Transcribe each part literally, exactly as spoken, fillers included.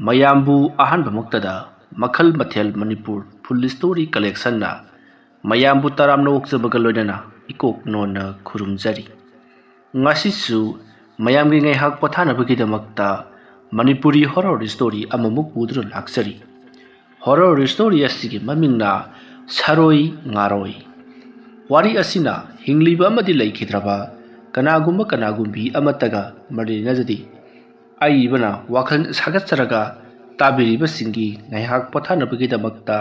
ꯃꯌꯥꯝꯕꯨ ꯑꯍꯥꯟꯕꯃꯛꯇꯗ ꯃꯈꯜ ꯃꯊꯦꯜ ꯃꯅꯤꯄꯨꯔ ꯐꯨꯜ ꯁ꯭ꯇꯣꯔꯤ ꯀꯂꯦꯛꯁꯟꯅ ꯃꯌꯥꯝꯕꯨ ꯇꯔꯥꯝꯅ ꯑꯣꯛꯆꯕꯒ ꯂꯣꯏꯅꯅ ꯏꯀꯣꯛ ꯅꯣꯟꯅ ꯈꯨꯔꯨꯝꯖꯔꯤ꯫ ꯉꯁꯤꯁꯨ ꯃꯌꯥꯝꯒꯤ ꯉꯥꯏꯍꯥꯛ ꯄꯣꯊꯥꯅꯕꯒꯤꯗꯃꯛꯇ ꯃꯅꯤꯄꯨꯔꯤ ꯍꯣꯔꯣꯔ ꯁ꯭ꯇꯣꯔꯤ ꯑꯃꯃꯨꯛ ꯄꯨꯗꯨꯅ ꯂꯥꯛꯆꯔꯤ꯫ ꯍꯣꯔꯣꯔ ꯁ꯭ꯇꯣꯔꯤ ꯑꯁꯤꯒꯤ ꯃꯃꯤꯡꯅ ꯁꯔꯣꯏ ꯉꯥꯔꯣꯏ꯫ ꯋꯥꯔꯤ ꯑꯁꯤꯅ ꯍꯤꯡꯂꯤꯕ ꯑꯃꯗꯤ ꯂꯩꯈꯤꯗ꯭ꯔꯕ ꯀꯅꯥꯒꯨꯝꯕ ꯀꯅꯥꯒꯨꯝꯕꯤ ꯑꯃꯠꯇꯒ ꯃꯔꯤ ꯂꯩꯅꯖꯗꯦ꯫ ꯑꯏꯕꯅ ꯋꯥꯈꯜ ꯁꯥꯒꯠꯆꯔꯒ ꯇꯥꯕꯤꯔꯤꯕꯁꯤꯡꯒꯤ ꯉꯥꯏꯍꯥꯛ ꯄꯣꯊꯥꯅꯕꯒꯤꯗꯃꯛꯇ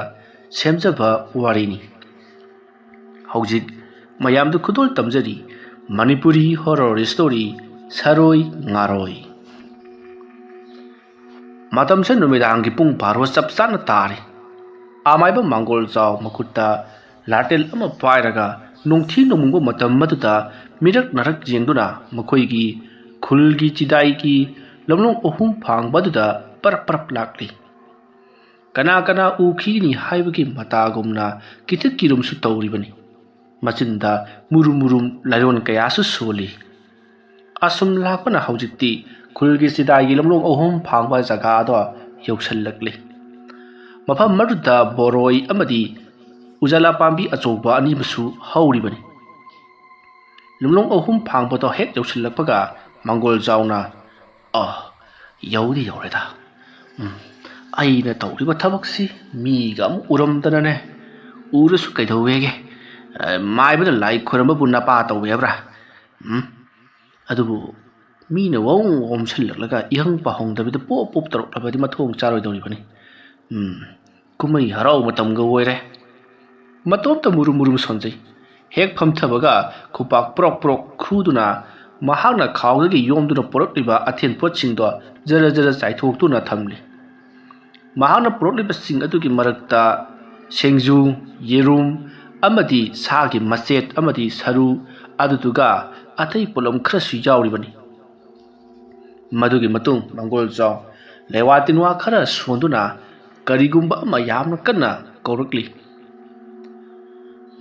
ꯁꯦꯝꯖꯕ ꯋꯥꯔꯤꯅꯤ꯫ ꯍꯧꯖꯤꯛ ꯃꯌꯥꯝꯗ ꯈꯨꯗꯣꯜ ꯇꯝꯖꯔꯤ ꯃꯅꯤꯄꯨꯔꯤ ꯍꯣꯔꯣꯔ ꯁ꯭ꯇꯣꯔꯤ ꯁꯔꯣꯏ ꯉꯥꯔꯣꯏ꯫ ꯃꯇꯝꯁꯦ ꯅꯨꯃꯤꯗꯥꯡꯒꯤ ꯄꯨꯡ ꯕꯥꯔꯣ ꯆꯞ ꯆꯥꯅ ꯇꯥꯔꯤ꯫ ꯑꯃꯥꯏꯕ ꯃꯥꯡꯒꯣꯜ ꯖꯥꯎ ꯃꯈꯨꯠꯇ ꯂꯥꯇꯦꯜ ꯑꯃ ꯄꯥꯏꯔꯒ ꯅꯣꯡꯊꯤ ꯅꯣꯡꯃꯪꯕ ꯃꯇꯝ ꯑꯗꯨꯗ ꯃꯤꯔꯛ ꯅꯥꯔꯛ ꯌꯦꯡꯗꯨꯅ ꯃꯈꯣꯏꯒꯤ ꯈꯨꯜꯒꯤ ꯆꯤꯗꯥꯏꯒꯤ ꯂꯝꯂꯣꯡ ꯑꯍꯨꯝ ꯐꯥꯡꯕ ꯑꯗꯨꯗ ꯄꯔꯞ ꯄꯔꯞ ꯂꯥꯛꯂꯤ꯫ ꯀꯅꯥ ꯀꯅꯥ ꯎꯈꯤꯒꯅꯤ ꯍꯥꯏꯕꯒꯤ ꯃꯇꯥꯒꯨꯝꯅ ꯀꯤꯊꯤꯛ ꯀꯤꯔꯨꯝꯁꯨ ꯇꯧꯔꯤꯕꯅꯤ꯫ ꯃꯆꯤꯟꯗ ꯃꯨꯔꯨꯝ ꯃꯨꯔꯨꯝ ꯂꯥꯏꯔꯣꯟ ꯀꯌꯥꯁꯨ ꯁꯣꯜꯂꯤ꯫ ꯑꯁꯨꯝ ꯂꯥꯛꯄꯅ ꯍꯧꯖꯤꯛꯇꯤ ꯈꯨꯜꯒꯤ ꯆꯤꯗꯥꯏꯒꯤ ꯂꯝꯂꯣꯡ ꯑꯍꯨꯝ ꯐꯥꯡꯕ ꯖꯒꯥꯗꯣ ꯌꯧꯁꯜꯂꯛꯂꯤ꯫ ꯃꯐꯝ ꯑꯗꯨꯗ ꯕꯣꯔꯣꯏ ꯑꯃꯗꯤ ꯎꯖꯥꯂꯥ ꯄꯥꯝꯕꯤ ꯑꯆꯧꯕ ꯑꯅꯤ ꯑꯃꯁꯨ ꯍꯧꯔꯤꯕꯅꯤ꯫ ꯂꯝꯂꯣꯡ ꯑꯍꯨꯝ ꯐꯥꯡꯕꯗꯣ ꯍꯦꯛ ꯌꯧꯁꯤꯜꯂꯛꯄꯒ ꯃꯪꯒꯣꯜ ꯖꯥꯎꯅ, "ꯑ, ꯌꯧꯗꯤ ꯌꯧꯔꯦꯗ꯫ ꯎꯝ, ꯑꯩꯅ ꯇꯧꯔꯤꯕ ꯊꯕꯛꯁꯤ ꯃꯤꯒ ꯑꯃꯨꯛ ꯎꯔꯝꯗꯅꯅꯦ꯫ ꯎꯔꯁꯨ ꯀꯩꯗꯧꯋꯦꯒꯦ? ꯑ, ꯃꯥꯏꯕꯗ ꯂꯥꯏ ꯈꯣꯏꯔꯝꯕꯕꯨ ꯅꯄꯥ ꯇꯧꯋꯦ ꯍꯥꯏꯕ꯭ꯔꯥ? ꯎꯝ, ꯑꯗꯨꯕꯨ ꯃꯤꯅ ꯋꯥꯎ ꯑꯣꯝꯁꯤꯜꯂꯛꯂꯒ ꯏꯍꯪ ꯄꯥꯍꯪꯗꯕꯤꯗ ꯄꯣꯞ ꯄꯣꯞ ꯇꯧꯔꯛꯂꯕꯗꯤ ꯃꯊꯣꯡ ꯆꯥꯔꯣꯏꯗꯧꯔꯤꯕꯅꯤ꯫ ꯎꯝ, ꯀꯨꯝꯍꯩ ꯍꯔꯥꯎ ꯃꯇꯝꯒ ꯑꯣꯏꯔꯦ꯫" ꯃꯇꯣꯝꯇ ꯃꯨꯔꯨꯝ ꯃꯨꯔꯨꯝ ꯁꯣꯟꯖꯩ꯫ ꯍꯦꯛ ꯐꯝꯊꯕꯒ ꯈꯨꯄꯥꯛ ꯄ꯭ꯔꯣꯛ ꯄ꯭ꯔꯣꯛ ꯈꯨꯗꯨꯅ ꯃꯍꯥꯛꯅ ꯈꯥꯎꯗꯒꯤ ꯌꯣꯝꯗꯨꯅ ꯄꯨꯔꯛꯂꯤꯕ ꯑꯊꯦꯟ ꯄꯣꯠꯁꯤꯡꯗꯣ ꯖꯔ ꯖꯔ ꯆꯥꯏꯊꯣꯛꯇꯨꯅ ꯊꯝꯂꯤ꯫ ꯃꯍꯥꯛꯅ ꯄꯨꯔꯛꯂꯤꯕꯁꯤꯡ ꯑꯗꯨꯒꯤ ꯃꯔꯛꯇ ꯁꯦꯡꯖꯨ, ꯌꯦꯔꯨꯝ ꯑꯃꯗꯤ ꯁꯥꯒꯤ ꯃꯆꯦꯠ ꯑꯃꯗꯤ ꯁꯔꯨ, ꯑꯗꯨꯗꯨꯒ ꯑꯇꯩ ꯄꯣꯠꯂꯝ ꯈꯔꯁꯨ ꯌꯥꯎꯔꯤꯕꯅꯤ꯫ ꯃꯗꯨꯒꯤ ꯃꯇꯨꯡ ꯃꯪꯒꯣꯜ ꯖꯥꯎ ꯂꯩꯋꯥ ꯇꯤꯟꯋꯥ ꯈꯔ ꯁꯣꯟꯗꯨꯅ ꯀꯔꯤꯒꯨꯝꯕ ꯑꯃ ꯌꯥꯝꯅ ꯀꯟꯅ ꯀꯧꯔꯛꯂꯤ꯫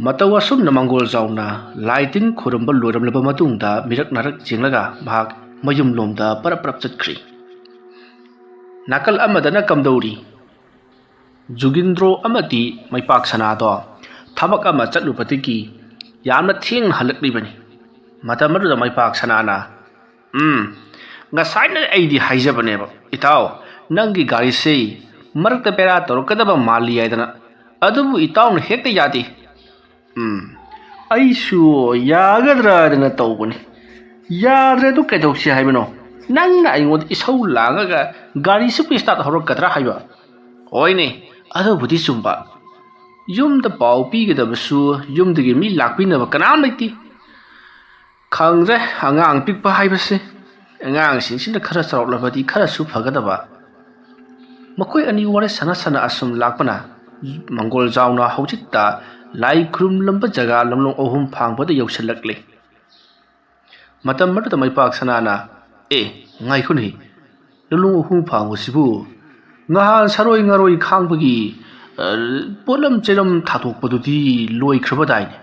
ꯃꯇꯧ ꯑꯁꯨꯝꯅ ꯃꯪꯒꯣꯜ ꯖꯥꯎꯅ ꯂꯥꯏ ꯇꯤꯟ ꯈꯨꯔꯨꯝꯕ ꯂꯣꯏꯔꯝꯂꯕ ꯃꯇꯨꯡꯗ ꯃꯤꯔꯛ ꯅꯥꯔꯛ ꯌꯦꯡꯂꯒ ꯃꯍꯥꯛ ꯃꯌꯨꯝꯂꯣꯝꯗ ꯄꯔꯞ ꯄꯔꯞ ꯆꯠꯈ꯭ꯔꯤ꯫ ꯅꯥꯀꯜ ꯑꯃꯗꯅ ꯀꯝꯗꯧꯔꯤ? ꯖꯨꯒꯤꯟꯗ꯭ꯔꯣ ꯑꯃꯗꯤ ꯃꯩꯄꯥꯛ ꯁꯅꯥꯗꯣ ꯊꯕꯛ ꯑꯃ ꯆꯠꯂꯨꯕꯗꯒꯤ ꯌꯥꯝꯅ ꯊꯦꯡꯅ ꯍꯜꯂꯛꯂꯤꯕꯅꯤ꯫ ꯃꯇꯝ ꯑꯗꯨꯗ ꯃꯩꯄꯥꯛ ꯁꯅꯥꯅ, "ꯎꯝ, ꯉꯁꯥꯏꯅ ꯑꯩꯗꯤ ꯍꯥꯏꯖꯕꯅꯦꯕ, ꯏꯇꯥꯎ, ꯅꯪꯒꯤ ꯒꯥꯔꯤꯁꯤ ꯃꯔꯛꯇ ꯕꯦꯔꯥ ꯇꯧꯔꯛꯀꯗꯕ ꯃꯥꯜꯂꯤ ꯍꯥꯏꯗꯅ, ꯑꯗꯨꯕꯨ ꯏꯇꯥꯎꯅ ꯍꯦꯛꯇ ꯌꯥꯗꯦ꯫" "ꯎꯝ, ꯑꯩꯁꯨ ꯌꯥꯒꯗ꯭ꯔꯥꯗꯅ ꯇꯧꯕꯅꯤ꯫ ꯌꯥꯗ꯭ꯔꯦ, ꯑꯗꯨ ꯀꯩꯗꯧꯁꯤ ꯍꯥꯏꯕꯅꯣ? ꯅꯪꯅ ꯑꯩꯉꯣꯟꯗ ꯏꯁꯧ ꯂꯥꯡꯉꯒ ꯒꯥꯔꯤꯁꯤꯕꯨ start ꯍꯧꯔꯛꯀꯗ꯭ꯔꯥ ꯍꯥꯏꯕ?" "ꯍꯣꯏꯅꯦ, ꯑꯗꯨꯕꯨꯗꯤ ꯆꯨꯝꯕ꯫ ꯌꯨꯝꯗ ꯄꯥꯎ ꯄꯤꯒꯗꯕꯁꯨ ꯌꯨꯝꯗꯒꯤ ꯃꯤ ꯂꯥꯛꯄꯤꯅꯕ ꯀꯅꯥꯝ ꯂꯩꯇꯦ꯫ ꯈꯪꯗ꯭ꯔꯦ, ꯑꯉꯥꯡ ꯄꯤꯛꯄ ꯍꯥꯏꯕꯁꯦ꯫ ꯑꯉꯥꯡꯁꯤꯡꯁꯤꯅ ꯈꯔ ꯆꯥꯎꯔꯛꯂꯕꯗꯤ ꯈꯔꯁꯨ ꯐꯒꯗꯕ꯫" ꯃꯈꯣꯏ ꯑꯅꯤ ꯋꯥꯔꯤ ꯁꯥꯟꯅ ꯁꯥꯟꯅ ꯑꯁꯨꯝ ꯂꯥꯛꯄꯅ ꯃꯪꯒꯣꯜ ꯖꯥꯎꯅ ꯍꯧꯖꯤꯛꯇ ꯂꯥꯏ ꯈꯨꯔꯨꯝꯂꯝꯕ ꯖꯒꯥ ꯂꯝꯂꯣꯡ ꯑꯍꯨꯝ ꯐꯥꯡꯕꯗ ꯌꯧꯁꯤꯜꯂꯛꯂꯦ꯫ ꯃꯇꯝ ꯑꯗꯨꯗ ꯃꯩꯄꯥꯛ ꯁꯅꯥꯅ, "ꯑꯦ, ꯉꯥꯏꯈꯣꯅꯦ, ꯂꯝꯂꯣꯡ ꯑꯍꯨꯝ ꯐꯥꯡꯕꯁꯤꯕꯨ ꯉꯍꯥꯟ ꯁꯥꯔꯣꯏ ꯉꯥꯔꯣꯏ ꯈꯥꯡꯕꯒꯤ, ꯑ, ꯄꯣꯠꯂꯝ ꯆꯩꯔꯝ ꯊꯥꯗꯣꯛꯄꯗꯨꯗꯤ ꯂꯣꯏꯈ꯭ꯔꯕꯗꯥꯏꯅꯦ?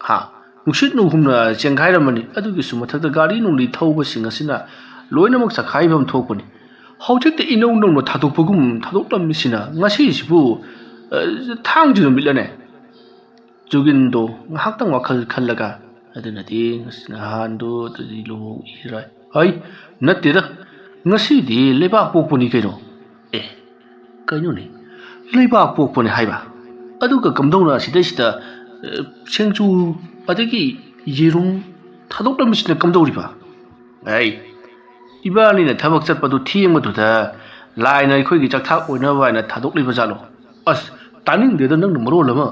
ꯍꯥ? ꯅꯨꯡꯁꯤꯠ ꯅꯨꯡꯍꯨꯝꯅ ꯆꯦꯟꯈꯥꯏꯔꯝꯃꯅꯤ꯫ ꯑꯗꯨꯒꯤꯁꯨ ꯃꯊꯛꯇ ꯒꯥꯔꯤ ꯅꯨꯡꯂꯤ ꯊꯧꯕꯁꯤꯡ ꯑꯁꯤꯅ ꯂꯣꯏꯅꯃꯛ ꯆꯈꯥꯏꯕ ꯑꯃ ꯊꯣꯛꯄꯅꯤ꯫ ꯍꯧꯖꯤꯛꯇ ꯏꯅꯧ ꯅꯧꯅ ꯊꯥꯗꯣꯛꯄꯒꯨꯝ ꯊꯥꯗꯣꯛꯂꯝꯃꯤꯁꯤꯅ ꯉꯁꯤꯁꯤꯕꯨ, ꯑ, ꯊꯥꯡꯖ ꯅꯨꯃꯤꯠꯂꯅꯦ?" ꯖꯨꯒꯤꯟꯗꯣ ꯉꯥꯏꯍꯥꯛꯇꯪ ꯋꯥꯈꯜ ꯈꯜꯂꯒ, "ꯑꯗꯨꯅꯗꯤ ꯉꯁꯤ ꯅꯍꯥꯟꯗꯣ ꯑꯗꯨꯗꯤ ꯂꯨꯍꯣꯡ ꯏꯔꯥꯏ꯫ ꯍꯩ, ꯅꯠꯇꯦꯗ, ꯉꯁꯤꯗꯤ ꯂꯩꯕꯥꯛ ꯄꯣꯛꯄꯅꯤ ꯀꯩꯅꯣ꯫ ꯑꯦ, ꯀꯩꯅꯣꯅꯦ, ꯂꯩꯕꯥꯛ ꯄꯣꯛꯄꯅꯦ ꯍꯥꯏꯕ? ꯑꯗꯨꯒ ꯀꯝꯗꯧꯅ ꯑꯁꯤꯗꯩꯁꯤꯗ, ꯑ, ꯁꯦꯡꯖꯨ ꯑꯗꯒꯤ ꯌꯦꯔꯨꯝ ꯊꯥꯗꯣꯛꯂꯝꯃꯤꯁꯤꯅ ꯀꯝꯗꯧꯔꯤꯕ?" "ꯑꯩ, ꯏꯕꯥꯅꯤꯅ ꯊꯕꯛ ꯆꯠꯄꯗꯨ ꯊꯦꯡꯕꯗꯨꯗ ꯂꯥꯏꯅ ꯑꯩꯈꯣꯏꯒꯤ ꯆꯥꯛꯊꯥꯛ ꯑꯣꯏꯅꯕ ꯍꯥꯏꯅ ꯊꯥꯗꯣꯛꯂꯤꯕ ꯖꯥꯠꯂꯣ?" "ꯑꯁ, ꯇꯥꯅꯤꯡꯗꯦꯗ ꯅꯪꯅ ꯃꯔꯣꯜ ꯑꯃ꯫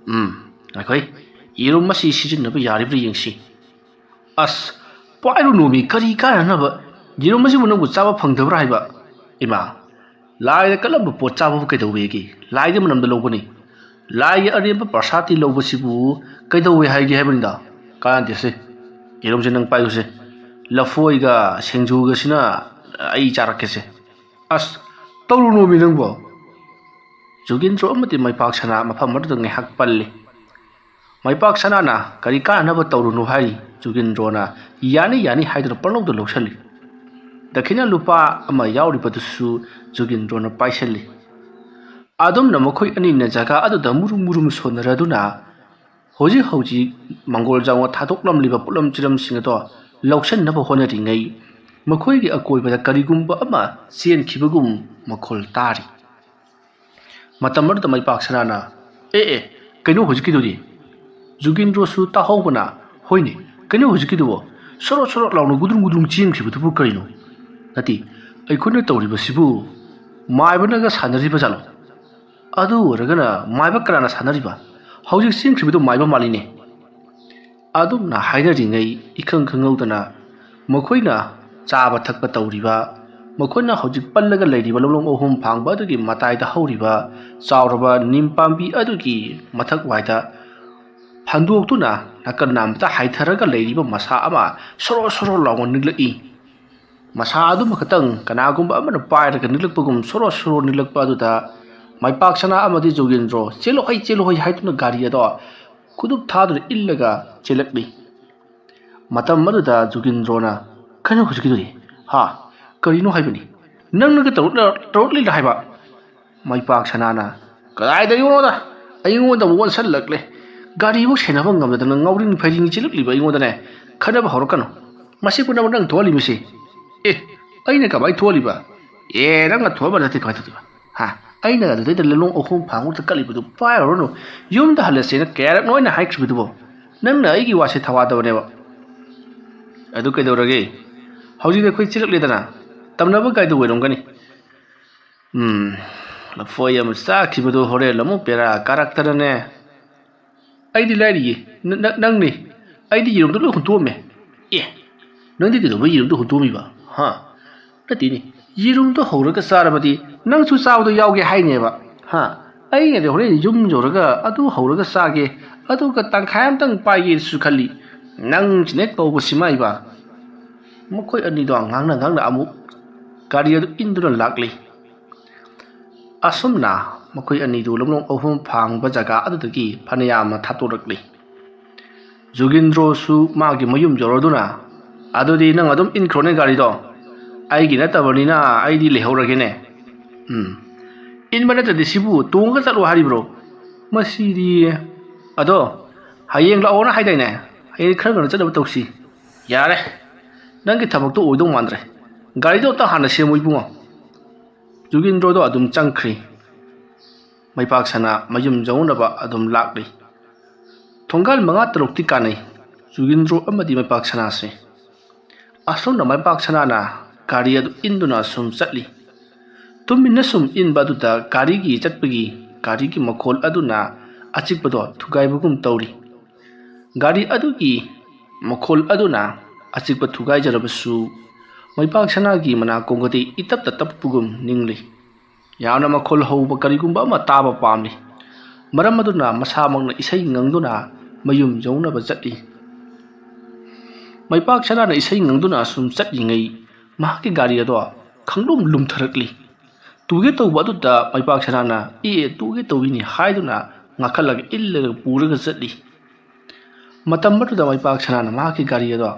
ꯎꯝ, ꯉꯥꯏꯈꯣ, ꯌꯦꯔꯨꯝ ꯑꯁꯤ ꯁꯤꯖꯤꯟꯅꯕ ꯌꯥꯔꯤꯕ꯭ꯔꯥ ꯌꯦꯡꯁꯤ꯫" "ꯑꯁ, ꯄꯥꯏꯔꯨꯅꯣꯃꯤ, ꯀꯔꯤ ꯀꯥꯟꯅꯅꯕ? ꯌꯦꯔꯨꯝ ꯑꯁꯤꯕꯨ ꯅꯪꯕꯨ ꯆꯥꯕ ꯐꯪꯗꯕ꯭ꯔꯥ ꯍꯥꯏꯕ?" "ꯏꯃꯥ, ꯂꯥꯏꯗ ꯀꯠꯂꯝꯕ ꯄꯣꯠ ꯆꯥꯕꯕꯨ ꯀꯩꯗꯧꯋꯦꯒꯦ? ꯂꯥꯏꯗꯤ ꯃꯅꯝꯗ ꯂꯧꯕꯅꯤ꯫ ꯂꯥꯏꯒꯤ ꯑꯔꯦꯝꯕ ꯄ꯭ꯔꯁꯥꯗꯇꯤ ꯂꯧꯕꯁꯤꯕꯨ ꯀꯩꯗꯧꯋꯦ ꯍꯥꯏꯒꯦ ꯍꯥꯏꯕꯅꯤꯗ? ꯀꯥꯟꯅꯗꯦꯁꯦ꯫ ꯌꯦꯔꯨꯝꯁꯦ ꯅꯪ ꯄꯥꯏꯌꯨꯁꯦ꯫ ꯂꯐꯣꯏꯒ ꯁꯤꯡꯖꯨꯒꯁꯤꯅ ꯑꯩ ꯆꯥꯔꯛꯀꯦꯁꯦ꯫" "ꯑꯁ, ꯇꯧꯔꯨꯅꯣꯃꯤ ꯅꯪꯕꯣ꯫" ꯖꯨꯒꯤꯟꯗ꯭ꯔꯣ ꯑꯃꯗꯤ ꯃꯩꯄꯥꯛ ꯁꯅꯥ ꯃꯐꯝ ꯑꯗꯨꯗ ꯉꯥꯏꯍꯥꯛ ꯄꯜꯂꯤ꯫ ꯃꯩꯄꯥꯛ ꯁꯅꯥꯅ ꯀꯔꯤ ꯀꯥꯟꯅꯅꯕ ꯇꯧꯔꯨꯅꯣ ꯍꯥꯏꯔꯤ, ꯖꯨꯒꯤꯟꯗ꯭ꯔꯣꯅ ꯌꯥꯅꯤ ꯌꯥꯅꯤ ꯍꯥꯏꯗꯨꯅ ꯄꯪꯂꯧꯗ ꯂꯧꯁꯜꯂꯤ꯫ ꯗꯈꯤꯅ ꯂꯨꯄꯥ ꯑꯃ ꯌꯥꯎꯔꯤꯕꯗꯨꯁꯨ ꯖꯨꯒꯤꯟꯗ꯭ꯔꯣꯅ ꯄꯥꯏꯁꯤꯜꯂꯤ꯫ ꯑꯗꯨꯝꯅ ꯃꯈꯣꯏ ꯑꯅꯤꯅ ꯖꯒꯥ ꯑꯗꯨꯗ ꯃꯨꯔꯨꯝ ꯃꯨꯔꯨꯝ ꯁꯣꯟꯅꯔꯗꯨꯅ ꯍꯧꯖꯤꯛ ꯍꯧꯖꯤꯛ ꯃꯪꯒꯣꯜ ꯖꯥꯎꯅ ꯊꯥꯗꯣꯛꯂꯝꯂꯤꯕ ꯄꯣꯠꯂꯝ ꯆꯤꯔꯝꯁꯤꯡ ꯑꯗꯣ ꯂꯧꯁꯤꯟꯅꯕ ꯍꯣꯠꯅꯔꯤꯉꯩ, ꯃꯈꯣꯏꯒꯤ ꯑꯀꯣꯏꯕꯗ ꯀꯔꯤꯒꯨꯝꯕ ꯑꯃ ꯆꯦꯟꯈꯤꯕꯒꯨꯝ ꯃꯈꯣꯜ ꯇꯥꯔꯤ꯫ ꯃꯇꯝ ꯑꯗꯨꯗ ꯃꯩꯄꯥꯛ ꯁꯅꯥꯅ, "ꯑꯦ, ꯑꯦ, ꯀꯩꯅꯣ ꯍꯧꯖꯤꯛꯀꯤꯗꯨꯗꯤ?" ꯖꯨꯒꯤꯟꯗ꯭ꯔꯣꯁꯨ ꯇꯥꯍꯧꯕꯅ, "ꯍꯣꯏꯅꯦ, ꯀꯩꯅꯣ ꯍꯧꯖꯤꯛꯀꯤꯗꯨꯕꯣ? ꯁꯣꯔꯣ ꯁꯣꯔꯣ ꯂꯥꯎꯅ ꯒꯨꯗ꯭ꯔꯨꯡ ꯒꯨꯗ꯭ꯔꯨꯡ ꯆꯦꯟꯈꯤꯕꯗꯨꯕꯨ ꯀꯔꯤꯅꯣ? ꯅꯠꯇꯦ, ꯑꯩꯈꯣꯏꯅ ꯇꯧꯔꯤꯕꯁꯤꯕꯨ ꯃꯥꯏꯕꯅꯒ ꯁꯥꯟꯅꯔꯤꯕ ꯖꯥꯠꯂꯣ? ꯑꯗꯨ ꯑꯣꯏꯔꯒꯅ ꯃꯥꯏꯕ ꯀꯅꯥꯅ ꯁꯥꯟꯅꯔꯤꯕ? ꯍꯧꯖꯤꯛ ꯆꯦꯟꯈꯤꯕꯗꯨ ꯃꯥꯏꯕ ꯃꯥꯜꯂꯤꯅꯦ꯫" ꯑꯗꯨꯝꯅ ꯍꯥꯏꯅꯔꯤꯉꯩ, ꯏꯈꯪ ꯈꯪꯍꯧꯗꯅ ꯃꯈꯣꯏꯅ ꯆꯥꯕ ꯊꯛꯄ ꯇꯧꯔꯤꯕ, ꯃꯈꯣꯏꯅ ꯍꯧꯖꯤꯛ ꯄꯜꯂꯒ ꯂꯩꯔꯤꯕ ꯂꯝꯂꯣꯡ ꯑꯍꯨꯝ ꯐꯥꯡꯕ ꯑꯗꯨꯒꯤ ꯃꯇꯥꯏꯗ ꯍꯧꯔꯤꯕ ꯆꯥꯎꯔꯕ ꯅꯤꯝ ꯄꯥꯝꯕꯤ ꯑꯗꯨꯒꯤ ꯃꯊꯛ ꯋꯥꯏꯗ ꯐꯟꯗꯣꯛꯇꯨꯅ ꯅꯥꯀꯟ ꯅꯥꯝꯗ ꯍꯥꯏꯊꯔꯒ ꯂꯩꯔꯤꯕ ꯃꯁꯥ ꯑꯃ ꯁꯣꯔꯣ ꯁꯣꯔꯣ ꯂꯥꯎꯅ ꯅꯤꯛꯂꯛꯏ꯫ ꯃꯁꯥ ꯑꯗꯨꯃꯈꯛꯇꯪ ꯀꯅꯥꯒꯨꯝꯕ ꯑꯃꯅ ꯄꯥꯏꯔꯒ ꯅꯤꯛꯂꯛꯄꯒꯨꯝ ꯁꯣꯔꯣ ꯁꯣꯔꯣ ꯅꯤꯛꯂꯛꯄ ꯑꯗꯨꯗ ꯃꯩꯄꯥꯛ ꯁꯅꯥ ꯑꯃꯗꯤ ꯖꯣꯒꯤꯟꯗ꯭ꯔꯣ, "ꯆꯦꯜꯂꯣ ꯍꯩ, ꯆꯦꯜꯂꯣ ꯍꯩ" ꯍꯥꯏꯗꯨꯅ ꯒꯥꯔꯤ ꯑꯗꯣ ꯈꯨꯗꯨꯞ ꯊꯥꯗꯨꯅ ꯏꯜꯂꯒ ꯆꯦꯜꯂꯛꯂꯤ꯫ ꯃꯇꯝ ꯑꯗꯨꯗ ꯖꯣꯒꯤꯟꯗ꯭ꯔꯣꯅ, "ꯀꯩꯅꯣ ꯍꯧꯖꯤꯛꯀꯤꯗꯨꯗꯤ? ꯍꯥ? ꯀꯔꯤꯅꯣ ꯍꯥꯏꯕꯅꯤ? ꯅꯪꯅꯒ ꯇꯧꯔꯛꯂ-, ꯇꯧꯔꯛꯂꯤꯔ ꯍꯥꯏꯕ?" ꯃꯩꯄꯥꯛ ꯁꯅꯥꯅ, "ꯀꯗꯥꯏꯗ ꯑꯩꯉꯣꯟꯗ? ꯑꯩꯉꯣꯟꯗ ꯑꯃꯨꯛ ꯑꯣꯟꯁꯜꯂꯛꯂꯦ꯫ ꯒꯥꯔꯤꯕꯨ ꯁꯦꯟꯅꯕ ꯉꯝꯗꯗꯅ ꯉꯥꯎꯔꯤꯡ ꯐꯩꯔꯤꯡ ꯆꯦꯜꯂꯛꯂꯤꯕ ꯑꯩꯉꯣꯟꯗꯅꯦ ꯈꯠꯅꯕ ꯍꯧꯔꯛꯀꯅꯨ꯫ ꯃꯁꯤ ꯄꯨꯝꯅꯃꯛ ꯅꯪ ꯊꯣꯛꯍꯜꯂꯤꯃꯤꯁꯤ꯫ ꯑꯦ, ꯑꯩꯅ ꯀꯃꯥꯏ ꯊꯣꯛꯍꯜꯂꯤꯕ? ꯑꯦ, ꯅꯪꯅ ꯊꯣꯛꯍꯟꯕ ꯅꯠꯇꯦ, ꯀꯃꯥꯏ ꯇꯧꯗꯣꯏꯕ? ꯍꯥ? ꯑꯩꯅ ꯑꯗꯨꯗꯩꯗ ꯂꯝꯂꯣꯡ ꯑꯍꯨꯝ ꯐꯥꯡꯕꯗ ꯀꯠꯂꯤꯕꯗꯨ ꯄꯥꯏꯔꯨꯔꯅꯨ꯫ ꯌꯨꯝꯗ ꯍꯜꯂꯁꯦꯅ ꯀꯌꯥꯔꯛꯅꯣ ꯑꯩꯅ ꯍꯥꯏꯈ꯭ꯔꯤꯕꯗꯨꯕꯣ? ꯅꯪꯅ ꯑꯩꯒꯤ ꯋꯥꯁꯦ ꯊꯋꯥꯗꯕꯅꯦꯕ꯫" "ꯑꯗꯨ ꯀꯩꯗꯧꯔꯒꯦ? ꯍꯧꯖꯤꯛꯇꯤ ꯑꯩꯈꯣꯏ ꯆꯦꯜꯂꯛꯂꯦꯗꯅ, ꯇꯝꯅꯕ ꯒꯥꯔꯤꯗꯨ ꯑꯣꯏꯔꯝꯒꯅꯤ꯫" "ꯎꯝ, ꯂꯐꯣꯏ ꯑꯃ ꯆꯥꯈꯤꯕꯗꯣ ꯍꯣꯔꯦꯟ ꯑꯃꯨꯛ ꯕꯦꯔꯥ ꯀꯥꯔꯛꯇꯅꯅꯦ꯫" "ꯑꯩꯗꯤ ꯂꯥꯏꯔꯤꯌꯦ, ꯅ-, ꯅ-, ꯅꯪꯅꯦ꯫ ꯑꯩꯗꯤ ꯌꯦꯔꯨꯝꯗꯣ ꯂꯣꯏ ꯍꯨꯟꯇꯣꯛꯑꯝꯃꯦ꯫" "ꯑꯦ, ꯅꯪꯗꯤ ꯀꯩꯗꯧꯕ ꯌꯦꯔꯨꯝꯗꯣ ꯍꯨꯟꯇꯣꯛꯑꯝꯃꯤꯕ? ꯍꯥ? ꯅꯠꯇꯦꯅꯦ, ꯌꯦꯔꯨꯝꯗꯣ ꯍꯧꯔꯒ ꯆꯥꯔꯕꯗꯤ ꯅꯪꯁꯨ ꯆꯥꯕꯗꯣ ꯌꯥꯎꯒꯦ ꯍꯥꯏꯅꯦꯕ꯫ ꯍꯥ? ꯑꯩꯅꯗꯤ ꯍꯣꯔꯦꯟ ꯌꯨꯝ ꯌꯧꯔꯒ ꯑꯗꯨ ꯍꯧꯔꯒ ꯆꯥꯒꯦ, ꯑꯗꯨꯒ ꯇꯪꯈꯥꯏ ꯑꯃꯇꯪ ꯄꯥꯏꯒꯦꯁꯨ ꯈꯜꯂꯤ꯫ ꯅꯪꯁꯤꯅ ꯍꯦꯛ ꯀꯧꯕꯁꯤꯃ ꯏꯕ꯫" ꯃꯈꯣꯏ ꯑꯅꯤꯗꯣ ꯉꯥꯡꯅ ꯉꯥꯡꯅ ꯑꯃꯨꯛ ꯒꯥꯔꯤ ꯑꯗꯨ ꯏꯟꯗꯨꯅ ꯂꯥꯛꯂꯤ꯫ ꯑꯁꯨꯝꯅ ꯃꯈꯣꯏ ꯑꯅꯤꯗꯨ ꯂꯝꯂꯣꯡ ꯑꯍꯨꯝ ꯐꯥꯡꯕ ꯖꯒꯥ ꯑꯗꯨꯗꯒꯤ ꯐꯅꯌꯥꯝꯅ ꯊꯥꯞꯇꯣꯔꯛꯂꯤ꯫ ꯖꯨꯒꯤꯟꯗ꯭ꯔꯣꯁꯨ ꯃꯥꯒꯤ ꯃꯌꯨꯝ ꯌꯧꯔꯗꯨꯅ, "ꯑꯗꯨꯗꯤ ꯅꯪ ꯑꯗꯨꯝ ꯏꯟꯈ꯭ꯔꯣꯅꯦ ꯒꯥꯔꯤꯗꯣ, ꯑꯩꯒꯤ ꯅꯠꯇꯕꯅꯤꯅ ꯑꯩꯗꯤ ꯂꯩꯍꯧꯔꯒꯦꯅꯦ꯫ ꯎꯝ, ꯏꯟꯕ ꯅꯠꯇ꯭ꯔꯗꯤ ꯁꯤꯕꯨ ꯇꯣꯡꯉꯒ ꯆꯠꯂꯣ ꯍꯥꯏꯔꯤꯕ꯭ꯔꯣ? ꯃꯁꯤꯗꯤ꯫ ꯑꯗꯣ ꯍꯌꯦꯡ ꯂꯥꯛꯑꯣꯅ ꯍꯥꯏꯗꯥꯏꯅꯦ? ꯍꯌꯦꯡ ꯈꯔ ꯉꯟꯅ ꯆꯠꯅꯕ ꯇꯧꯁꯤ꯫ ꯌꯥꯔꯦ, ꯅꯪꯒꯤ ꯊꯕꯛꯇꯣ ꯑꯣꯏꯗꯧ ꯃꯥꯟꯗ꯭ꯔꯦ꯫ ꯒꯥꯔꯤꯗꯣ ꯑꯝꯇ ꯍꯥꯟꯅ ꯁꯦꯝꯃꯨ ꯏꯕꯨꯡꯉꯣ꯫ ꯖꯨꯒꯤꯟꯗ꯭ꯔꯣꯗꯣ ꯑꯗꯨꯝ ꯆꯪꯈ꯭ꯔꯤ꯫ ꯃꯩꯄꯥꯛ ꯁꯅꯥ ꯃꯌꯨꯝ ꯌꯧꯅꯕ ꯑꯗꯨꯝ ꯂꯥꯛꯂꯤ꯫ ꯊꯣꯡꯒꯥꯜ ꯃꯉꯥ ꯇꯔꯨꯛꯇꯤ ꯀꯥꯟꯅꯩ ꯖꯨꯒꯤꯟꯗ꯭ꯔꯣ ꯑꯃꯗꯤ ꯃꯩꯄꯥꯛ ꯁꯅꯥꯁꯦ꯫ ꯑꯁꯣꯝꯅ ꯃꯩꯄꯥꯛ ꯁꯅꯥꯅ ꯒꯥꯔꯤ ꯑꯗꯨ ꯏꯟꯗꯨꯅ ꯁꯨꯝ ꯆꯠꯂꯤ꯫ ꯇꯨꯃꯤꯟꯅ ꯁꯨꯝ ꯏꯟꯕ ꯑꯗꯨꯗ ꯒꯥꯔꯤꯒꯤ ꯆꯠꯄꯒꯤ ꯒꯥꯔꯤꯒꯤ ꯃꯈꯣꯜ ꯑꯗꯨꯅ ꯑꯆꯤꯛꯄꯗꯣ ꯊꯨꯒꯥꯏꯕꯒꯨꯝ ꯇꯧꯔꯤ꯫ ꯒꯥꯔꯤ ꯑꯗꯨꯒꯤ ꯃꯈꯣꯜ ꯑꯗꯨꯅ ꯑꯆꯤꯛꯄ ꯊꯨꯒꯥꯏꯖꯔꯕꯁꯨ, ꯃꯩꯄꯥꯛ ꯁꯅꯥꯒꯤ ꯃꯅꯥꯀꯣꯡꯒꯗꯤ ꯏꯇꯞꯇ ꯇꯞꯄꯒꯨꯝ ꯅꯤꯡꯂꯤ꯫ ꯌꯥꯝꯅ ꯃꯈꯣꯜ ꯍꯧꯕ ꯀꯔꯤꯒꯨꯝꯕ ꯑꯃ ꯇꯥꯕ ꯄꯥꯝꯂꯤ꯫ ꯃꯔꯝ ꯑꯗꯨꯅ ꯃꯁꯥꯃꯛꯅ ꯏꯁꯩ ꯉꯪꯗꯨꯅ ꯃꯌꯨꯝ ꯌꯧꯅꯕ ꯆꯠꯂꯤ꯫ ꯃꯩꯄꯥꯛ ꯁꯅꯥꯅ ꯏꯁꯩ ꯉꯪꯗꯨꯅ ꯁꯨꯝ ꯆꯠꯂꯤꯉꯩ, ꯃꯍꯥꯛꯀꯤ ꯒꯥꯔꯤ ꯑꯗꯣ ꯈꯪꯂꯨꯝ ꯂꯨꯝꯊꯔꯛꯂꯤ꯫ ꯇꯨꯒꯦ ꯇꯧꯕ ꯑꯗꯨꯗ ꯃꯩꯄꯥꯛ ꯁꯅꯥꯅ "ꯑꯦ, ꯇꯨꯒꯦ ꯇꯧꯏꯅꯤ" ꯍꯥꯏꯗꯨꯅ ꯉꯥꯈꯠꯂꯒ ꯏꯜꯂꯒ ꯄꯨꯔꯒ ꯆꯠꯂꯤ꯫ ꯃꯇꯝ ꯑꯗꯨꯗ ꯃꯩꯄꯥꯛ ꯁꯅꯥꯅ ꯃꯍꯥꯛꯀꯤ ꯒꯥꯔꯤ ꯑꯗꯣ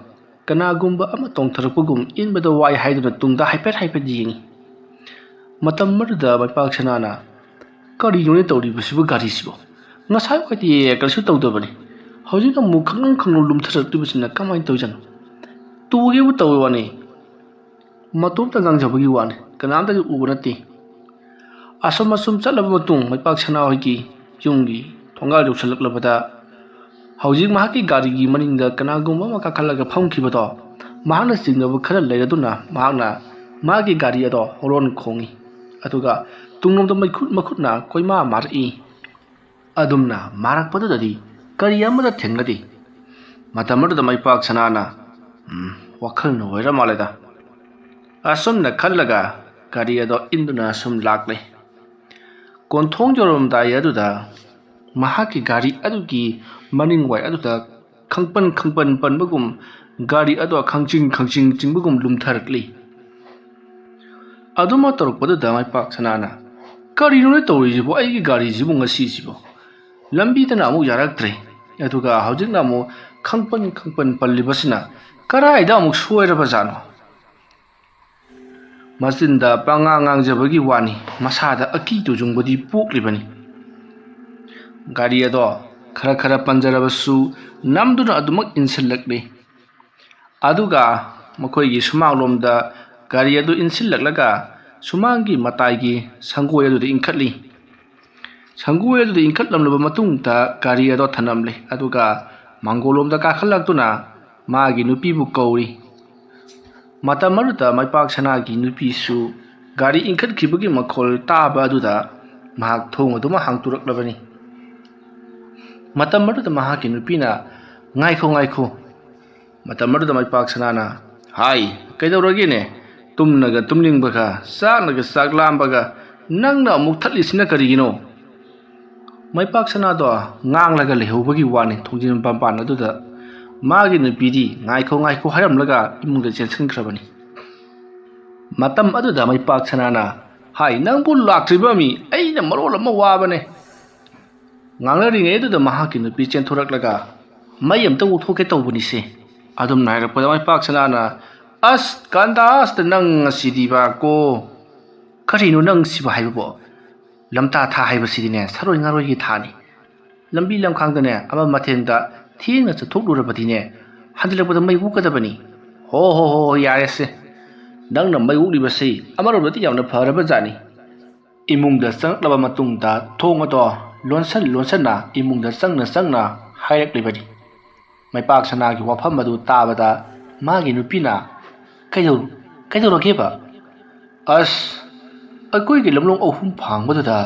ꯀꯅꯥꯒꯨꯝꯕ ꯑꯃ ꯇꯣꯡꯊꯔꯛꯄꯒꯨꯝ ꯏꯟꯕꯗ ꯋꯥꯏ ꯍꯥꯏꯗꯨꯅ ꯇꯨꯡꯗ ꯍꯥꯏꯐꯦꯠ ꯍꯥꯏꯐꯦꯠ ꯌꯦꯡꯉꯤ꯫ ꯃꯇꯝ ꯑꯗꯨꯗ ꯃꯩꯄꯥꯛ ꯁꯅꯥꯅ "ꯀꯔꯤꯅꯣꯅꯦ ꯇꯧꯔꯤꯕꯁꯤꯕꯨ ꯒꯥꯔꯤꯁꯤꯕꯨ? ꯉꯁꯥꯏ ꯋꯥꯏꯗꯤ ꯀꯔꯤꯁꯨ ꯇꯧꯗꯕꯅꯤ, ꯍꯧꯖꯤꯛꯅ ꯑꯃꯨꯛ ꯈꯪꯂꯨꯝ ꯈꯪꯂꯨꯝ ꯂꯨꯝꯊꯔꯛꯂꯤꯕꯁꯤꯅ ꯀꯃꯥꯏꯅ ꯇꯧꯖꯥꯠꯅꯣ? ꯇꯨꯒꯦꯕꯨ ꯇꯧꯏ ꯋꯥꯅꯤ, ꯃꯇꯣꯝꯇ ꯉꯥꯡꯖꯕꯒꯤ ꯋꯥꯅꯤ, ꯀꯅꯥꯝꯇꯗꯤ ꯎꯕ ꯅꯠꯇꯦ"꯫ ꯑꯁꯨꯝ ꯑꯁꯨꯝ ꯆꯠꯂꯕ ꯃꯇꯨꯡ ꯃꯩꯄꯥꯛ ꯁꯅꯥ ꯍꯣꯏꯒꯤ ꯌꯨꯝꯒꯤ ꯊꯣꯡꯒꯥꯜ ꯌꯧꯁꯤꯜꯂꯛꯂꯕꯗ, ꯍꯧꯖꯤꯛ ꯃꯍꯥꯛꯀꯤ ꯒꯥꯔꯤꯒꯤ ꯃꯅꯤꯡꯗ ꯀꯅꯥꯒꯨꯝꯕ ꯑꯃ ꯀꯥꯈꯠꯂꯒ ꯐꯝꯈꯤꯕꯗꯣ ꯃꯍꯥꯛꯅ ꯆꯤꯡꯅꯕ ꯈꯔ ꯂꯩꯔꯗꯨꯅ ꯃꯍꯥꯛꯅ ꯃꯥꯒꯤ ꯒꯥꯔꯤ ꯑꯗꯣ ꯍꯣꯔꯣꯟ ꯈꯣꯡꯏ꯫ ꯑꯗꯨꯒ ꯇꯨꯡꯂꯣꯝꯗ ꯃꯩꯈꯨꯠ ꯃꯈꯨꯠꯅ ꯀꯣꯏꯃꯥ ꯃꯥꯔꯛꯏ꯫ ꯑꯗꯨꯝꯅ ꯃꯥꯔꯛꯄꯗꯨꯗꯗꯤ ꯀꯔꯤ ꯑꯃꯠꯇ ꯊꯦꯡꯅꯗꯦ꯫ ꯃꯇꯝ ꯑꯗꯨꯗ ꯃꯩꯄꯥꯛ ꯁꯅꯥꯅ, "ꯎꯝ, ꯋꯥꯈꯜꯅ ꯑꯣꯏꯔ ꯃꯥꯜꯂꯦꯗ"꯫ ꯑꯁꯨꯝꯅ ꯈꯜꯂꯒ ꯒꯥꯔꯤ ꯑꯗꯣ ꯏꯟꯗꯨꯅ ꯁꯨꯝ ꯂꯥꯛꯂꯦ꯫ ꯀꯣꯟꯊꯣꯡ ꯌꯧꯔꯝꯗꯥꯏ ꯑꯗꯨꯗ ꯃꯍꯥꯛꯀꯤ ꯒꯥꯔꯤ ꯑꯗꯨꯒꯤ ꯃꯅꯤꯡꯋꯥꯏ ꯑꯗꯨꯗ ꯈꯪꯄꯟ ꯈꯪꯄꯟ ꯄꯟꯕꯒꯨꯝ, ꯒꯥꯔꯤ ꯑꯗꯣ ꯈꯪꯆꯤꯡ ꯈꯪꯆꯤꯡ ꯆꯤꯡꯕꯒꯨꯝ ꯂꯨꯝꯊꯔꯛꯂꯤ꯫ ꯑꯗꯨꯃꯛ ꯇꯧꯔꯛꯄꯗꯨꯗ ꯃꯩꯄꯥꯛ ꯁꯅꯥꯅ, "ꯀꯔꯤꯅꯣꯅꯦ ꯇꯧꯔꯤꯁꯤꯕꯨ? ꯑꯩꯒꯤ ꯒꯥꯔꯤꯁꯤꯕꯨ ꯉꯁꯤꯁꯤꯕꯨ ꯂꯝꯕꯤꯗꯅ ꯑꯃꯨꯛ ꯌꯥꯔꯛꯇ꯭ꯔꯦ, ꯑꯗꯨꯒ ꯍꯧꯖꯤꯛꯅ ꯑꯃꯨꯛ ꯈꯪꯄꯟ ꯈꯪꯄꯟ ꯄꯜꯂꯤꯕꯁꯤꯅ ꯀꯗꯥꯏꯗ ꯑꯃꯨꯛ ꯁꯣꯏꯔꯕꯖꯥꯠꯅꯣ?" ꯃꯆꯤꯟꯗ ꯄꯉꯥꯡ ꯉꯥꯡꯖꯕꯒꯤ ꯋꯥꯅꯤ, ꯃꯁꯥꯗ ꯑꯀꯤ ꯇꯨꯖꯨꯡꯕꯗꯤ ꯄꯣꯛꯂꯤꯕꯅꯤ꯫ ꯒꯥꯔꯤ ꯑꯗꯣ ꯈꯔ ꯈꯔ ꯄꯟꯖꯔꯕꯁꯨ ꯅꯝꯗꯨꯅ ꯑꯗꯨꯃꯛ ꯏꯟꯁꯤꯜꯂꯛꯂꯤ꯫ ꯑꯗꯨꯒ ꯃꯈꯣꯏꯒꯤ ꯁꯨꯃꯥꯡꯂꯣꯝꯗ ꯒꯥꯔꯤ ꯑꯗꯨ ꯏꯟꯁꯤꯜꯂꯛꯂꯒ ꯁꯨꯃꯥꯡꯒꯤ ꯃꯇꯥꯏꯒꯤ ꯁꯪꯒꯣꯏ ꯑꯗꯨꯗ ꯏꯟꯈꯠꯂꯤ꯫ ꯁꯪꯒꯣꯏ ꯑꯗꯨꯗ ꯏꯟꯈꯠꯂꯝꯂꯕ ꯃꯇꯨꯡꯗ ꯒꯥꯔꯤ ꯑꯗꯣ ꯊꯅꯝꯂꯦ, ꯑꯗꯨꯒ ꯃꯥꯡꯒꯣꯜꯂꯣꯝꯗ ꯀꯥꯈꯠꯂꯛꯇꯨꯅ ꯃꯥꯒꯤ ꯅꯨꯄꯤꯕꯨ ꯀꯧꯔꯤ꯫ ꯃꯇꯝ ꯑꯗꯨꯗ ꯃꯩꯄꯥꯛ ꯁꯅꯥꯒꯤ ꯅꯨꯄꯤꯁꯨ ꯒꯥꯔꯤ ꯏꯟꯈꯠꯈꯤꯕꯒꯤ ꯃꯈꯣꯜ ꯇꯥꯕ ꯑꯗꯨꯗ ꯃꯍꯥꯛ ꯊꯣꯡ ꯑꯗꯨꯃ ꯍꯥꯡꯇꯣꯔꯛꯂꯕꯅꯤ꯫ ꯃꯇꯝ ꯑꯗꯨꯗ ꯃꯍꯥꯛꯀꯤ ꯅꯨꯄꯤꯅ, "ꯉꯥꯏꯈꯣ, ꯉꯥꯏꯈꯣ!" ꯃꯇꯝ ꯑꯗꯨꯗ ꯃꯩꯄꯥꯛ ꯁꯅꯥꯅ, "ꯍꯥꯏ, ꯀꯩꯗꯧꯔꯒꯦꯅꯦ? ꯇꯨꯝꯅꯒ ꯇꯨꯝꯅꯤꯡꯕꯒ, ꯆꯥꯛꯅꯒ ꯆꯥꯛ ꯂꯥꯝꯕꯒ, ꯅꯪꯅ ꯑꯃꯨꯛ ꯊꯠꯂꯤꯁꯤꯅ ꯀꯔꯤꯒꯤꯅꯣ?" ꯃꯩꯄꯥꯛ ꯁꯅꯥꯗꯣ ꯉꯥꯡꯂꯒ ꯂꯩꯍꯧꯕꯒꯤ ꯋꯥꯅꯤ ꯊꯣꯡꯖꯤꯟ ꯃꯄꯥꯟ ꯑꯗꯨꯗ꯫ ꯃꯥꯒꯤ ꯅꯨꯄꯤꯗꯤ "ꯉꯥꯏꯈꯣ, ꯉꯥꯏꯈꯣ" ꯍꯥꯏꯔꯝꯂꯒ ꯏꯃꯨꯡꯗ ꯆꯦꯟꯁꯤꯟꯈ꯭ꯔꯕꯅꯤ꯫ ꯃꯇꯝ ꯑꯗꯨꯗ ꯃꯩꯄꯥꯛ ꯁꯅꯥꯅ, "ꯍꯥꯏ, ꯅꯪꯕꯨ ꯂꯥꯛꯇ꯭ꯔꯤꯕ ꯃꯤ, ꯑꯩꯅ ꯃꯔꯣꯜ ꯑꯃ ꯋꯥꯕꯅꯦ!" ꯉꯥꯡꯅꯔꯤꯉꯩ ꯑꯗꯨꯗ ꯃꯍꯥꯛꯀꯤ ꯅꯨꯄꯤ ꯆꯦꯟꯊꯣꯔꯛꯂꯒ, "ꯃꯩ ꯑꯝꯇ ꯎꯊꯣꯛꯀꯦ ꯇꯧꯕꯅꯤꯁꯦ!" ꯑꯗꯨꯝꯅ ꯍꯥꯏꯔꯛꯄꯗ ꯃꯩꯄꯥꯛ ꯁꯅꯥꯅ, "ꯑꯁ, ꯀꯥꯟꯗꯥꯁꯇ ꯅꯪ ꯉꯁꯤꯗꯤꯕ ꯀꯣ! ꯀꯔꯤꯅꯣ ꯅꯪ ꯁꯤꯕꯨ ꯍꯥꯏꯕꯕꯣ? ꯂꯝꯇꯥ ꯊꯥ ꯍꯥꯏꯕꯁꯤꯗꯤꯅꯦ, ꯁꯥꯔꯣꯏ ꯉꯥꯔꯣꯏꯒꯤ ꯊꯥꯅꯤ꯫ ꯂꯝꯕꯤ ꯂꯝꯈꯥꯡꯗꯅꯦ, ꯑꯃ ꯃꯊꯦꯜꯗ ꯊꯦꯡꯅ ꯆꯠꯊꯣꯛꯂꯨꯔꯕꯗꯤꯅꯦ, ꯍꯟꯖꯤꯜꯂꯛꯄꯗ ꯃꯩ ꯑꯣꯛꯀꯗꯕꯅꯤ꯫ ꯍꯣ, ꯍꯣ, ꯍꯣ, ꯍꯣ, ꯌꯥꯔꯦꯁꯦ꯫ ꯅꯪꯅ ꯃꯩ ꯑꯣꯛꯂꯤꯕꯁꯤ ꯑꯃꯔꯣꯝꯗꯗꯤ ꯌꯥꯝꯅ ꯐꯔꯕ ꯖꯥꯠꯅꯤ꯫" ꯏꯃꯨꯡꯗ ꯆꯪꯂꯛꯂꯕ ꯃꯇꯨꯡꯗ ꯊꯣꯡ ꯑꯗꯣ ꯂꯣꯟꯁꯟ ꯂꯣꯟꯁꯟꯅ ꯏꯃꯨꯡꯗ ꯆꯪꯅ ꯆꯪꯅ ꯍꯥꯏꯔꯛꯂꯤꯕꯅꯤ꯫ ꯃꯩꯄꯥꯛ ꯁꯅꯥꯒꯤ ꯋꯥꯐꯝ ꯑꯗꯨ ꯇꯥꯕꯗ ꯃꯥꯒꯤ ꯅꯨꯄꯤꯅ, "ꯀꯩꯗꯧ-, ꯀꯩꯗꯧꯔꯒꯦꯕ?" "ꯑꯁ, ꯑꯩꯈꯣꯏꯒꯤ ꯂꯝꯂꯣꯡ ꯑꯍꯨꯝ ꯐꯥꯡꯕꯗꯨꯗ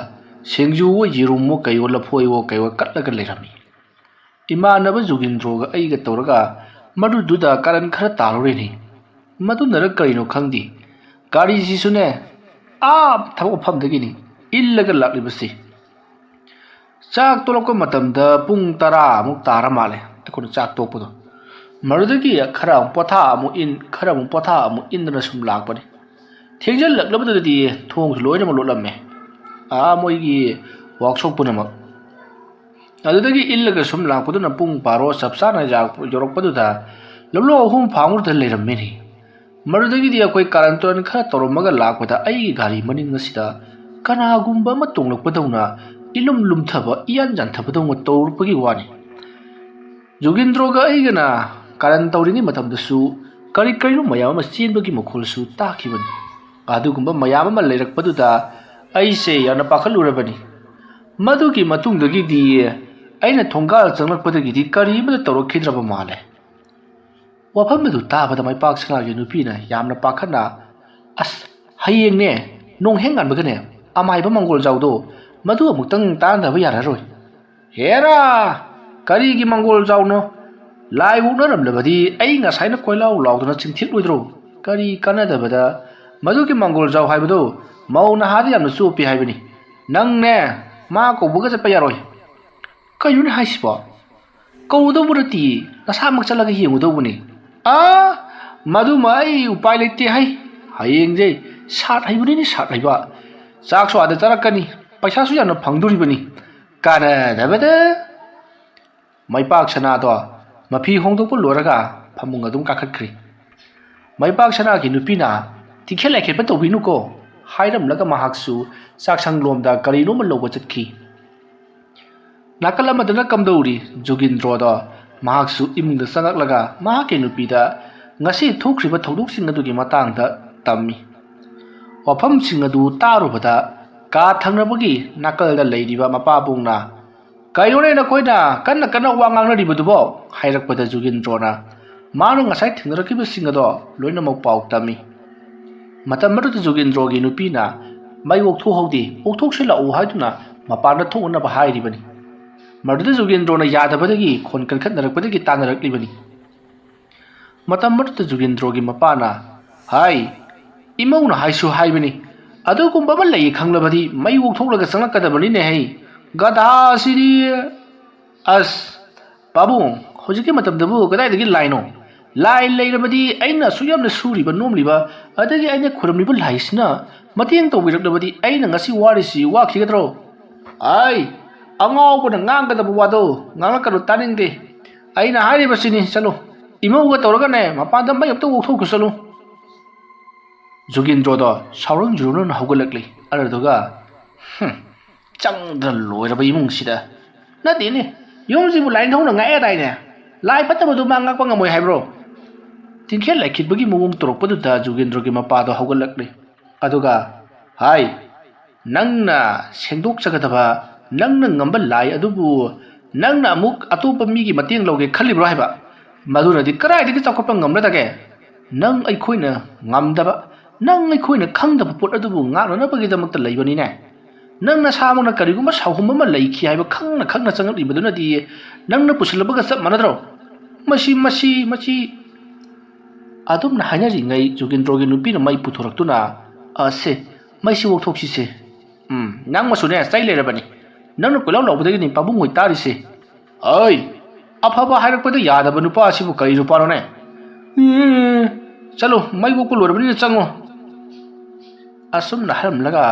ꯁꯤꯡꯖꯨꯋꯣ ꯌꯦꯔꯨꯝꯋꯣ ꯀꯩꯋꯣ ꯂꯐꯣꯏꯋꯣ ꯀꯩꯋꯣ ꯀꯠꯂꯒ ꯂꯩꯔꯝꯃꯤ꯫ ꯏꯃꯥꯟꯅꯕ ꯖꯨꯒꯤꯟꯗ꯭ꯔꯣꯒ ꯑꯩꯒ ꯇꯧꯔꯒ ꯃꯗꯨꯗꯨꯗ ꯀꯥꯔꯟ ꯈꯔ ꯇꯥꯔꯨꯔꯤꯅꯤ꯫ ꯃꯗꯨꯅꯔ ꯀꯔꯤꯅꯣ ꯈꯪꯗꯦ, ꯒꯥꯔꯤꯁꯤꯁꯨꯅꯦ, ꯑꯥ ꯊꯕꯛ ꯃꯐꯝꯗꯒꯤꯅꯤ ꯏꯜꯂꯒ ꯂꯥꯛꯂꯤꯕꯁꯤ꯫ ꯆꯥꯛ ꯇꯣꯂꯛꯄ ꯃꯇꯝꯗ ꯄꯨꯡ ꯇꯔꯥꯃꯨꯛ ꯇꯥꯔ ꯃꯥꯜꯂꯦ ꯑꯩꯈꯣꯏꯅ ꯆꯥꯛ ꯇꯣꯛꯄꯗꯣ꯫ ꯃꯗꯨꯗꯒꯤ ꯈꯔ ꯑꯃꯨꯛ ꯄꯣꯊꯥ ꯑꯃꯨꯛ ꯏꯟ, ꯈꯔ ꯑꯃꯨꯛ ꯄꯣꯊꯥ ꯑꯃꯨꯛ ꯏꯟꯗꯅ ꯁꯨꯝ ꯂꯥꯛꯄꯅꯤ꯫ ꯊꯦꯡꯖꯤꯜꯂꯛꯂꯕꯗꯗꯤ ꯊꯣꯡꯁꯨ ꯂꯣꯏꯅꯃꯛ ꯂꯣꯠꯂꯝꯃꯦ, ꯑꯥ ꯃꯣꯏꯒꯤ ꯋꯥꯛꯁꯣꯞ ꯄꯨꯝꯅꯃꯛ꯫ ꯑꯗꯨꯗꯒꯤ ꯏꯜꯂꯒ ꯁꯨꯝ ꯂꯥꯛꯄꯗꯨꯅ ꯄꯨꯡ ꯕꯥꯔꯣ ꯆꯞ ꯆꯥꯅ ꯌꯥ-, ꯌꯧꯔꯛꯄꯗꯨꯗ ꯂꯝꯂꯣꯡ ꯑꯍꯨꯝ ꯐꯥꯡꯕꯗ ꯂꯩꯔꯝꯃꯤꯅꯤ꯫ ꯃꯗꯨꯗꯒꯤꯗꯤ ꯑꯩꯈꯣꯏ ꯀꯥꯔꯟ ꯇꯨꯔꯟ ꯈꯔ ꯇꯧꯔꯝꯃꯒ ꯂꯥꯛꯄꯗ ꯑꯩꯒꯤ ꯒꯥꯔꯤ ꯃꯅꯤꯡ ꯑꯁꯤꯗ ꯀꯅꯥꯒꯨꯝꯕ ꯑꯃ ꯇꯣꯡꯂꯛꯄꯗꯧꯅ ꯏꯂꯨꯝ ꯂꯨꯝꯊꯕ, ꯏꯌꯥꯟ ꯌꯥꯟꯊꯕꯗꯧꯅ ꯇꯧꯔꯛꯄꯒꯤ ꯋꯥꯅꯤ꯫ ꯖꯨꯒꯤꯟꯗ꯭ꯔꯣꯒ ꯑꯩꯒꯅ ꯀꯥꯔꯟ ꯇꯧꯔꯤꯉꯩ ꯃꯇꯝꯗꯁꯨ ꯀꯔꯤ ꯀꯔꯤꯅꯣ ꯃꯌꯥꯝ ꯑꯃ ꯆꯦꯟꯕꯒꯤ ꯃꯈꯣꯜꯁꯨ ꯇꯥꯈꯤꯕꯅꯤ꯫ ꯑꯗꯨꯒꯨꯝꯕ ꯃꯌꯥꯝ ꯑꯃ ꯂꯩꯔꯛꯄꯗꯨꯗ ꯑꯩꯁꯦ ꯌꯥꯝꯅ ꯄꯥꯈꯠꯂꯨꯔꯕꯅꯤ꯫ ꯃꯗꯨꯒꯤ ꯃꯇꯨꯡꯗꯒꯤꯗꯤ ꯑꯩꯅ ꯊꯣꯡꯒꯥꯜ ꯆꯪꯂꯛꯄꯗꯒꯤꯗꯤ ꯀꯔꯤ ꯑꯃꯠꯇ ꯇꯧꯔꯛꯈꯤꯗ꯭ꯔꯕ ꯃꯥꯜꯂꯦ꯫ ꯋꯥꯐꯝ ꯑꯗꯨ ꯇꯥꯕꯗ ꯃꯥꯏꯄꯥꯛ ꯁꯅꯥꯒꯤ ꯅꯨꯄꯤꯅ ꯌꯥꯝꯅ ꯄꯥꯈꯠꯅ, "ꯑꯁ, ꯍꯌꯦꯡꯅꯦ, ꯅꯣꯡ ꯍꯦꯛ ꯉꯥꯟꯕꯒꯅꯦ, ꯑꯃꯥꯏꯕ ꯃꯪꯒꯣꯜꯖꯥꯎꯗꯣ, ꯃꯗꯨ ꯑꯃꯨꯛꯇꯪ ꯇꯥꯟꯅꯗꯕ ꯌꯥꯔꯔꯣꯏ"꯫ "ꯍꯦꯔꯥ, ꯀꯔꯤꯒꯤ ꯃꯪꯒꯣꯜꯖꯥꯎꯅꯣ? ꯂꯥꯏ ꯑꯣꯛꯅꯔꯝꯂꯕꯗꯤ ꯑꯩ ꯉꯁꯥꯏꯅ ꯀꯣꯏꯂꯥꯎ ꯂꯥꯎꯗꯅ ꯆꯤꯡꯊꯤꯠꯂꯣꯏꯗ꯭ꯔꯣ? ꯀꯔꯤ ꯀꯥꯟꯅꯗꯕꯗ? ꯃꯗꯨꯒꯤ ꯃꯪꯒꯣꯜꯖꯥꯎ ꯍꯥꯏꯕꯗꯣ ꯃꯧ ꯅꯍꯥꯗ ꯌꯥꯝꯅ ꯆꯣꯞꯄꯤ ꯍꯥꯏꯕꯅꯤ꯫ ꯅꯪꯅꯦ, ꯃꯥ ꯀꯧꯕꯒ ꯆꯠꯄ ꯌꯥꯔꯣꯏ"꯫ "ꯀꯩꯅꯣꯅꯦ ꯍꯥꯏꯁꯤꯕꯣ? ꯀꯧꯔꯨꯗꯧꯕ ꯅꯠꯇꯤꯌꯦ, ꯅꯁꯥꯃꯛ ꯆꯠꯂꯒ ꯌꯦꯡꯉꯨꯗꯧꯕꯅꯤ"꯫ "ꯑꯥ, ꯃꯗꯨꯃ ꯑꯩ ꯎꯄꯥꯏ ꯂꯩꯇꯦ ꯍꯥꯏ꯫ ꯍꯌꯦꯡꯁꯦ ꯁꯥꯠ ꯍꯩꯕꯅꯤꯅꯦ, ꯁꯥꯠ ꯍꯩꯕ꯫ ꯆꯥꯛꯁꯨ ꯑꯥꯗ ꯆꯥꯔꯛꯀꯅꯤ, ꯄꯩꯁꯥꯁꯨ ꯌꯥꯝꯅ ꯐꯪꯗꯣꯔꯤꯕꯅꯤ꯫ ꯀꯥꯟꯅꯗꯕꯗ"꯫ ꯃꯩꯄꯥꯛ ꯁꯅꯥꯗꯣ ꯃꯐꯤ ꯍꯣꯡꯗꯣꯛꯄ ꯂꯣꯏꯔꯒ ꯐꯃꯨꯡ ꯑꯗꯨꯝ ꯀꯥꯈꯠꯈ꯭ꯔꯤ꯫ ꯃꯩꯄꯥꯛ ꯁꯅꯥꯒꯤ ꯅꯨꯄꯤꯅ, "ꯇꯤꯈꯦꯠ ꯂꯥꯏꯈꯦꯠꯄ ꯇꯧꯕꯤꯅꯨꯀꯣ" ꯍꯥꯏꯔꯝꯂꯒ ꯃꯍꯥꯛꯁꯨ ꯆꯥꯛꯁꯪꯂꯣꯝꯗ ꯀꯔꯤꯅꯣꯃ ꯂꯧꯕ ꯆꯠꯈꯤ꯫ ꯅꯥꯀꯜ ꯑꯃꯗꯅ ꯀꯝꯗꯧꯔꯤ ꯖꯨꯒꯤꯟꯗ꯭ꯔꯣꯗꯣ? ꯃꯍꯥꯛꯁꯨ ꯏꯃꯨꯡꯗ ꯆꯪꯉꯛꯂꯒ ꯃꯍꯥꯛꯀꯤ ꯅꯨꯄꯤꯗ ꯉꯁꯤ ꯊꯣꯛꯈ꯭ꯔꯤꯕ ꯊꯧꯗꯣꯛꯁꯤꯡ ꯑꯗꯨꯒꯤ ꯃꯇꯥꯡꯗ ꯇꯝꯃꯤ꯫ ꯋꯥꯐꯝꯁꯤꯡ ꯑꯗꯨ ꯇꯥꯔꯨꯕꯗ ꯀꯥ ꯊꯪꯅꯕꯒꯤ ꯅꯥꯀꯜꯗ ꯂꯩꯔꯤꯕ ꯃꯄꯥꯕꯨꯡꯅ, "ꯀꯩꯅꯣꯅꯦ ꯅꯈꯣꯏꯅ ꯀꯟꯅ ꯀꯟꯅ ꯋꯥ ꯉꯥꯡꯅꯔꯤꯕꯗꯨꯕꯣ?" ꯍꯥꯏꯔꯛꯄꯗ ꯖꯨꯒꯤꯟꯗ꯭ꯔꯣꯅ ꯃꯥꯅ ꯉꯁꯥꯏ ꯊꯦꯡꯅꯔꯛꯈꯤꯕꯁꯤꯡ ꯑꯗꯣ ꯂꯣꯏꯅꯃꯛ ꯄꯥꯎ ꯇꯝꯃꯤ꯫ ꯃꯇꯝ ꯑꯗꯨꯗ ꯖꯨꯒꯤꯟꯗ꯭ꯔꯣꯒꯤ ꯅꯨꯄꯤꯅ, "ꯃꯩ ꯑꯣꯛꯊꯣꯛꯍꯧꯗꯦ, ꯑꯣꯛꯊꯣꯛꯁꯤ ꯂꯥꯛꯎ" ꯍꯥꯏꯗꯨꯅ ꯃꯄꯥꯟꯗ ꯊꯣꯛꯅꯅꯕ ꯍꯥꯏꯔꯤꯕꯅꯤ꯫ ꯃꯗꯨꯗ ꯖꯨꯒꯤꯟꯗ꯭ꯔꯣꯅ ꯌꯥꯗꯕꯗꯒꯤ ꯈꯣꯟ ꯀꯟꯈꯠꯅꯔꯛꯄꯗꯒꯤ ꯇꯥꯟꯅꯔꯛꯂꯤꯕꯅꯤ꯫ ꯃꯇꯝ ꯑꯗꯨꯗ ꯖꯨꯒꯤꯟꯗ꯭ꯔꯣꯒꯤ ꯃꯄꯥꯅ, "ꯍꯥꯏ, ꯏꯃꯧꯅ ꯍꯥꯏꯁꯨ ꯍꯥꯏꯕꯅꯤ, ꯑꯗꯨꯒꯨꯝꯕ ꯑꯃ ꯂꯩ ꯈꯪꯂꯕꯗꯤ ꯃꯩ ꯑꯣꯛꯊꯣꯛꯂꯒ ꯆꯪꯂꯛꯀꯗꯕꯅꯤꯅꯦ ꯍꯩ, ꯒꯙꯥꯁꯤꯗꯤ"꯫ "ꯑꯁ, ꯄꯥꯕꯨꯡ, ꯍꯧꯖꯤꯛꯀꯤ ꯃꯇꯝꯗꯕꯨ ꯀꯗꯥꯏꯗꯒꯤ ꯂꯥꯏꯅꯣ? ꯂꯥꯏ ꯂꯩꯔꯕꯗꯤ ꯑꯩꯅ ꯑꯁꯨꯛ ꯌꯥꯝꯅ ꯁꯨꯔꯤꯕ ꯅꯣꯝꯂꯤꯕ, ꯑꯗꯒꯤ ꯑꯩꯅ ꯈꯨꯔꯨꯝꯂꯤꯕ ꯂꯥꯏꯁꯤꯅ ꯃꯇꯦꯡ ꯇꯧꯕꯤꯔꯛꯂꯕꯗꯤ ꯑꯩꯅ ꯉꯁꯤ ꯋꯥꯔꯤꯁꯤ ꯋꯥꯈꯤꯒꯗ꯭ꯔꯣ?" "ꯑꯩ, ꯑꯉꯥꯎꯕꯅ ꯉꯥꯡꯒꯗꯕ ꯋꯥꯗꯣ ꯉꯥꯡꯂꯛꯀꯅꯨ, ꯇꯥꯅꯤꯡꯗꯦ꯫ ꯑꯩꯅ ꯍꯥꯏꯔꯤꯕꯁꯤꯅꯤ, ꯆꯠꯂꯨ꯫ ꯏꯃꯧꯒ ꯇꯧꯔꯒꯅꯦ, ꯃꯄꯥꯟꯗ ꯃꯩ ꯑꯝꯇ ꯑꯣꯛꯊꯣꯛꯈꯣ, ꯆꯠꯂꯨ"꯫ ꯖꯨꯒꯦꯟꯗ꯭ꯔꯣꯗꯣ ꯁꯥꯎꯔꯪ ꯖꯨꯔꯨꯅꯨꯅ ꯍꯧꯒꯠꯂꯛꯂꯤ꯫ ꯑꯗꯨꯗꯨꯒ, "ꯍꯨꯝ, ꯆꯪꯗ꯭ꯔ ꯂꯣꯏꯔꯕ ꯏꯃꯨꯡꯁꯤꯗ꯫ ꯅꯠꯇꯦꯅꯦ, ꯌꯨꯝꯁꯤꯕꯨ ꯂꯥꯏꯅꯤꯡꯊꯧꯅ ꯉꯥꯛꯑꯦꯗꯥꯏꯅꯦ? ꯂꯥꯏ ꯐꯠꯇꯕꯗꯨ ꯃꯥ ꯉꯥꯛꯄ ꯉꯝꯃꯣꯏ ꯍꯥꯏꯕ꯭ꯔꯣ?" ꯇꯤꯡꯈꯦꯠ ꯂꯥꯏꯈꯤꯠꯄꯒꯤ ꯃꯑꯣꯡ ꯇꯧꯔꯛꯄꯗꯨꯗ ꯖꯨꯒꯦꯟꯗ꯭ꯔꯣꯒꯤ ꯃꯄꯥꯗꯣ ꯍꯧꯒꯠꯂꯛꯂꯤ꯫ ꯑꯗꯨꯒ, "ꯍꯥꯏ, ꯅꯪꯅ ꯁꯦꯡꯗꯣꯛꯆꯒꯗꯕ, ꯅꯪꯅ ꯉꯝꯕ ꯂꯥꯏ ꯑꯗꯨꯕꯨ ꯅꯪꯅ ꯑꯃꯨꯛ ꯑꯇꯣꯞꯄ ꯃꯤꯒꯤ ꯃꯇꯦꯡ ꯂꯧꯒꯦ ꯈꯜꯂꯤꯕ꯭ꯔꯣ ꯍꯥꯏꯕ? ꯃꯗꯨꯅꯗꯤ ꯀꯗꯥꯏꯗꯒꯤ ꯆꯥꯎꯈꯠꯄ ꯉꯝꯂꯗꯒꯦ? ꯅꯪ ꯑꯩꯈꯣꯏꯅ ꯉꯝꯗꯕ, ꯅꯪ ꯑꯩꯈꯣꯏꯅ ꯈꯪꯗꯕ ꯄꯣꯠ ꯑꯗꯨꯕꯨ ꯉꯥꯛꯅꯅꯕꯒꯤꯗꯃꯛꯇ ꯂꯩꯕꯅꯤꯅꯦ꯫ ꯅꯪ ꯅꯁꯥꯃꯛꯅ ꯀꯔꯤꯒꯨꯝꯕ ꯁꯥꯎꯍꯨꯝ ꯑꯃ ꯂꯩꯈꯤ ꯍꯥꯏꯕ ꯈꯪꯅ ꯈꯪꯅ ꯆꯪꯂꯛꯂꯤꯕꯗꯨꯅꯗꯤ ꯅꯪꯅ ꯄꯨꯁꯤꯜꯂꯕꯒ ꯆꯞ ꯃꯥꯟꯅꯗ꯭ꯔꯣ?" ꯃꯁꯤ, ꯃꯁꯤ, ꯃꯁꯤ꯫ ꯑꯗꯨꯝꯅ ꯍꯥꯏꯅꯔꯤꯉꯩ ꯖꯨꯒꯦꯟꯗ꯭ꯔꯣꯒꯤ ꯅꯨꯄꯤꯅ ꯃꯩ ꯄꯨꯊꯣꯔꯛꯇꯨꯅ, "ꯑ, ꯁꯦ, ꯃꯩꯁꯤ ꯑꯣꯛꯊꯣꯛꯁꯤꯁꯦ꯫ ꯎꯝ, ꯅꯪꯃꯁꯨꯅꯦ ꯆꯩ ꯂꯩꯔꯕꯅꯤ꯫ ꯅꯪꯅ ꯀꯣꯏꯂꯥꯎ ꯂꯥꯎꯕꯗꯒꯤꯅꯤ ꯄꯥꯕꯨꯡ ꯍꯣꯏ ꯇꯥꯔꯤꯁꯦ꯫ ꯑꯩ, ꯑꯐꯕ ꯍꯥꯏꯔꯛꯄꯗ ꯌꯥꯗꯕ ꯅꯨꯄꯥ ꯑꯁꯤꯕꯨ ꯀꯔꯤ ꯅꯨꯄꯥꯅꯣꯅꯦ? ꯎꯝ, ꯆꯠꯂꯣ, ꯃꯩ ꯑꯣꯛꯄ ꯂꯣꯏꯔꯕꯅꯤꯅ ꯆꯪꯉꯣ꯫" ꯑꯁꯨꯝꯅ ꯍꯥꯏꯔꯝꯂꯒ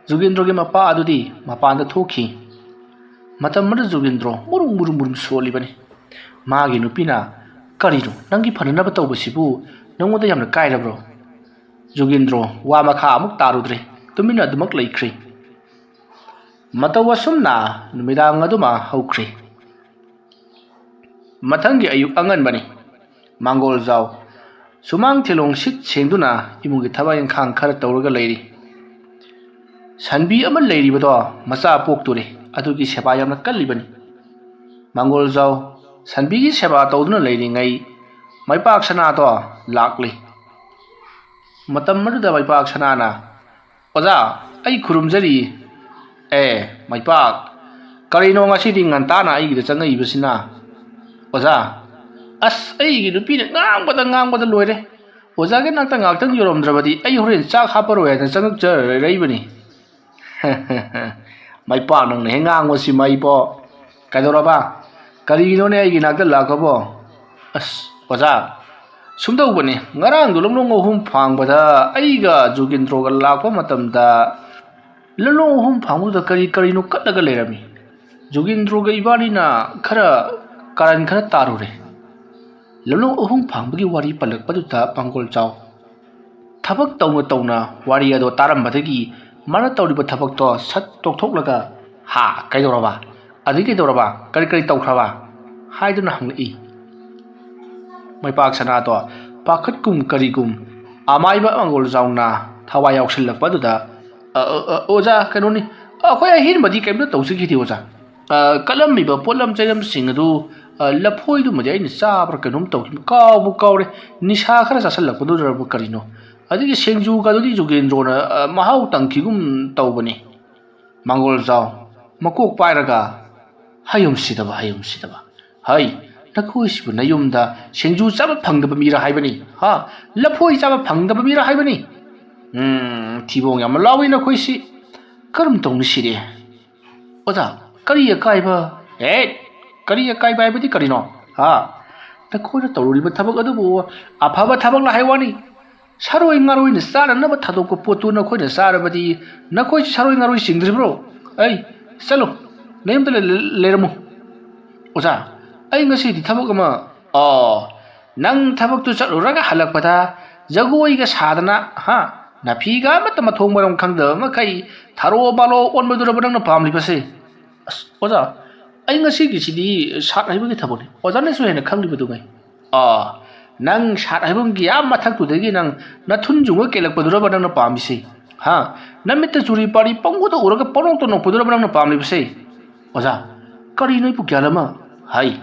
ꯖꯨꯒꯦꯟꯗ꯭ꯔꯣꯒꯤ ꯃꯄꯥ ꯑꯗꯨꯗꯤ ꯃꯄꯥꯟꯗ ꯊꯣꯛꯈꯤ꯫ ꯃꯇꯝ ꯑꯗꯨꯗ ꯖꯨꯒꯦꯟꯗ꯭ꯔꯣ ꯃꯨꯔꯨꯝ ꯃꯨꯔꯨꯝ ꯃꯨꯔꯨꯝ ꯁꯣꯜꯂꯤꯕꯅꯤ꯫ ꯃꯥꯒꯤ ꯅꯨꯄꯤꯅ, "ꯀꯔꯤꯅꯣ, ꯅꯪꯒꯤ ꯐꯅꯅꯕ ꯇꯧꯕꯁꯤꯕꯨ ꯅꯪꯉꯣꯟꯗ ꯌꯥꯝꯅ ꯀꯥꯏꯔꯕ꯭ꯔꯣ?" ꯖꯨꯒꯦꯟꯗ꯭ꯔꯣ ꯋꯥ ꯃꯈꯥ ꯑꯃꯨꯛ ꯇꯥꯔꯨꯗ꯭ꯔꯦ, ꯇꯨꯃꯤꯟꯅ ꯑꯗꯨꯃꯛ ꯂꯩꯈ꯭ꯔꯦ꯫ ꯃꯇꯧ ꯑꯁꯨꯝꯅ ꯅꯨꯃꯤꯗꯥꯡ ꯑꯗꯨꯃ ꯍꯧꯈ꯭ꯔꯦ꯫ ꯃꯊꯪꯒꯤ ꯑꯌꯨꯛ ꯑꯉꯟꯕꯅꯤ꯫ ꯃꯥꯡꯒꯣꯜꯖꯥꯎ ꯁꯨꯃꯥꯡ ꯊꯤꯂꯣꯡ ꯁꯤꯠ ꯁꯦꯡꯗꯨꯅ ꯏꯃꯨꯡꯒꯤ ꯊꯕꯛ ꯏꯪꯈꯥꯡ ꯈꯔ ꯇꯧꯔꯒ ꯂꯩꯔꯤ꯫ ꯁꯟꯕꯤ ꯑꯃ ꯂꯩꯔꯤꯕꯗꯣ ꯃꯆꯥ ꯄꯣꯛꯇꯣꯔꯦ, ꯑꯗꯨꯒꯤ ꯁꯦꯕꯥ ꯌꯥꯝꯅ ꯀꯜꯂꯤꯕꯅꯤ꯫ ꯃꯥꯡꯒꯣꯜꯖꯥꯎ ꯁꯟꯕꯤꯒꯤ ꯁꯦꯕꯥ ꯇꯧꯗꯨꯅ ꯂꯩꯔꯤꯉꯩ ꯃꯩꯄꯥꯛ ꯁꯅꯥꯗꯣ ꯂꯥꯛꯂꯤ꯫ ꯃꯇꯝ ꯑꯗꯨꯗ ꯃꯩꯄꯥꯛ ꯁꯅꯥꯅ, "ꯑꯣꯖꯥ, ꯑꯩ ꯈꯨꯔꯨꯝꯖꯔꯤ꯫" "ꯑꯦ, ꯃꯩꯄꯥꯛ, ꯀꯔꯤꯅꯣ ꯉꯁꯤꯗꯤ ꯉꯟꯇꯥꯅ ꯑꯩꯒꯤꯗ ꯆꯪꯉꯛꯏꯕꯁꯤꯅ?" "ꯑꯣꯖꯥ, ꯑꯁ, ꯑꯩꯒꯤ ꯅꯨꯄꯤꯅ ꯉꯥꯡꯕꯗ ꯉꯥꯡꯕꯗ ꯂꯣꯏꯔꯦ꯫ ꯑꯣꯖꯥꯒꯤ ꯅꯥꯛꯇ ꯉꯥꯛꯇꯪ ꯌꯧꯔꯝꯗ꯭ꯔꯕꯗꯤ ꯑꯩ ꯍꯣꯔꯦꯟ ꯆꯥꯛ ꯍꯥꯞꯄꯔꯣꯏ ꯍꯥꯏꯅ ꯆꯪꯉꯛꯆꯔꯛꯏꯕꯅꯤ꯫" "ꯃꯩꯄꯥꯛ, ꯅꯪꯅ ꯍꯦꯛ ꯉꯥꯡꯉꯨ ꯁꯤ ꯃꯩꯕꯣ꯫ ꯀꯩꯗꯧꯔꯕ? ꯀꯔꯤꯒꯤꯅꯣꯅꯦ ꯑꯩꯒꯤ ꯅꯥꯛꯇ ꯂꯥꯛꯄꯕꯣ? ꯑꯁ, ꯑꯣꯖꯥ, ꯁꯨꯝꯗꯧꯕꯅꯤ, ꯉꯔꯥꯡꯗꯣ ꯂꯝꯂꯣꯡ ꯑꯍꯨꯝ ꯐꯥꯡꯕꯗ ꯑꯩꯒ ꯖꯨꯒꯦꯟꯗ꯭ꯔꯣꯒ ꯂꯥꯛꯄ ꯃꯇꯝꯗ ꯂꯝꯂꯣꯡ ꯑꯍꯨꯝ ꯐꯥꯡꯕꯗꯨꯗ ꯀꯔꯤ ꯀꯔꯤꯅꯣ ꯀꯠꯂꯒ ꯂꯩꯔꯝꯃꯤ꯫ ꯖꯨꯒꯦꯟꯗ꯭ꯔꯣꯒ ꯏꯕꯥꯅꯤꯅ ꯈꯔ ꯀꯥꯔꯟ ꯈꯔ ꯇꯥꯔꯨꯔꯦ꯫" ꯂꯝꯂꯣꯡ ꯑꯍꯨꯝ ꯐꯥꯡꯕꯒꯤ ꯋꯥꯔꯤ ꯄꯜꯂꯛꯄꯗꯨꯗ ꯄꯥꯡꯒꯣꯜ ꯆꯥꯎ, ꯊꯕꯛ ꯇꯧꯅ ꯇꯧꯅ ꯋꯥꯔꯤ ꯑꯗꯣ ꯇꯥꯔꯝꯕꯗꯒꯤ ꯃꯥꯅ ꯇꯧꯔꯤꯕ ꯊꯕꯛꯇꯣ ꯁꯠ ꯇꯣꯛꯊꯣꯛꯂꯒ, "ꯍꯥ, ꯀꯩꯗꯧꯔꯕ? ꯑꯗꯨꯗꯤ ꯀꯩꯗꯧꯔꯕ? ꯀꯔꯤ ꯀꯔꯤ ꯇꯧꯈ꯭ꯔꯕ?" ꯍꯥꯏꯗꯨꯅ ꯍꯪꯂꯛꯏ꯫ ꯃꯩꯄꯥꯛ ꯁꯅꯥꯗꯣ ꯄꯥꯈꯠꯀꯨꯝ ꯀꯔꯤꯒꯨꯝ ꯑꯃꯥꯏꯕ ꯃꯪꯒꯣꯜꯖꯥꯎꯅ ꯊꯋꯥꯏ ꯌꯥꯎꯁꯜꯂꯛꯄ ꯑꯗꯨꯗ, "ꯑ, ꯑ, ꯑ, ꯑꯣꯖꯥ, ꯀꯩꯅꯣꯅꯤ, ꯑꯩꯈꯣꯏ ꯑꯍꯦꯟꯕꯗꯤ ꯀꯩꯝꯇ ꯇꯧꯖꯈꯤꯗꯦ, ꯑꯣꯖꯥ꯫ ꯑ, ꯀꯠꯂꯝꯃꯤꯕ ꯄꯣꯠꯂꯝ ꯆꯩꯂꯝꯁꯤꯡ ꯑꯗꯨ, ꯑ, ꯂꯐꯣꯏꯗꯨꯃꯗꯤ ꯑꯩꯅ ꯆꯥꯕ꯭ꯔꯥ ꯀꯩꯅꯣꯝ ꯇꯧꯈꯤꯕꯅꯤ, ꯀꯥꯎꯕꯨ ꯀꯥꯎꯔꯦ, ꯅꯤꯁꯥ ꯈꯔ ꯆꯥꯁꯜꯂꯛꯄꯗꯨꯗꯔꯕ ꯀꯔꯤꯅꯣ꯫ ꯑꯗꯒꯤ ꯁꯦꯡꯖꯨꯒꯗꯨꯗꯤ ꯖꯨꯒꯦꯟꯗ꯭ꯔꯣꯅ, ꯑ, ꯃꯍꯥꯎ ꯇꯪꯈꯤꯒꯨꯝ ꯇꯧꯕꯅꯤ꯫" ꯃꯪꯒꯣꯜꯖꯥꯎ ꯃꯀꯣꯛ ꯄꯥꯏꯔꯒ, "ꯍꯌꯨꯝꯁꯤꯗꯕ, ꯍꯌꯨꯝꯁꯤꯗꯕ꯫ ꯍꯩ, ꯅꯈꯣꯏꯁꯤꯕꯨ ꯅꯌꯨꯝꯗ ꯁꯦꯡꯖꯨ ꯆꯥꯕ ꯐꯪꯗꯕ ꯃꯤꯔ ꯍꯥꯏꯕꯅꯤ? ꯍꯥ? ꯂꯐꯣꯏ ꯆꯥꯕ ꯐꯪꯗꯕ ꯃꯤꯔ ꯍꯥꯏꯕꯅꯤ? ꯎꯝ, ꯊꯤꯕꯣꯡ ꯌꯥꯝꯅ ꯂꯥꯎꯏ ꯅꯈꯣꯏꯁꯤ꯫ ꯀꯔꯝ ꯇꯧꯅꯤ ꯁꯤꯗꯤ? ꯑꯣꯖꯥ, ꯀꯔꯤ ꯑꯀꯥꯏꯕ?" "ꯑꯦ, ꯀꯔꯤ ꯑꯀꯥꯏꯕ ꯍꯥꯏꯕꯗꯤ ꯀꯔꯤꯅꯣ? ꯍꯥ? ꯅꯈꯣꯏꯅ ꯇꯧꯔꯨꯔꯤꯕ ꯊꯕꯛ ꯑꯗꯨꯕꯨ ꯑꯐꯕ ꯊꯕꯛꯂ ꯍꯥꯏ ꯋꯥꯅꯤ꯫ ꯁꯥꯔꯣꯏ ꯉꯥꯔꯣꯏꯅ ꯆꯥꯅꯅꯕ ꯊꯥꯗꯣꯛꯄ ꯄꯣꯠꯇꯨ ꯅꯈꯣꯏꯅ ꯆꯥꯔꯕꯗꯤ ꯅꯈꯣꯏꯁꯤ ꯁꯥꯔꯣꯏ ꯉꯥꯔꯣꯏ ꯆꯤꯡꯗ꯭ꯔꯤꯕ꯭ꯔꯣ? ꯑꯩ, ꯆꯠꯂꯣ, ꯅꯌꯨꯝꯗ ꯂꯩ-, ꯂꯩ-, ꯂꯩꯔꯝꯃꯨ꯫" "ꯑꯣꯖꯥ, ꯑꯩ ꯉꯁꯤꯗꯤ ꯊꯕꯛ ꯑꯃ꯫" "ꯑꯣ, ꯅꯪ ꯊꯕꯛꯇꯨ ꯆꯠꯂꯨꯔꯒ ꯍꯜꯂꯛꯄꯗ ꯖꯒꯣꯏꯒ ꯁꯥꯗꯅ, ꯍꯥ, ꯅꯥꯐꯤꯒ ꯑꯃꯠꯇ ꯃꯊꯣꯡ ꯃꯔꯝ ꯈꯪꯗꯕ ꯃꯈꯩ ꯊꯥꯔꯣ ꯕꯥꯂꯣ ꯑꯣꯟꯕꯗꯨꯔꯕ ꯅꯪꯅ ꯄꯥꯝꯂꯤꯕꯁꯦ?" "ꯑꯁ, ꯑꯣꯖꯥ, ꯑꯩ ꯉꯁꯤꯒꯤꯁꯤꯗꯤ ꯁꯥꯠ ꯍꯩꯕꯒꯤ ꯊꯕꯛꯅꯤ, ꯑꯣꯖꯥꯅꯁꯨ ꯍꯦꯟꯅ ꯈꯪꯂꯤꯕꯗꯨꯉꯩ꯫" "ꯑꯥ, ꯅꯪ ꯁꯥꯠ ꯍꯩꯐꯝꯒꯤ ꯑꯥ ꯃꯊꯛꯇꯨꯗꯒꯤ ꯅꯪ ꯅꯊꯨꯟ ꯌꯨꯡꯉ ꯀꯦꯜꯂꯛꯄꯗꯨꯔꯕ ꯅꯪꯅ ꯄꯥꯝꯃꯤꯁꯦ? ꯍꯥ? ꯅꯃꯤꯠꯇ ꯆꯨꯔꯤ ꯄꯥꯔꯤ ꯄꯪꯎꯗ ꯎꯔꯒ ꯄꯪꯅꯣꯛꯇ ꯅꯣꯛꯄꯗꯨꯔꯕ ꯅꯪꯅ ꯄꯥꯝꯂꯤꯕꯁꯦ?" "ꯑꯣꯖꯥ, ꯀꯔꯤꯅꯣ ꯑꯩꯕꯨ ꯒ꯭ꯌꯥꯟ ꯑꯃ?" "ꯍꯩ,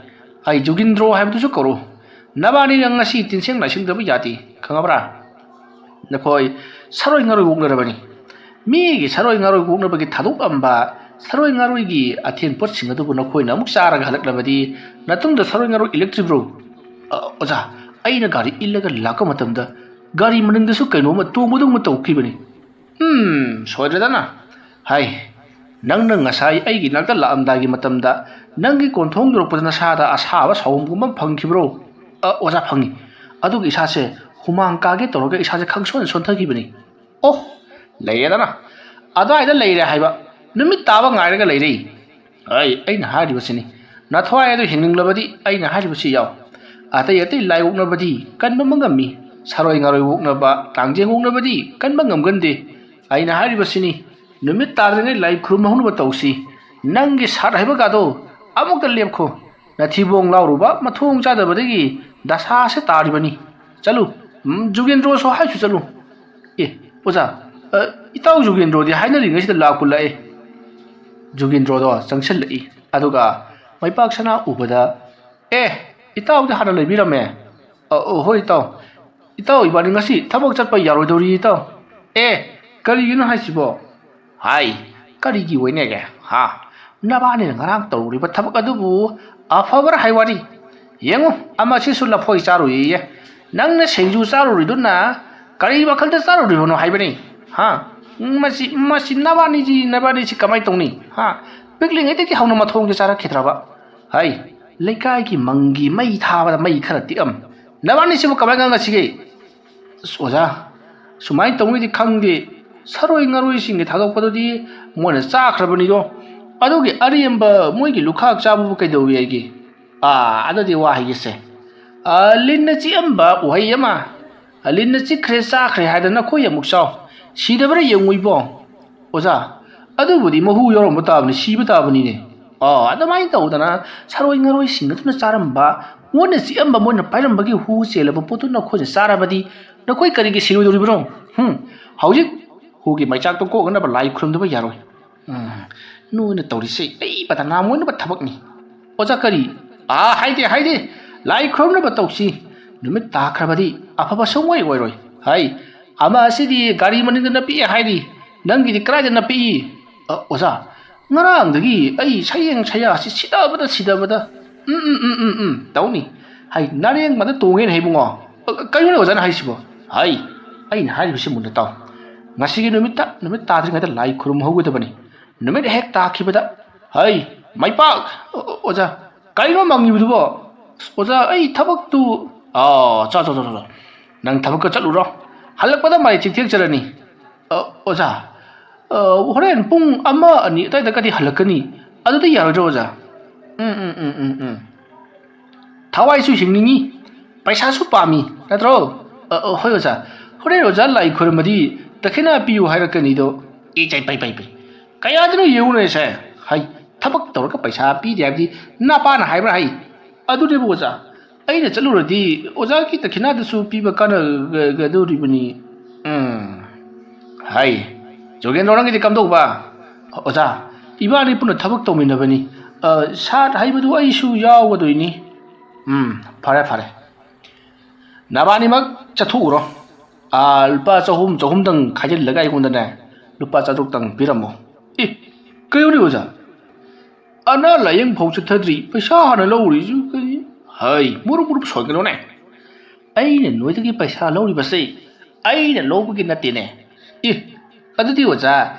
ꯑꯩ ꯖꯨꯒꯤꯟꯗ꯭ꯔꯣ ꯍꯥꯏꯕꯗꯨꯁꯨ ꯀꯧꯔꯣ꯫ ꯅꯕꯥꯅꯤ ꯅꯪ ꯉꯁꯤ ꯇꯤꯟꯁꯦꯡ ꯂꯥꯏꯁꯦꯡꯗꯕ ꯌꯥꯗꯦ, ꯈꯪꯉꯕ꯭ꯔꯥ? ꯅꯈꯣꯏ ꯁꯥꯔꯣꯏ ꯉꯥꯔꯣꯏ ꯑꯣꯛꯅꯔꯕꯅꯤ꯫ ꯃꯤꯒꯤ ꯁꯥꯔꯣꯏ ꯉꯥꯔꯣꯏ ꯑꯣꯛꯅꯕꯒꯤ ꯊꯥꯗꯣꯛꯂꯝꯕ ꯁꯥꯔꯣꯏ ꯉꯥꯔꯣꯏꯒꯤ ꯑꯊꯦꯟ ꯄꯣꯠꯁꯤꯡ ꯑꯗꯨꯕꯨ ꯅꯈꯣꯏꯅ ꯑꯃꯨꯛ ꯆꯥꯔꯒ ꯍꯜꯂꯛꯂꯕꯗꯤ ꯅꯇꯨꯡꯗ ꯁꯥꯔꯣꯏ ꯉꯥꯔꯣꯏ ꯏꯜꯂꯛꯇ꯭ꯔꯤꯕ꯭ꯔꯣ?" "ꯑ, ꯑꯣꯖꯥ, ꯑꯩꯅ ꯒꯥꯔꯤ ꯏꯜꯂꯒ ꯂꯥꯛꯄ ꯃꯇꯝꯗ ꯒꯥꯔꯤ ꯃꯅꯤꯡꯗꯁꯨ ꯀꯩꯅꯣꯝꯃ ꯇꯣꯡꯕꯗꯧꯅ ꯇꯧꯈꯤꯕꯅꯤ꯫" "ꯎꯝ, ꯁꯣꯏꯗ꯭ꯔꯦꯗꯅ꯫ ꯍꯥꯏ, ꯅꯪꯅ ꯉꯁꯥꯏ ꯑꯩꯒꯤ ꯅꯥꯛꯇ ꯂꯥꯛꯑꯝꯗꯥꯏꯒꯤ ꯃꯇꯝꯗ ꯅꯪꯒꯤ ꯀꯣꯟꯊꯣꯡ ꯌꯧꯔꯛꯄꯗ ꯅꯁꯥꯗ ꯑꯁꯥꯕ ꯁꯥꯎꯝꯒꯨꯝꯕ ꯑꯃ ꯐꯪꯈꯤꯕ꯭ꯔꯣ?" "ꯑ, ꯑꯣꯖꯥ, ꯐꯪꯉꯤ꯫ ꯑꯗꯨꯒ ꯏꯁꯥꯁꯦ ꯍꯨꯃꯥꯡ ꯀꯥꯒꯦ ꯇꯧꯔꯒ ꯏꯁꯥꯁꯦ ꯈꯪꯁꯣꯟ ꯁꯣꯟꯊꯈꯤꯕꯅꯤ꯫" "ꯑꯣ, ꯂꯩꯔꯦꯗꯅ꯫ ꯑꯗꯨꯋꯥꯏꯗ ꯂꯩꯔꯦ ꯍꯥꯏꯕ꯫ ꯅꯨꯃꯤꯠ ꯇꯥꯕ ꯉꯥꯏꯔꯒ ꯂꯩꯔꯦ꯫" "ꯑꯩ, ꯑꯩꯅ ꯍꯥꯏꯔꯤꯕꯁꯤꯅꯤ꯫ ꯅꯊꯋꯥꯏ ꯑꯗꯨ ꯍꯤꯡꯅꯤꯡꯂꯕꯗꯤ ꯑꯩꯅ ꯍꯥꯏꯔꯤꯕꯁꯤ ꯌꯥꯎ꯫ ꯑꯇꯩ ꯑꯇꯩ ꯂꯥꯏ ꯑꯣꯛꯅꯕꯗꯤ ꯀꯟꯕ ꯑꯃ ꯉꯝꯃꯤ꯫ ꯁꯥꯔꯣꯏ ꯉꯥꯔꯣꯏ ꯑꯣꯛꯅꯕ, ꯇꯥꯡꯖꯦꯡ ꯑꯣꯛꯅꯕꯗꯤ ꯀꯟꯕ ꯉꯝꯒꯟꯗꯦ꯫ ꯑꯩꯅ ꯍꯥꯏꯔꯤꯕꯁꯤꯅꯤ, ꯅꯨꯃꯤꯠ ꯇꯥꯗ꯭ꯔꯤꯉꯩ ꯂꯥꯏ ꯈꯨꯔꯨꯝꯍꯧꯅꯕ ꯇꯧꯁꯤ꯫ ꯅꯪꯒꯤ ꯁꯥꯠ ꯍꯥꯏꯕꯒꯗꯣ ꯑꯃꯨꯛꯇ ꯂꯦꯞꯈꯣ꯫ ꯅꯊꯤꯕꯣꯡ ꯂꯥꯎꯔꯨꯕ ꯃꯊꯣꯡ ꯆꯥꯗꯕꯗꯒꯤ ꯗꯁꯥꯁꯦ ꯇꯥꯔꯤꯕꯅꯤ꯫ ꯆꯠꯂꯨ, ꯎꯝ, ꯖꯨꯒꯦꯟꯗ꯭ꯔꯣꯁꯨ ꯍꯥꯏꯁꯨ ꯆꯠꯂꯨ꯫ ꯑꯦ, ꯑꯣꯖꯥ, ꯑ, ꯏꯇꯥꯎ ꯖꯨꯒꯦꯟꯗ꯭ꯔꯣꯗꯤ ꯍꯥꯏꯅꯔꯤꯉꯩꯁꯤꯗ ꯂꯥꯛꯄꯨ ꯂꯥꯛꯑꯦ꯫ ꯖꯨꯒꯦꯟꯗ꯭ꯔꯣꯗꯣ ꯆꯪꯁꯤꯜꯂꯛꯏ꯫ ꯑꯗꯨꯒ ꯃꯩꯄꯥꯛ ꯁꯅꯥ ꯎꯕꯗ, "ꯑꯦ, ꯏꯇꯥꯎꯗꯤ ꯍꯥꯟꯅ ꯂꯩꯕꯤꯔꯝꯃꯦ?" "ꯑ, ꯑ, ꯍꯣꯏ ꯏꯇꯥꯎ꯫ ꯏꯇꯥꯎ, ꯏꯕꯥꯅꯤ ꯉꯁꯤ ꯊꯕꯛ ꯆꯠꯄ ꯌꯥꯔꯣꯏꯗꯧꯔꯤ ꯏꯇꯥꯎ꯫" "ꯑꯦ, ꯀꯔꯤꯒꯤꯅꯣ ꯍꯥꯏꯁꯤꯕꯣ?" "ꯍꯥꯏ, ꯀꯔꯤꯒꯤ ꯑꯣꯏꯅꯦꯒꯦ? ꯍꯥ? ꯅꯕꯥꯅꯤꯅ ꯉꯔꯥꯡ ꯇꯧꯔꯨꯔꯤꯕ ꯊꯕꯛ ꯑꯗꯨꯕꯨ ꯑꯐꯕꯔ ꯍꯥꯏ ꯋꯥꯅꯤ? ꯌꯦꯡꯉꯨ, ꯑꯃꯁꯤꯁꯨ ꯂꯐꯣꯏ ꯆꯥꯔꯨꯏꯌꯦ꯫ ꯅꯪꯅ ꯁꯤꯡꯖꯨ ꯆꯥꯔꯨꯔꯤꯗꯨꯅ ꯀꯔꯤ ꯋꯥꯈꯜꯗ ꯆꯥꯔꯨꯔꯤꯕꯅꯣ ꯍꯥꯏꯕꯅꯤ? ꯍꯥ? ꯃꯁꯤ, ꯃꯁꯤ ꯅꯕꯥꯅꯤꯁꯤ, ꯅꯕꯥꯅꯤꯁꯤ ꯀꯃꯥꯏꯅ ꯇꯧꯅꯤ? ꯍꯥ? ꯄꯤꯛꯂꯤꯉꯩꯗꯒꯤ ꯍꯧꯅ ꯃꯊꯣꯡꯁꯦ ꯆꯥꯔꯛꯈꯤꯗ꯭ꯔꯕ? ꯍꯩ, ꯂꯩꯀꯥꯏꯒꯤ ꯃꯪꯒꯤ ꯃꯩ ꯊꯥꯕꯗ ꯃꯩ ꯈꯔ ꯇꯤꯛꯑꯝ꯫ ꯅꯕꯥꯅꯤꯁꯤꯕꯨ ꯀꯃꯥꯏꯅ ꯉꯥꯡꯅꯁꯤꯒꯦ?" "ꯑꯁ, ꯑꯣꯖꯥ, ꯁꯨꯃꯥꯏꯅ ꯇꯧꯅꯤꯗꯤ ꯈꯪꯗꯦ꯫ ꯁꯥꯔꯣꯏ ꯉꯥꯔꯣꯏꯁꯤꯡꯒꯤ ꯊꯥꯗꯣꯛꯄꯗꯨꯗꯤ ꯃꯣꯏꯅ ꯆꯥꯈ꯭ꯔꯕꯅꯤꯗꯣ꯫ ꯑꯗꯨꯒꯤ ꯑꯔꯦꯝꯕ ꯃꯣꯏꯒꯤ ꯂꯨꯈꯥꯛ ꯆꯥꯕꯕꯨ ꯀꯩꯗꯧꯋꯤ ꯍꯥꯏꯒꯦ?" "ꯑꯥ, ꯑꯗꯨꯗꯤ ꯋꯥ ꯍꯥꯏꯒꯦꯁꯦ꯫ ꯑꯥ, ꯂꯤꯟꯅ ꯆꯤꯛꯑꯝꯕ ꯎꯍꯩ ꯑꯃ, ꯑꯥ, ꯂꯤꯟꯅ ꯆꯤꯛꯈ꯭ꯔꯦ, ꯆꯥꯈ꯭ꯔꯦ ꯍꯥꯏꯗꯅ ꯅꯈꯣꯏ ꯑꯃꯨꯛ ꯆꯥꯎ꯫ ꯁꯤꯗꯕ꯭ꯔꯥ ꯌꯦꯡꯉꯨ ꯏꯕꯣ꯫" "ꯑꯣꯖꯥ, ꯑꯗꯨꯕꯨꯗꯤ ꯃꯍꯨ ꯌꯥꯎꯔꯝꯕ ꯇꯥꯕꯅꯤ, ꯁꯤꯕ ꯇꯥꯕꯅꯤꯅꯦ꯫" "ꯑꯥ, ꯑꯗꯨꯃꯥꯏꯅ ꯇꯧꯗꯅ ꯁꯥꯔꯣꯏ ꯉꯥꯔꯣꯏꯁꯤꯡ ꯑꯗꯨꯅ ꯆꯥꯔꯝꯕ, ꯃꯣꯏꯅ ꯆꯤꯛꯑꯝꯕ, ꯃꯣꯏꯅ ꯄꯥꯏꯔꯝꯕꯒꯤ ꯍꯨ ꯆꯦꯜꯂꯕ ꯄꯣꯠꯇꯨ ꯅꯈꯣꯏꯅ ꯆꯥꯔꯕꯗꯤ ꯅꯈꯣꯏ ꯀꯔꯤꯒꯤ ꯁꯤꯔꯣꯏꯗꯧꯔꯤꯕꯅꯣ? ꯍꯨꯝ, ꯍꯧꯖꯤꯛ ꯍꯨꯒꯤ ꯃꯩꯆꯥꯛꯇꯣ ꯀꯣꯛꯅꯕ ꯂꯥꯏ ꯈꯨꯔꯨꯝꯗꯕ ꯌꯥꯔꯣꯏ꯫ ꯎꯝ, ꯅꯣꯏꯅ ꯇꯧꯔꯤꯁꯦ ꯑꯩ ꯕꯗꯅꯥꯝ ꯑꯣꯏꯅꯕ ꯊꯕꯛꯅꯤ꯫" "ꯑꯣꯖꯥ, ꯀꯔꯤ?" "ꯑꯥ, ꯍꯥꯏꯗꯦ, ꯍꯥꯏꯗꯦ꯫ ꯂꯥꯏ ꯈꯨꯔꯨꯝꯅꯕ ꯇꯧꯁꯤ꯫ ꯅꯨꯃꯤꯠ ꯇꯥꯈ꯭ꯔꯕꯗꯤ ꯑꯐꯕ ꯁꯨꯡꯑꯣꯏ ꯑꯣꯏꯔꯣꯏ꯫ ꯍꯥꯏ, ꯑꯃ ꯑꯁꯤꯗꯤ ꯒꯥꯔꯤ ꯃꯅꯤꯡꯗ ꯅꯞꯄꯛꯑꯦ ꯍꯥꯏꯔꯤ꯫ ꯅꯪꯒꯤꯗꯤ ꯀꯗꯥꯏꯗ ꯅꯞꯄꯛꯏ?" "ꯑ, ꯑꯣꯖꯥ, ꯉꯔꯥꯡꯗꯒꯤ ꯑꯩ ꯁꯌꯦꯡ ꯁꯌꯥꯁꯤ ꯁꯤꯗꯕꯗ ꯁꯤꯗꯕꯗ꯫" "ꯎꯝ, ꯎꯝ, ꯎꯝ, ꯎꯝ, ꯎꯝ, ꯇꯧꯅꯤ꯫ ꯍꯥꯏ, ꯅꯥꯔꯦꯡꯕꯗ ꯇꯣꯡꯉꯦꯅ ꯍꯥꯏꯕꯨꯡꯉꯣ꯫" "ꯑ, ꯀꯩꯅꯣꯅꯦ ꯑꯣꯖꯥꯅ ꯍꯥꯏꯁꯤꯕꯣ?" "ꯍꯥꯏ, ꯑꯩꯅ ꯍꯥꯏꯔꯤꯕꯁꯤ ꯃꯨꯟꯅ ꯇꯥꯎ꯫ ꯉꯁꯤꯒꯤ ꯅꯨꯃꯤꯠꯇ, ꯅꯨꯃꯤꯠ ꯇꯥꯗ꯭ꯔꯤꯉꯩꯗ ꯂꯥꯏ ꯈꯨꯔꯨꯝ ꯍꯧꯒꯗꯕꯅꯤ꯫ ꯅꯨꯃꯤꯠ ꯍꯦꯛ ꯇꯥꯈꯤꯕꯗ꯫" "ꯍꯩ, ꯃꯩꯄꯥꯛ!" "ꯑꯣ, ꯑꯣꯖꯥ, ꯀꯔꯤꯅꯣ ꯃꯪꯉꯤꯕꯗꯨꯕꯣ?" "ꯑꯁ, ꯑꯣꯖꯥ, ꯑꯩ ꯊꯕꯛꯇꯨ꯫" "ꯑꯥ, ꯆꯣ, ꯆꯣ, ꯆꯣ, ꯆꯣ, ꯅꯪ ꯊꯕꯛꯀ ꯆꯠꯂꯨꯔꯣ꯫ ꯍꯜꯂꯛꯄꯗ ꯃꯔꯩ ꯆꯤꯛꯊꯦꯛꯆꯔꯅꯤ꯫" "ꯑ, ꯑꯣꯖꯥ, ꯑ, ꯍꯣꯔꯦꯟ ꯄꯨꯡ ꯑꯃ, ꯑꯅꯤ ꯑꯗꯨꯋꯥꯏꯗꯒꯗꯤ ꯍꯜꯂꯛꯀꯅꯤ꯫ ꯑꯗꯨꯗꯤ ꯌꯥꯔꯣꯏꯗ꯭ꯔꯣ, ꯑꯣꯖꯥ?" "ꯎꯝ, ꯎꯝ, ꯎꯝ, ꯎꯝ, ꯎꯝ꯫ ꯊꯋꯥꯏꯁꯨ ꯍꯤꯡꯅꯤꯡꯉꯤ, ꯄꯩꯁꯥꯁꯨ ꯄꯥꯝꯃꯤ, ꯅꯠꯇ꯭ꯔꯣ?" ꯑ, ꯑ, ꯍꯣꯏ ꯑꯣꯖꯥ, ꯍꯣꯔꯦꯟ ꯑꯣꯖꯥ ꯂꯥꯏ ꯈꯣꯏꯔꯝꯃꯗꯤ ꯗꯈꯤꯅꯥ ꯄꯤꯌꯨ ꯍꯥꯏꯔꯛꯀꯅꯤꯗꯣ꯫ ꯏ ꯆꯩ ꯄꯩ ꯄꯩ ꯄꯩ, ꯀꯌꯥꯗꯅꯣ ꯌꯦꯡꯉꯨꯅꯦꯁꯦ꯫ ꯍꯩ, ꯊꯕꯛ ꯇꯧꯔꯒ ꯄꯩꯁꯥ ꯄꯤꯗꯦ ꯍꯥꯏꯕꯗꯤ ꯅꯄꯥꯅ ꯍꯥꯏꯕ꯭ꯔꯥ ꯍꯩ? ꯑꯗꯨꯅꯦꯕ ꯑꯣꯖꯥ, ꯑꯩꯅ ꯆꯠꯂꯨꯔꯗꯤ ꯑꯣꯖꯥꯒꯤ ꯗꯈꯤꯅꯥꯗꯨꯁꯨ ꯄꯤꯕ ꯀꯥꯟꯅꯒꯗꯧꯔꯤꯕꯅꯤ꯫ ꯎꯝ, ꯍꯩ, ꯖꯣꯒꯦꯟꯗ꯭ꯔꯣ, ꯅꯪꯒꯤꯗꯤ ꯀꯝꯗꯧꯕ? ꯑꯣꯖꯥ, ꯏꯕꯥꯅꯤ ꯄꯨꯟꯅ ꯊꯕꯛ ꯇꯧꯃꯤꯟꯅꯕꯅꯤ꯫ ꯑ, ꯁꯥꯠ ꯍꯩꯕꯗꯨ ꯑꯩꯁꯨ ꯌꯥꯎꯒꯗꯣꯏꯅꯤ꯫ ꯎꯝ, ꯐꯔꯦ ꯐꯔꯦ, ꯅꯕꯥꯅꯤꯃꯛ ꯆꯠꯊꯣꯛꯎꯔꯣ꯫ ꯑꯥ, ꯂꯨꯄꯥ ꯆꯍꯨꯝ, ꯆꯍꯨꯝꯗꯪ ꯈꯥꯏꯖꯤꯜꯂꯒ ꯑꯩꯉꯣꯟꯗꯅꯦ ꯂꯨꯄꯥ ꯆꯥꯇ꯭ꯔꯨꯛꯇꯪ ꯄꯤꯔꯝꯃꯣ꯫ ꯑꯦ, ꯀꯩꯅꯣꯅꯦ ꯑꯣꯖꯥ, ꯑꯅꯥ ꯂꯥꯌꯦꯡ ꯐꯥꯎ ꯆꯠꯊꯗ꯭ꯔꯤ, ꯄꯩꯁꯥ ꯍꯥꯟꯅ ꯂꯧꯔꯤꯁꯤꯕꯨ ꯀꯔꯤ? ꯍꯩ, ꯃꯨꯔꯨꯞ ꯃꯨꯔꯨꯞ ꯁꯣꯟꯒꯅꯨꯅꯦ꯫ ꯑꯩꯅ ꯅꯣꯏꯗꯒꯤ ꯄꯩꯁꯥ ꯂꯧꯔꯤꯕꯁꯦ ꯑꯩꯅ ꯂꯧꯕꯒꯤ ꯅꯠꯇꯦꯅꯦ꯫ ꯑꯦ, ꯑꯗꯨꯗꯤ ꯑꯣꯖꯥ,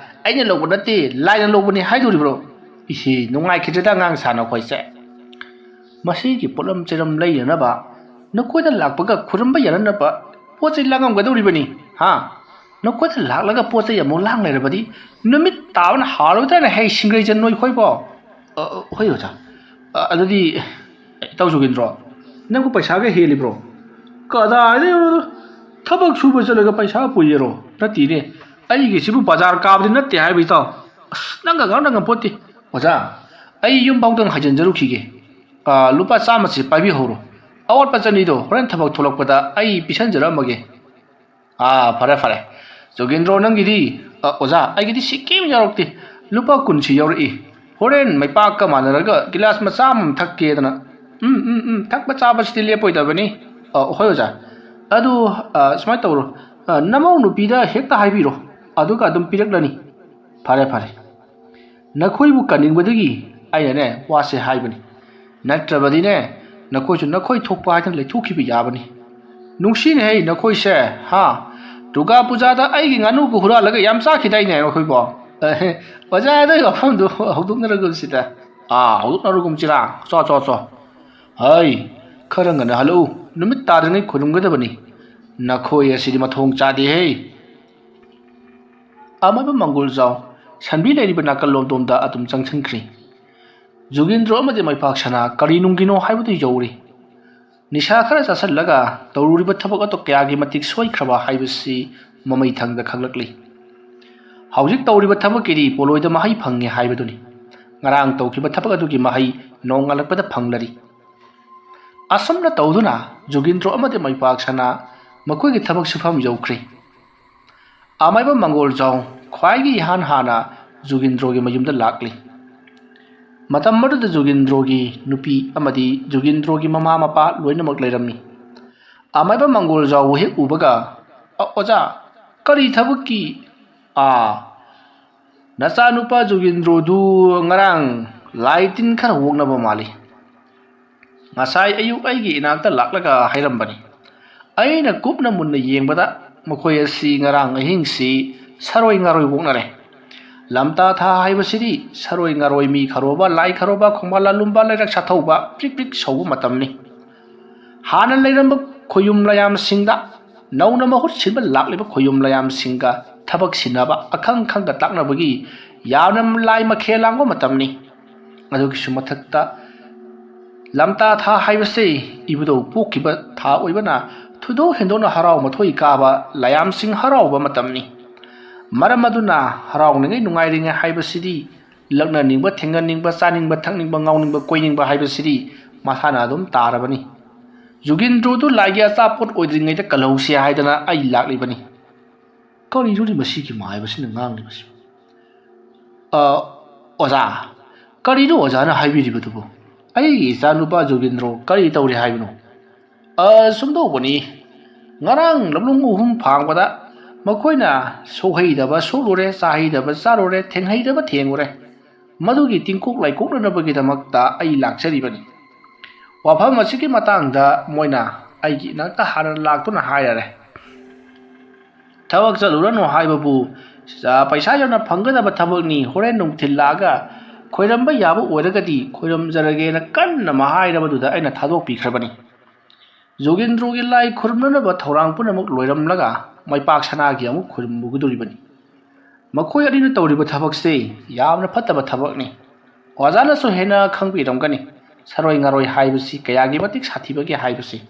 ꯑꯩꯅ ꯂꯧꯕ ꯅꯠꯇꯦ, ꯂꯥꯏꯅ ꯂꯧꯕꯅꯤ ꯍꯥꯏꯗꯣꯔꯤꯕ꯭ꯔꯣ? ꯏꯍꯦ, ꯅꯨꯡꯉꯥꯏꯈꯤꯗ꯭ꯔꯦꯗ ꯑꯉꯥꯡ ꯁꯥ ꯅꯈꯣꯏꯁꯦ꯫ ꯃꯁꯤꯒꯤ ꯄꯣꯠꯂꯝ ꯆꯩꯔꯝ ꯂꯩꯅꯅꯕ, ꯅꯈꯣꯏꯗ ꯂꯥꯛꯄꯒ ꯈꯨꯔꯨꯝꯕ ꯌꯥꯅꯅꯕ ꯄꯣꯠ ꯆꯩ ꯂꯥꯡꯉꯝꯒꯗꯧꯔꯤꯕꯅꯤ, ꯍꯥ? ꯅꯈꯣꯏꯗ ꯂꯥꯛꯂꯒ ꯄꯣꯠ ꯆꯩ ꯑꯃꯨꯛ ꯂꯥꯡ ꯂꯩꯔꯕꯗꯤ ꯅꯨꯃꯤꯠ ꯇꯥꯕꯅ ꯍꯥꯜꯂꯣꯏꯗ꯭ꯔꯅ, ꯍꯩ ꯁꯤꯡꯒꯩꯖꯟ ꯅꯣꯏꯈꯣꯏꯕꯣ꯫ ꯑ, ꯑ, ꯍꯣꯏ ꯑꯣꯖꯥ꯫ ꯑ, ꯑꯗꯨꯗꯤ ꯏꯇꯥꯎ ꯖꯣꯒꯤꯟꯗ꯭ꯔꯣ, ꯅꯪꯕꯨ ꯄꯩꯁꯥꯒ ꯍꯦꯜꯂꯤꯕ꯭ꯔꯣ? ꯀꯗꯥꯏꯗꯩꯅꯣꯗ? ꯊꯕꯛ ꯁꯨꯕ ꯆꯠꯂꯒ ꯄꯩꯁꯥ ꯄꯨꯏꯌꯦꯔꯣ? ꯅꯠꯇꯦꯅꯦ, ꯑꯩꯒꯤꯁꯤꯕꯨ ꯕꯖꯥꯔ ꯀꯥꯕꯗꯤ ꯅꯠꯇꯦ ꯍꯥꯏꯕ ꯏꯇꯥꯎ꯫ ꯑꯁ, ꯅꯪꯒ ꯉꯥꯡꯅ ꯉꯝꯄꯣꯠꯇꯦ꯫ ꯑꯣꯖꯥ, ꯑꯩ ꯌꯨꯝ ꯐꯥꯎꯗꯪ ꯍꯥꯏꯖꯤꯟꯖꯔꯨꯈꯤꯒꯦ꯫ ꯑ, ꯂꯨꯄꯥ ꯆꯥꯝꯃꯁꯤ ꯄꯥꯏꯕꯤꯍꯧꯔꯣ꯫ ꯑꯋꯥꯠꯄ ꯆꯅꯤꯗꯣ ꯍꯣꯔꯦꯟ ꯊꯕꯛ ꯊꯣꯛꯂꯛꯄꯗ ꯑꯩ ꯄꯤꯁꯟꯖꯔꯝꯃꯒꯦ꯫ ꯑꯥ, ꯐꯔꯦ, ꯐꯔꯦ꯫ ꯖꯣꯒꯦꯟꯗ꯭ꯔꯣ, ꯅꯪꯒꯤꯗꯤ? ꯑ, ꯑꯣꯖꯥ, ꯑꯩꯒꯤꯗꯤ ꯁꯤꯀꯤꯝ ꯌꯥꯎꯔꯛꯇꯦ꯫ ꯂꯨꯄꯥ ꯀꯨꯟꯁꯤ ꯌꯥꯎꯔꯛꯏ꯫ ꯍꯣꯔꯦꯟ ꯃꯩꯄꯥꯛꯀ ꯃꯥꯟꯅꯔꯒ ꯒꯤꯂꯥꯁ ꯃꯆꯥ ꯑꯃ ꯊꯛꯀꯦꯗꯅ꯫ ꯎꯝ, ꯎꯝ, ꯎꯝ, ꯊꯛꯄ ꯆꯥꯕꯁꯤꯗꯤ ꯂꯦꯞꯄꯣꯏꯗꯕꯅꯤ꯫ ꯑ, ꯍꯣꯏ ꯑꯣꯖꯥ꯫ ꯑꯗꯨ, ꯑ, ꯁꯨꯃꯥꯏꯅ ꯇꯧꯔꯣ꯫ ꯑ, ꯅꯃꯧ ꯅꯨꯄꯤꯗ ꯍꯦꯛꯇ ꯍꯥꯏꯕꯤꯔꯣ꯫ ꯑꯗꯨꯒ ꯑꯗꯨꯝ ꯄꯤꯔꯛꯂꯅꯤ꯫ ꯐꯔꯦ, ꯐꯔꯦ꯫ ꯅꯈꯣꯏꯕꯨ ꯀꯟꯅꯤꯡꯕꯗꯒꯤ ꯑꯩꯅꯅꯦ ꯋꯥꯁꯦ ꯍꯥꯏꯕꯅꯤ꯫ ꯅꯠꯇ꯭ꯔꯕꯗꯤꯅꯦ, ꯅꯈꯣꯏꯁꯨ ꯅꯈꯣꯏ ꯊꯣꯛꯄ ꯍꯥꯏꯗꯅ ꯂꯩꯊꯣꯛꯈꯤꯕ ꯌꯥꯕꯅꯤ꯫ ꯅꯨꯡꯁꯤꯅꯦꯍꯦ ꯅꯈꯣꯏꯁꯦ, ꯍꯥ? ꯗꯨꯔꯒꯥ ꯄꯨꯖꯥꯗ ꯑꯩꯒꯤ ꯉꯥꯅꯨꯒ ꯍꯨꯔꯥꯜꯂꯒ ꯌꯥꯝ ꯆꯥꯈꯤꯗꯥꯏꯅꯦ ꯅꯈꯣꯏꯕꯣ? ꯑꯦꯍꯦ, ꯑꯣꯖꯥ, ꯑꯗꯨꯒꯤ ꯋꯥꯐꯝꯗꯨ ꯍꯧꯗꯣꯛꯅꯔꯒꯨꯝꯁꯤꯗ꯫ ꯑꯥ, ꯍꯧꯗꯣꯛꯅꯔꯒꯨꯝꯁꯤꯔꯥ? ꯆꯣ, ꯆꯣ, ꯆꯣ꯫ ꯍꯩ, ꯈꯔ ꯉꯟꯅ ꯍꯜꯂꯛꯎ꯫ ꯅꯨꯃꯤꯠ ꯇꯥꯗ꯭ꯔꯤꯉꯩ ꯈꯨꯔꯨꯝꯒꯗꯕꯅꯤ꯫ ꯅꯈꯣꯏ ꯑꯁꯤꯗꯤ ꯃꯊꯣꯡ ꯆꯥꯗꯦꯍꯦ꯫ ꯑꯃꯥꯏꯕ ꯃꯪꯒꯣꯜꯖꯥꯎ ꯁꯟꯕꯤ ꯂꯩꯔꯤꯕ ꯅꯥꯀꯜ ꯂꯣꯝꯗꯣꯝꯗ ꯑꯗꯨꯝ ꯆꯪꯁꯤꯟꯈ꯭ꯔꯦ꯫ ꯖꯨꯒꯦꯟꯗ꯭ꯔꯣ ꯑꯃꯗꯤ ꯃꯩꯄꯥꯛ ꯁꯅꯥ ꯀꯔꯤ ꯅꯨꯡꯒꯤꯅꯣ ꯍꯥꯏꯕꯗꯨ ꯌꯧꯔꯦ꯫ ꯅꯤꯁꯥ ꯈꯔ ꯆꯥꯁꯤꯜꯂꯒ ꯇꯧꯔꯨꯔꯤꯕ ꯊꯕꯛ ꯑꯗꯨ ꯀꯌꯥꯒꯤ ꯃꯇꯤꯛ ꯁꯣꯏꯈ꯭ꯔꯕ ꯍꯥꯏꯕꯁꯤ ꯃꯃꯩꯊꯪꯗ ꯈꯪꯂꯛꯂꯤ꯫ ꯍꯧꯖꯤꯛ ꯇꯧꯔꯤꯕ ꯊꯕꯛꯀꯤꯗꯤ ꯄꯣꯂꯣꯏꯗ ꯃꯍꯩ ꯐꯪꯉꯦ ꯍꯥꯏꯕꯗꯨꯅꯤ꯫ ꯉꯔꯥꯡ ꯇꯧꯈꯤꯕ ꯊꯕꯛ ꯑꯗꯨꯒꯤ ꯃꯍꯩ ꯅꯣꯡꯉꯥꯜꯂꯛꯄꯗ ꯐꯪꯂꯔꯤ꯫ ꯑꯁꯨꯝꯅ ꯇꯧꯗꯨꯅ ꯖꯨꯒꯤꯟꯗ꯭ꯔꯣ ꯑꯃꯗꯤ ꯃꯩꯄꯥꯛ ꯁꯅꯥ ꯃꯈꯣꯏꯒꯤ ꯊꯕꯛ ꯁꯨꯐꯝ ꯌꯧꯈ꯭ꯔꯦ꯫ ꯑꯃꯥꯏꯕ ꯃꯪꯒꯣꯜꯖꯥꯎ ꯈ꯭ꯋꯥꯏꯒꯤ ꯏꯍꯥꯟ ꯍꯥꯟꯅ ꯖꯨꯒꯤꯟꯗ꯭ꯔꯣꯒꯤ ꯃꯌꯨꯝꯗ ꯂꯥꯛꯂꯤ꯫ ꯃꯇꯝ ꯑꯗꯨꯗ ꯖꯨꯒꯤꯟꯗ꯭ꯔꯣꯒꯤ ꯅꯨꯄꯤ ꯑꯃꯗꯤ ꯖꯨꯒꯤꯟꯗ꯭ꯔꯣꯒꯤ ꯃꯃꯥ ꯃꯄꯥ ꯂꯣꯏꯅꯃꯛ ꯂꯩꯔꯝꯃꯤ꯫ ꯑꯃꯥꯏꯕ ꯃꯪꯒꯣꯜꯖꯥꯎꯕꯨ ꯍꯦꯛ ꯎꯕꯒ, "ꯑ, ꯑꯣꯖꯥ, ꯀꯔꯤ ꯊꯕꯛꯀꯤ?" "ꯑꯥ, ꯅꯆꯥꯅꯨꯄꯥ ꯖꯨꯒꯤꯟꯗ꯭ꯔꯣꯗꯨ ꯉꯔꯥꯡ ꯂꯥꯏ ꯇꯤꯟ ꯈꯔ ꯑꯣꯛꯅꯕ ꯃꯥꯜꯂꯤ꯫ ꯉꯁꯥꯏ ꯑꯌꯨꯛ ꯑꯩꯒꯤ ꯏꯅꯥꯛꯇ ꯂꯥꯛꯂꯒ ꯍꯥꯏꯔꯝꯕꯅꯤ꯫ ꯑꯩꯅ ꯀꯨꯞꯅ ꯃꯨꯟꯅ ꯌꯦꯡꯕꯗ ꯃꯈꯣꯏ ꯑꯁꯤ ꯉꯔꯥꯡ ꯑꯍꯤꯡꯁꯤ ꯁꯔꯣꯏ ꯉꯥꯔꯣꯏ ꯑꯣꯛꯅꯔꯦ꯫ ꯂꯝꯇꯥ ꯊꯥ ꯍꯥꯏꯕꯁꯤꯗꯤ ꯁꯔꯣꯏ ꯉꯥꯔꯣꯏ, ꯃꯤ ꯈꯔꯣꯕ, ꯂꯥꯏ ꯈꯔꯣꯕ, ꯈꯣꯡꯕꯥꯜ ꯂꯥꯂꯨꯝꯕ, ꯂꯩꯔꯛ ꯁꯥꯊꯧꯕ ꯄ꯭ꯔꯤꯛ ꯄ꯭ꯔꯤꯛ ꯁꯧꯕ ꯃꯇꯝꯅꯤ꯫ ꯍꯥꯟꯅ ꯂꯩꯔꯝꯕ ꯈꯣꯌꯨꯝ ꯂꯥꯌꯥꯝꯁꯤꯡꯗ ꯅꯧꯅ ꯃꯍꯨꯠ ꯁꯤꯟꯕ ꯂꯥꯛꯂꯤꯕ ꯈꯣꯌꯨꯝ ꯂꯥꯌꯥꯝꯁꯤꯡꯒ ꯊꯕꯛ ꯁꯤꯟꯅꯕ, ꯑꯈꯪ ꯈꯪꯗ ꯇꯥꯛꯅꯕꯒꯤ ꯌꯥꯝꯅ ꯂꯥꯏ ꯃꯈꯦꯜ ꯂꯥꯡꯕ ꯃꯇꯝꯅꯤ꯫ ꯑꯗꯨꯒꯤꯁꯨ ꯃꯊꯛꯇ ꯂꯝꯇꯥ ꯊꯥ ꯍꯥꯏꯕꯁꯤ ꯏꯕꯨꯙꯧ ꯄꯣꯛꯈꯤꯕ ꯊꯥ ꯑꯣꯏꯕꯅ ꯊꯣꯏꯗꯣꯛ ꯍꯦꯟꯗꯣꯛꯅ ꯍꯔꯥꯎ ꯃꯊꯣꯏ ꯀꯥꯕ, ꯂꯥꯌꯥꯝꯁꯤꯡ ꯍꯔꯥꯎꯕ ꯃꯇꯝꯅꯤ꯫ ꯃꯔꯝ ꯑꯗꯨꯅ ꯍꯔꯥꯎꯅꯤꯡꯉꯩ ꯅꯨꯡꯉꯥꯏꯔꯤꯉꯩ ꯍꯥꯏꯕꯁꯤꯗꯤ ꯂꯛꯅꯅꯤꯡꯕ, ꯊꯦꯡꯅꯅꯤꯡꯕ, ꯆꯥꯅꯤꯡꯕ, ꯊꯛꯅꯤꯡꯕ, ꯉꯥꯎꯅꯤꯡꯕ, ꯀꯣꯏꯅꯤꯡꯕ ꯍꯥꯏꯕꯁꯤꯗꯤ ꯃꯁꯥꯅ ꯑꯗꯨꯝ ꯇꯥꯔꯕꯅꯤ꯫ ꯖꯨꯒꯤꯟꯗ꯭ꯔꯣꯗꯨ ꯂꯥꯏꯒꯤ ꯑꯆꯥꯄꯣꯠ ꯑꯣꯏꯗ꯭ꯔꯤꯉꯩꯗ ꯀꯜꯍꯧꯁꯤ ꯍꯥꯏꯗꯅ ꯑꯩ ꯂꯥꯛꯂꯤꯕꯅꯤ꯫ ꯀꯔꯤꯅꯣꯅꯦ ꯃꯁꯤꯒꯤ ꯃꯥꯏꯕꯁꯤꯅ ꯉꯥꯡꯂꯤꯕꯁꯤ? "ꯑ, ꯑꯣꯖꯥ, ꯀꯔꯤꯅꯣ ꯑꯣꯖꯥꯅ ꯍꯥꯏꯕꯤꯔꯤꯕꯗꯨꯕꯨ? ꯑꯩꯒꯤ ꯏꯆꯥꯅꯨꯄꯥ ꯖꯨꯒꯤꯟꯗ꯭ꯔꯣ ꯀꯔꯤ ꯇꯧꯔꯤ ꯍꯥꯏꯕꯅꯣ?" "ꯑ, ꯁꯨꯝꯗꯧꯕꯅꯤ, ꯉꯔꯥꯡ ꯂꯝꯂꯣꯡ ꯑꯍꯨꯝ ꯐꯥꯡꯕꯗ ꯃꯈꯣꯏꯅ ꯁꯣꯛꯍꯩꯗꯕ ꯁꯣꯛꯂꯨꯔꯦ, ꯆꯥꯍꯩꯗꯕ ꯆꯥꯔꯨꯔꯦ, ꯊꯦꯡꯍꯩꯗꯕ ꯊꯦꯡꯉꯨꯔꯦ꯫ ꯃꯗꯨꯒꯤ ꯇꯤꯡꯀꯣꯛ ꯂꯥꯏꯀꯣꯛꯅꯅꯕꯒꯤꯗꯃꯛꯇ ꯑꯩ ꯂꯥꯛꯆꯔꯤꯕꯅꯤ꯫ ꯋꯥꯐꯝ ꯑꯁꯤꯒꯤ ꯃꯇꯥꯡꯗ ꯃꯣꯏꯅ ꯑꯩꯒꯤ ꯏꯅꯥꯛꯇ ꯍꯥꯟꯅ ꯂꯥꯛꯇꯨꯅ ꯍꯥꯏꯔꯔꯦ꯫ ꯊꯕꯛ ꯆꯠꯂꯨꯔꯅꯨ ꯍꯥꯏꯕꯕꯨ, ꯆ-, ꯄꯩꯁꯥ ꯌꯥꯝꯅ ꯐꯪꯒꯗꯕ ꯊꯕꯛꯅꯤ꯫ ꯍꯣꯔꯦꯟ ꯅꯨꯡꯊꯤꯜ ꯂꯥꯛꯑꯒ ꯈꯣꯏꯔꯝꯕ ꯌꯥꯕ ꯑꯣꯏꯔꯒꯗꯤ ꯈꯣꯏꯔꯝꯖꯔꯒꯦꯅ ꯀꯟꯅ ꯃꯍꯥꯏꯔꯕꯗꯨꯗ ꯑꯩꯅ ꯊꯥꯗꯣꯛꯄꯤꯈ꯭ꯔꯕꯅꯤ꯫" ꯖꯣꯒꯤꯟꯗ꯭ꯔꯣꯒꯤ ꯂꯥꯏ ꯈꯨꯔꯨꯝꯅꯅꯕ ꯊꯧꯔꯥꯡ ꯄꯨꯝꯅꯃꯛ ꯂꯣꯏꯔꯝꯂꯒ ꯃꯩꯄꯥꯛ ꯁꯅꯥꯒꯤ ꯑꯃꯨꯛ ꯈꯨꯔꯨꯝꯂꯨꯒꯗꯧꯔꯤꯕꯅꯤ꯫ ꯃꯈꯣꯏ ꯑꯅꯤꯅ ꯇꯧꯔꯤꯕ ꯊꯕꯛꯁꯦ ꯌꯥꯝꯅ ꯐꯠꯇꯕ ꯊꯕꯛꯅꯤ꯫ ꯑꯣꯖꯥꯅꯁꯨ ꯍꯦꯟꯅ ꯈꯪꯕꯤꯔꯝꯒꯅꯤ꯫ ꯁꯔꯣꯏ ꯉꯥꯔꯣꯏ ꯍꯥꯏꯕꯁꯤ ꯀꯌꯥꯒꯤ ꯃꯇꯤꯛ ꯁꯥꯊꯤꯕꯒꯦ ꯍꯥꯏꯕꯁꯤ꯫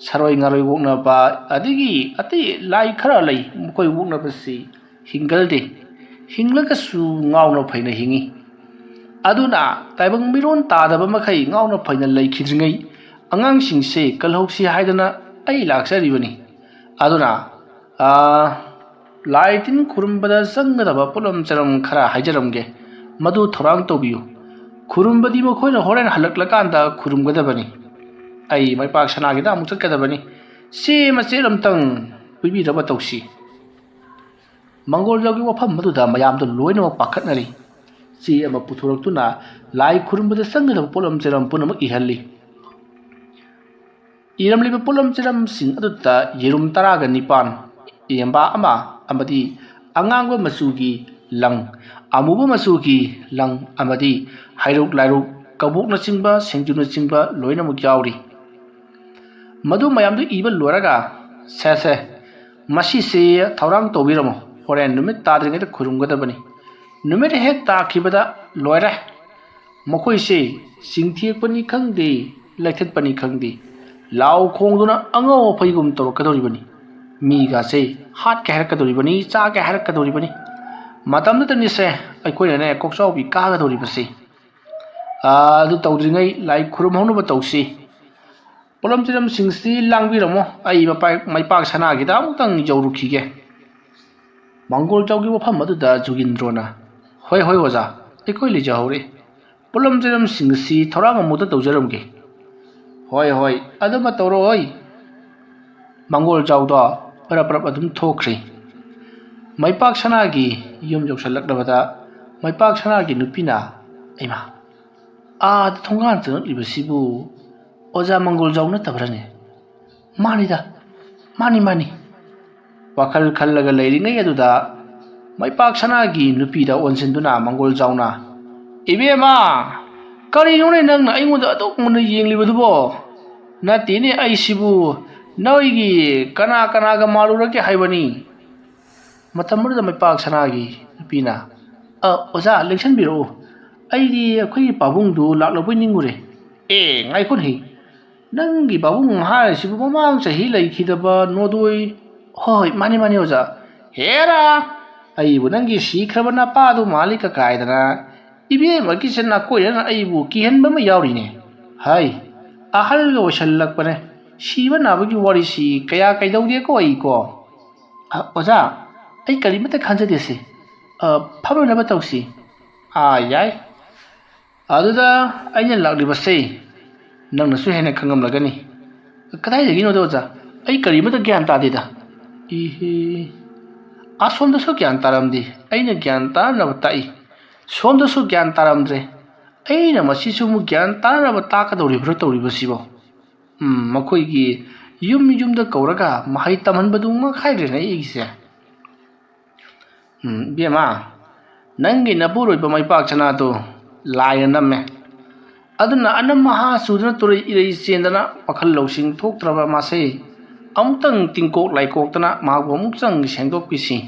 ꯁꯔꯣꯏ ꯉꯥꯔꯣꯏ ꯑꯣꯛꯅꯕ ꯑꯗꯒꯤ ꯑꯇꯩ ꯂꯥꯏ ꯈꯔ ꯂꯩ, ꯃꯈꯣꯏ ꯑꯣꯛꯅꯕꯁꯤ ꯍꯤꯡꯒꯜꯗꯦ꯫ ꯍꯤꯡꯂꯒꯁꯨ ꯉꯥꯎꯅ ꯐꯩꯅ ꯍꯤꯡꯉꯤ꯫ ꯑꯗꯨꯅ ꯇꯥꯏꯕꯪ ꯃꯤꯔꯣꯟ ꯇꯥꯗꯕ ꯃꯈꯩ ꯉꯥꯎꯅ ꯐꯩꯅ ꯂꯩꯈꯤꯗ꯭ꯔꯤꯉꯩ ꯑꯉꯥꯡꯁꯤꯡꯁꯦ ꯀꯜꯍꯧꯁꯤ ꯍꯥꯏꯗꯅ ꯑꯩ ꯂꯥꯛꯆꯔꯤꯕꯅꯤ꯫ ꯑꯗꯨꯅ, ꯑꯥ, ꯂꯥꯏ ꯇꯤꯟ ꯈꯨꯔꯨꯝꯕꯗ ꯆꯪꯒꯗꯕ ꯄꯣꯠꯂꯝ ꯆꯔꯝ ꯈꯔ ꯍꯥꯏꯖꯔꯝꯒꯦ꯫ ꯃꯗꯨ ꯊꯧꯔꯥꯡ ꯇꯧꯕꯤꯌꯨ꯫ ꯈꯨꯔꯨꯝꯕꯗꯤ ꯃꯈꯣꯏꯅ ꯍꯣꯔꯦꯟ ꯍꯜꯂꯛꯂꯀꯥꯟꯗ ꯈꯨꯔꯨꯝꯒꯗꯕꯅꯤ꯫ ꯑꯩ ꯃꯩꯄꯥꯛ ꯁꯅꯥꯒꯤꯗ ꯑꯃꯨꯛ ꯆꯠꯀꯗꯕꯅꯤ꯫ ꯆꯦ ꯃꯆꯦꯠ ꯑꯝꯇꯪ ꯄꯤꯕꯤꯅꯕ ꯇꯧꯁꯤ꯫ ꯃꯪꯒꯣꯜꯖꯥꯎꯒꯤ ꯋꯥꯐꯝ ꯑꯗꯨꯗ ꯃꯌꯥꯝꯗꯨ ꯂꯣꯏꯅꯃꯛ ꯄꯥꯈꯠꯅꯔꯤ꯫ ꯆꯦ ꯑꯃ ꯄꯨꯊꯣꯔꯛꯇꯨꯅ ꯂꯥꯏ ꯈꯨꯔꯨꯝꯕꯗ ꯆꯪꯒꯗꯕ ꯄꯣꯠꯂꯝ ꯆꯔꯝ ꯄꯨꯝꯅꯃꯛ ꯏꯍꯜꯂꯤ꯫ ꯏꯔꯝꯂꯤꯕ ꯄꯣꯠꯂꯝ ꯆꯔꯝꯁꯤꯡ ꯑꯗꯨꯗ ꯌꯦꯔꯨꯝ ꯇꯔꯥꯒ ꯅꯤꯄꯥꯟ, ꯏꯔꯦꯝꯕꯥ ꯑꯃ, ꯑꯃꯗꯤ ꯑꯉꯥꯡꯕ ꯃꯆꯨꯒꯤ ꯂꯪ, ꯑꯃꯨꯕ ꯃꯆꯨꯒꯤ ꯂꯪ, ꯑꯃꯗꯤ ꯍꯩꯔꯨꯛ ꯂꯥꯏꯔꯨꯛ, ꯀꯕꯣꯛꯅꯆꯤꯡꯕ, ꯁꯤꯡꯖꯨꯅꯆꯤꯡꯕ ꯂꯣꯏꯅꯃꯛ ꯌꯥꯎꯔꯤ꯫ ꯃꯗꯨ ꯃꯌꯥꯝꯗꯨ ꯏꯕ ꯂꯣꯏꯔꯒ, "ꯁꯦ, ꯁꯦ, ꯃꯁꯤꯁꯤ ꯊꯧꯔꯥꯡ ꯇꯧꯕꯤꯔꯝꯃꯣ, ꯍꯣꯔꯦꯟ ꯅꯨꯃꯤꯠ ꯇꯥꯗ꯭ꯔꯤꯉꯩꯗ ꯈꯨꯔꯨꯝꯒꯗꯕꯅꯤ꯫ ꯅꯨꯃꯤꯠ ꯍꯦꯛ ꯇꯥꯈꯤꯕꯗ ꯂꯣꯏꯔꯦ꯫ ꯃꯈꯣꯏꯁꯦ ꯆꯤꯡꯊꯦꯛꯄꯅꯤ ꯈꯪꯗꯦ, ꯂꯩꯊꯠꯄꯅꯤ ꯈꯪꯗꯦ, ꯂꯥꯎ ꯈꯣꯡꯗꯨꯅ ꯑꯉꯥꯎ ꯑꯐꯩꯒꯨꯝ ꯇꯧꯔꯛꯀꯗꯧꯔꯤꯕꯅꯤ꯫ ꯃꯤꯒꯥꯁꯦ ꯍꯥꯠꯀꯦ ꯍꯥꯏꯔꯛꯀꯗꯧꯔꯤꯕꯅꯤ, ꯆꯥꯒꯦ ꯍꯥꯏꯔꯛꯀꯗꯧꯔꯤꯕꯅꯤ꯫ ꯃꯇꯝꯗꯨꯗꯅꯤꯁꯦ ꯑꯩꯈꯣꯏꯅꯅꯦ ꯀꯣꯛꯆꯥꯎꯕꯤ ꯀꯥꯒꯗꯧꯔꯤꯕꯁꯤ꯫ ꯑꯥ, ꯑꯗꯨ ꯇꯧꯗ꯭ꯔꯤꯉꯩ ꯂꯥꯏ ꯈꯨꯔꯨꯝꯍꯧꯅꯕ ꯇꯧꯁꯤ꯫ ꯄꯣꯠꯂꯝ ꯆꯔꯝꯁꯤꯡꯁꯤ ꯂꯥꯡꯕꯤꯔꯝꯃꯣ, ꯑꯩ ꯃꯄꯥ-, ꯃꯩꯄꯥꯛ ꯁꯅꯥꯒꯤꯗ ꯑꯃꯨꯛꯇꯪ ꯌꯧꯔꯨꯈꯤꯒꯦ꯫" ꯃꯪꯒꯣꯜꯖꯥꯎꯒꯤ ꯋꯥꯐꯝ ꯑꯗꯨꯗ ꯖꯨꯒꯤꯟꯗ꯭ꯔꯣꯅ, "ꯍꯣꯏ, ꯍꯣꯏ, ꯑꯣꯖꯥ, ꯑꯩꯈꯣꯏ ꯂꯩꯖꯍꯧꯔꯦ꯫ ꯄꯣꯠꯂꯝ ꯆꯔꯝꯁꯤꯡ ꯑꯁꯤ ꯊꯧꯔꯥꯡ ꯑꯃꯨꯛꯇ ꯇꯧꯖꯔꯝꯒꯦ꯫" "ꯍꯣꯏ, ꯍꯣꯏ, ꯑꯗꯨꯃ ꯇꯧꯔꯛꯑꯣꯏ꯫" ꯃꯪꯒꯣꯜꯖꯥꯎꯗꯣ ꯄꯔꯞ ꯄꯔꯞ ꯑꯗꯨꯝ ꯊꯣꯛꯈ꯭ꯔꯦ꯫ ꯃꯩꯄꯥꯛ ꯁꯅꯥꯒꯤ ꯌꯨꯝ ꯌꯧꯁꯜꯂꯛꯂꯕꯗ ꯃꯩꯄꯥꯛ ꯁꯅꯥꯒꯤ ꯅꯨꯄꯤꯅ, "ꯏꯃꯥ, ꯑꯥꯗ ꯊꯣꯡꯒꯥꯟ ꯆꯪꯉꯛꯂꯤꯕꯁꯤꯕꯨ ꯑꯣꯖꯥ ꯃꯪꯒꯣꯜꯖꯥꯎ ꯅꯠꯇꯕ꯭ꯔꯅꯦ? ꯃꯥꯅꯤꯗ, ꯃꯥꯅꯤ, ꯃꯥꯅꯤ꯫" ꯋꯥꯈꯜ ꯈꯜꯂꯒ ꯂꯩꯔꯤꯉꯩ ꯑꯗꯨꯗ ꯃꯩꯄꯥꯛ ꯁꯅꯥꯒꯤ ꯅꯨꯄꯤꯗ ꯑꯣꯟꯁꯤꯟꯗꯨꯅ ꯃꯪꯒꯣꯜꯖꯥꯎꯅ, "ꯏꯕꯦꯝꯃ, ꯀꯔꯤꯅꯣꯅꯦ ꯅꯪꯅ ꯑꯩꯉꯣꯟꯗ ꯑꯗꯨꯛ ꯃꯨꯟꯅ ꯌꯦꯡꯂꯤꯕꯗꯨꯕꯣ? ꯅꯠꯇꯦꯅꯦ, ꯑꯩꯁꯤꯕꯨ ꯅꯣꯏꯒꯤ ꯀꯅꯥ ꯀꯅꯥꯒ ꯃꯥꯜꯂꯨꯔꯒꯦ ꯍꯥꯏꯕꯅꯤ?" ꯃꯇꯝ ꯑꯗꯨꯗ ꯃꯩꯄꯥꯛ ꯁꯅꯥꯒꯤ ꯅꯨꯄꯤꯅ, "ꯑ, ꯑꯣꯖꯥ, ꯂꯦꯡꯁꯟꯕꯤꯔꯛꯎ꯫ ꯑꯩꯗꯤ ꯑꯩꯈꯣꯏꯒꯤ ꯄꯥꯕꯨꯡꯗꯨ ꯂꯥꯛꯂꯕꯣꯏ ꯅꯤꯡꯉꯨꯔꯦ꯫ ꯑꯦ, ꯉꯥꯏꯈꯣꯅꯦꯍꯦ, ꯅꯪꯒꯤ ꯄꯥꯕꯨꯡ ꯍꯥꯏꯔꯤꯁꯤꯕꯨ ꯃꯃꯥꯡ ꯆꯍꯤ ꯂꯩꯈꯤꯗꯕ ꯅꯣꯗꯣꯏ? ꯍꯣꯏ, ꯃꯥꯅꯤ, ꯃꯥꯅꯤ, ꯑꯣꯖꯥ꯫ ꯍꯦꯔꯥ, ꯑꯩꯕꯨ ꯅꯪꯒꯤ ꯁꯤꯈ꯭ꯔꯕ ꯅꯄꯥꯗꯨ ꯃꯥꯜꯂꯤ ꯀꯀꯥꯏꯗꯅ ꯏꯕꯦꯝꯃꯒꯤꯁꯦ ꯅꯥꯀꯣꯏꯅꯅ ꯑꯩꯕꯨ ꯀꯤꯍꯟꯕ ꯑꯃ ꯌꯥꯎꯔꯤꯅꯦ꯫ ꯍꯥꯏ, ꯑꯍꯜꯒ ꯑꯣꯏꯁꯜꯂꯛꯄꯅꯦ꯫ ꯁꯤꯕ ꯅꯥꯕꯒꯤ ꯋꯥꯔꯤꯁꯤ ꯀꯌꯥ ꯀꯩꯗꯧꯗꯦꯀꯣ ꯑꯩꯀꯣ꯫ ꯑ, ꯑꯣꯖꯥ, ꯑꯩ ꯀꯔꯤꯃꯇ ꯈꯟꯖꯗꯦꯁꯦ꯫ ꯑ, ꯐꯔꯣꯏꯅꯕ ꯇꯧꯁꯤ꯫ ꯑꯥ, ꯌꯥꯏ꯫ ꯑꯗꯨꯗ ꯑꯩꯅ ꯂꯥꯛꯂꯤꯕꯁꯦ ꯅꯪꯅꯁꯨ ꯍꯦꯟꯅ ꯈꯪꯉꯝꯂꯒꯅꯤ꯫ ꯀꯗꯥꯏꯗꯒꯤꯅꯣꯗ ꯑꯣꯖꯥ? ꯑꯩ ꯀꯔꯤꯃꯇ ꯒ꯭ꯌꯥꯟ ꯇꯥꯗꯦꯗ꯫ ꯏꯍꯦ, ꯑꯁꯣꯝꯗꯁꯨ ꯒ꯭ꯌꯥꯟ ꯇꯥꯔꯝꯗꯦ꯫ ꯑꯩꯅ ꯒ꯭ꯌꯥꯟ ꯇꯥꯅꯕ ꯇꯥꯛꯏ, ꯁꯣꯝꯗꯁꯨ ꯒ꯭ꯌꯥꯟ ꯇꯥꯔꯝꯗ꯭ꯔꯦ꯫ ꯑꯩꯅ ꯃꯁꯤꯁꯨ ꯑꯃꯨꯛ ꯒ꯭ꯌꯥꯟ ꯇꯥꯅꯕ ꯇꯥꯛꯀꯗꯧꯔꯤꯕ꯭ꯔꯥ ꯇꯧꯔꯤꯕꯁꯤꯕꯣ? ꯎꯝ, ꯃꯈꯣꯏꯒꯤ ꯌꯨꯝ ꯌꯨꯝꯗ ꯀꯧꯔꯒ ꯃꯍꯩ ꯇꯝꯍꯟꯕꯗꯨ ꯃꯈꯥꯏꯗ꯭ꯔꯦꯅꯦ ꯑꯩꯒꯤꯁꯦ꯫ ꯎꯝ, ꯏꯕꯦꯝꯃ, ꯅꯪꯒꯤ ꯅꯄꯨꯔꯣꯏꯕ ꯃꯩꯄꯥꯛ ꯁꯅꯥꯗꯨ ꯂꯥꯏꯅ ꯅꯝꯃꯦ꯫ ꯑꯗꯨꯅ ꯑꯅꯝ ꯑꯍꯥ ꯆꯨꯗꯨꯅ ꯇꯨꯔꯩ ꯏꯔꯩ ꯆꯦꯟꯗꯅ ꯋꯥꯈꯜ ꯂꯧꯁꯤꯡ ꯊꯣꯛꯇ꯭ꯔꯕ ꯃꯥꯁꯦ ꯑꯃꯨꯛꯇꯪ ꯇꯤꯡꯀꯣꯛ ꯂꯥꯏꯀꯣꯛꯇꯅ ꯃꯍꯥꯛꯄꯨ ꯑꯃꯨꯛꯇꯪ ꯁꯦꯡꯗꯣꯛꯄꯤꯁꯤ꯫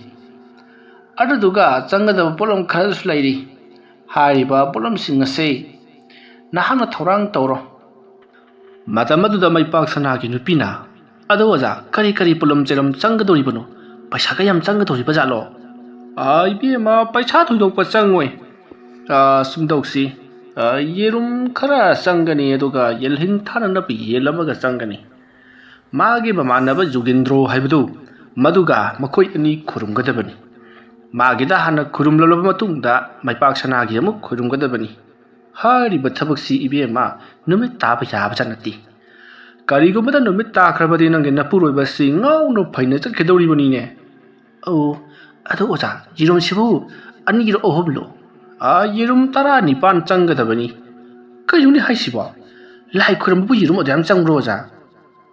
ꯑꯗꯨꯗꯨꯒ ꯆꯪꯒꯗꯕ ꯄꯣꯠꯂꯝ ꯈꯔꯁꯨ ꯂꯩꯔꯤ꯫ ꯍꯥꯏꯔꯤꯕ ꯄꯣꯠꯂꯝꯁꯤꯡ ꯑꯁꯤ ꯅꯍꯥꯛꯅ ꯊꯧꯔꯥꯡ ꯇꯧꯔꯣ꯫ ꯃꯇꯝ ꯑꯗꯨꯗ ꯃꯩꯄꯥꯛ ꯁꯅꯥꯒꯤ ꯅꯨꯄꯤꯅ, "ꯑꯗꯣ ꯑꯣꯖꯥ, ꯀꯔꯤ ꯀꯔꯤ ꯄꯣꯠꯂꯝ ꯆꯩꯂꯝ ꯆꯪꯒꯗꯧꯔꯤꯕꯅꯣ? ꯄꯩꯁꯥꯒ ꯌꯥꯝ ꯆꯪꯒꯗꯧꯔꯤꯕ ꯖꯥꯠꯂꯣ?" "ꯑꯥ, ꯏꯕꯦꯝꯃ, ꯄꯩꯁꯥ ꯊꯣꯏꯗꯣꯛꯄ ꯆꯪꯉꯣꯏ꯫ ꯑꯥ, ꯁꯨꯝ ꯇꯧꯁꯤ꯫ ꯑꯥ, ꯌꯦꯔꯨꯝ ꯈꯔ ꯆꯪꯒꯅꯤ, ꯑꯗꯨꯒ ꯌꯦꯜꯍꯤꯟ ꯊꯥꯅꯅꯕ ꯌꯦꯟ ꯑꯃꯒ ꯆꯪꯒꯅꯤ꯫ ꯃꯥꯒꯤ ꯃꯃꯥꯟꯅꯕ ꯖꯨꯒꯦꯟꯗ꯭ꯔꯣ ꯍꯥꯏꯕꯗꯨ, ꯃꯗꯨꯒ ꯃꯈꯣꯏ ꯑꯅꯤ ꯈꯨꯔꯨꯝꯒꯗꯕꯅꯤ꯫ ꯃꯥꯒꯤꯗ ꯍꯥꯟꯅ ꯈꯨꯔꯨꯝꯂꯕ ꯃꯇꯨꯡꯗ ꯃꯩꯄꯥꯛ ꯁꯅꯥꯒꯤ ꯑꯃꯨꯛ ꯈꯨꯔꯨꯝꯒꯗꯕꯅꯤ꯫ ꯍꯥꯏꯔꯤꯕ ꯊꯕꯛꯁꯤ ꯏꯕꯦꯝꯃ ꯅꯨꯃꯤꯠ ꯇꯥꯕ ꯌꯥꯕꯖꯥꯠ ꯅꯠꯇꯦ꯫ ꯀꯔꯤꯒꯨꯝꯕꯗ ꯅꯨꯃꯤꯠ ꯇꯥꯈ꯭ꯔꯕꯗꯤ ꯅꯪꯒꯤ ꯅꯄꯨꯔꯣꯏꯕꯁꯤ ꯉꯥꯎꯅ ꯐꯩꯅ ꯆꯠꯈꯤꯗꯧꯔꯤꯕꯅꯤꯅꯦ꯫" "ꯑꯣ, ꯑꯗꯣ ꯑꯣꯖꯥ, ꯌꯦꯔꯨꯝꯁꯤꯕꯨ ꯑꯅꯤꯔꯣ ꯑꯍꯨꯝꯂꯣ?" "ꯑꯥ, ꯌꯦꯔꯨꯝ ꯇꯔꯥꯅꯤꯄꯥꯟ ꯆꯪꯒꯗꯕꯅꯤ꯫" "ꯀꯩꯅꯣꯅꯦ ꯍꯥꯏꯁꯤꯕꯣ? ꯂꯥꯏ ꯈꯨꯔꯨꯝꯕꯕꯨ ꯌꯦꯔꯨꯝ ꯑꯗꯨꯌꯥꯝ ꯆꯪꯕ꯭ꯔꯣ ꯑꯣꯖꯥ?"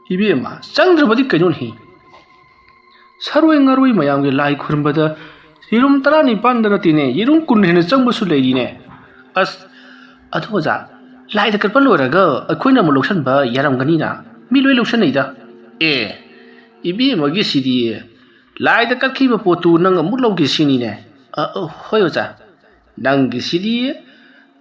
"ꯏꯕꯦꯝꯃ, ꯆꯪꯗ꯭ꯔꯕꯗꯤ ꯀꯩꯅꯣꯅꯦꯍꯦ? ꯁꯥꯔꯣꯏ ꯉꯥꯔꯣꯏ ꯃꯌꯥꯝꯒꯤ ꯂꯥꯏ ꯈꯨꯔꯨꯝꯕꯗ ꯌꯦꯔꯨꯝ ꯇꯔꯥꯅꯤꯄꯥꯟꯗ ꯅꯠꯇꯦꯅꯦ, ꯌꯦꯔꯨꯝ ꯀꯨꯟ ꯍꯦꯟꯅ ꯆꯪꯕꯁꯨ ꯂꯩꯔꯤꯅꯦ꯫" "ꯑꯁ, ꯑꯗꯨ ꯑꯣꯖꯥ, ꯂꯥꯏꯗ ꯀꯠꯄ ꯂꯣꯏꯔꯒ ꯑꯩꯈꯣꯏꯅ ꯑꯃꯨꯛ ꯂꯧꯁꯟꯕ ꯌꯥꯔꯝꯒꯅꯤꯅ, ꯃꯤ ꯂꯣꯏ ꯂꯧꯁꯟꯅꯩꯗ꯫" "ꯑꯦ, ꯏꯕꯦꯝꯃꯒꯤꯁꯤꯗꯤ ꯂꯥꯏꯗ ꯀꯠꯈꯤꯕ ꯄꯣꯠꯇꯨ ꯅꯪ ꯑꯃꯨꯛ ꯂꯧꯒꯦ ꯁꯤꯅꯤꯅꯦ?" "ꯑ, ꯑ, ꯍꯣꯏ ꯑꯣꯖꯥ, ꯅꯪꯒꯤꯁꯤꯗꯤ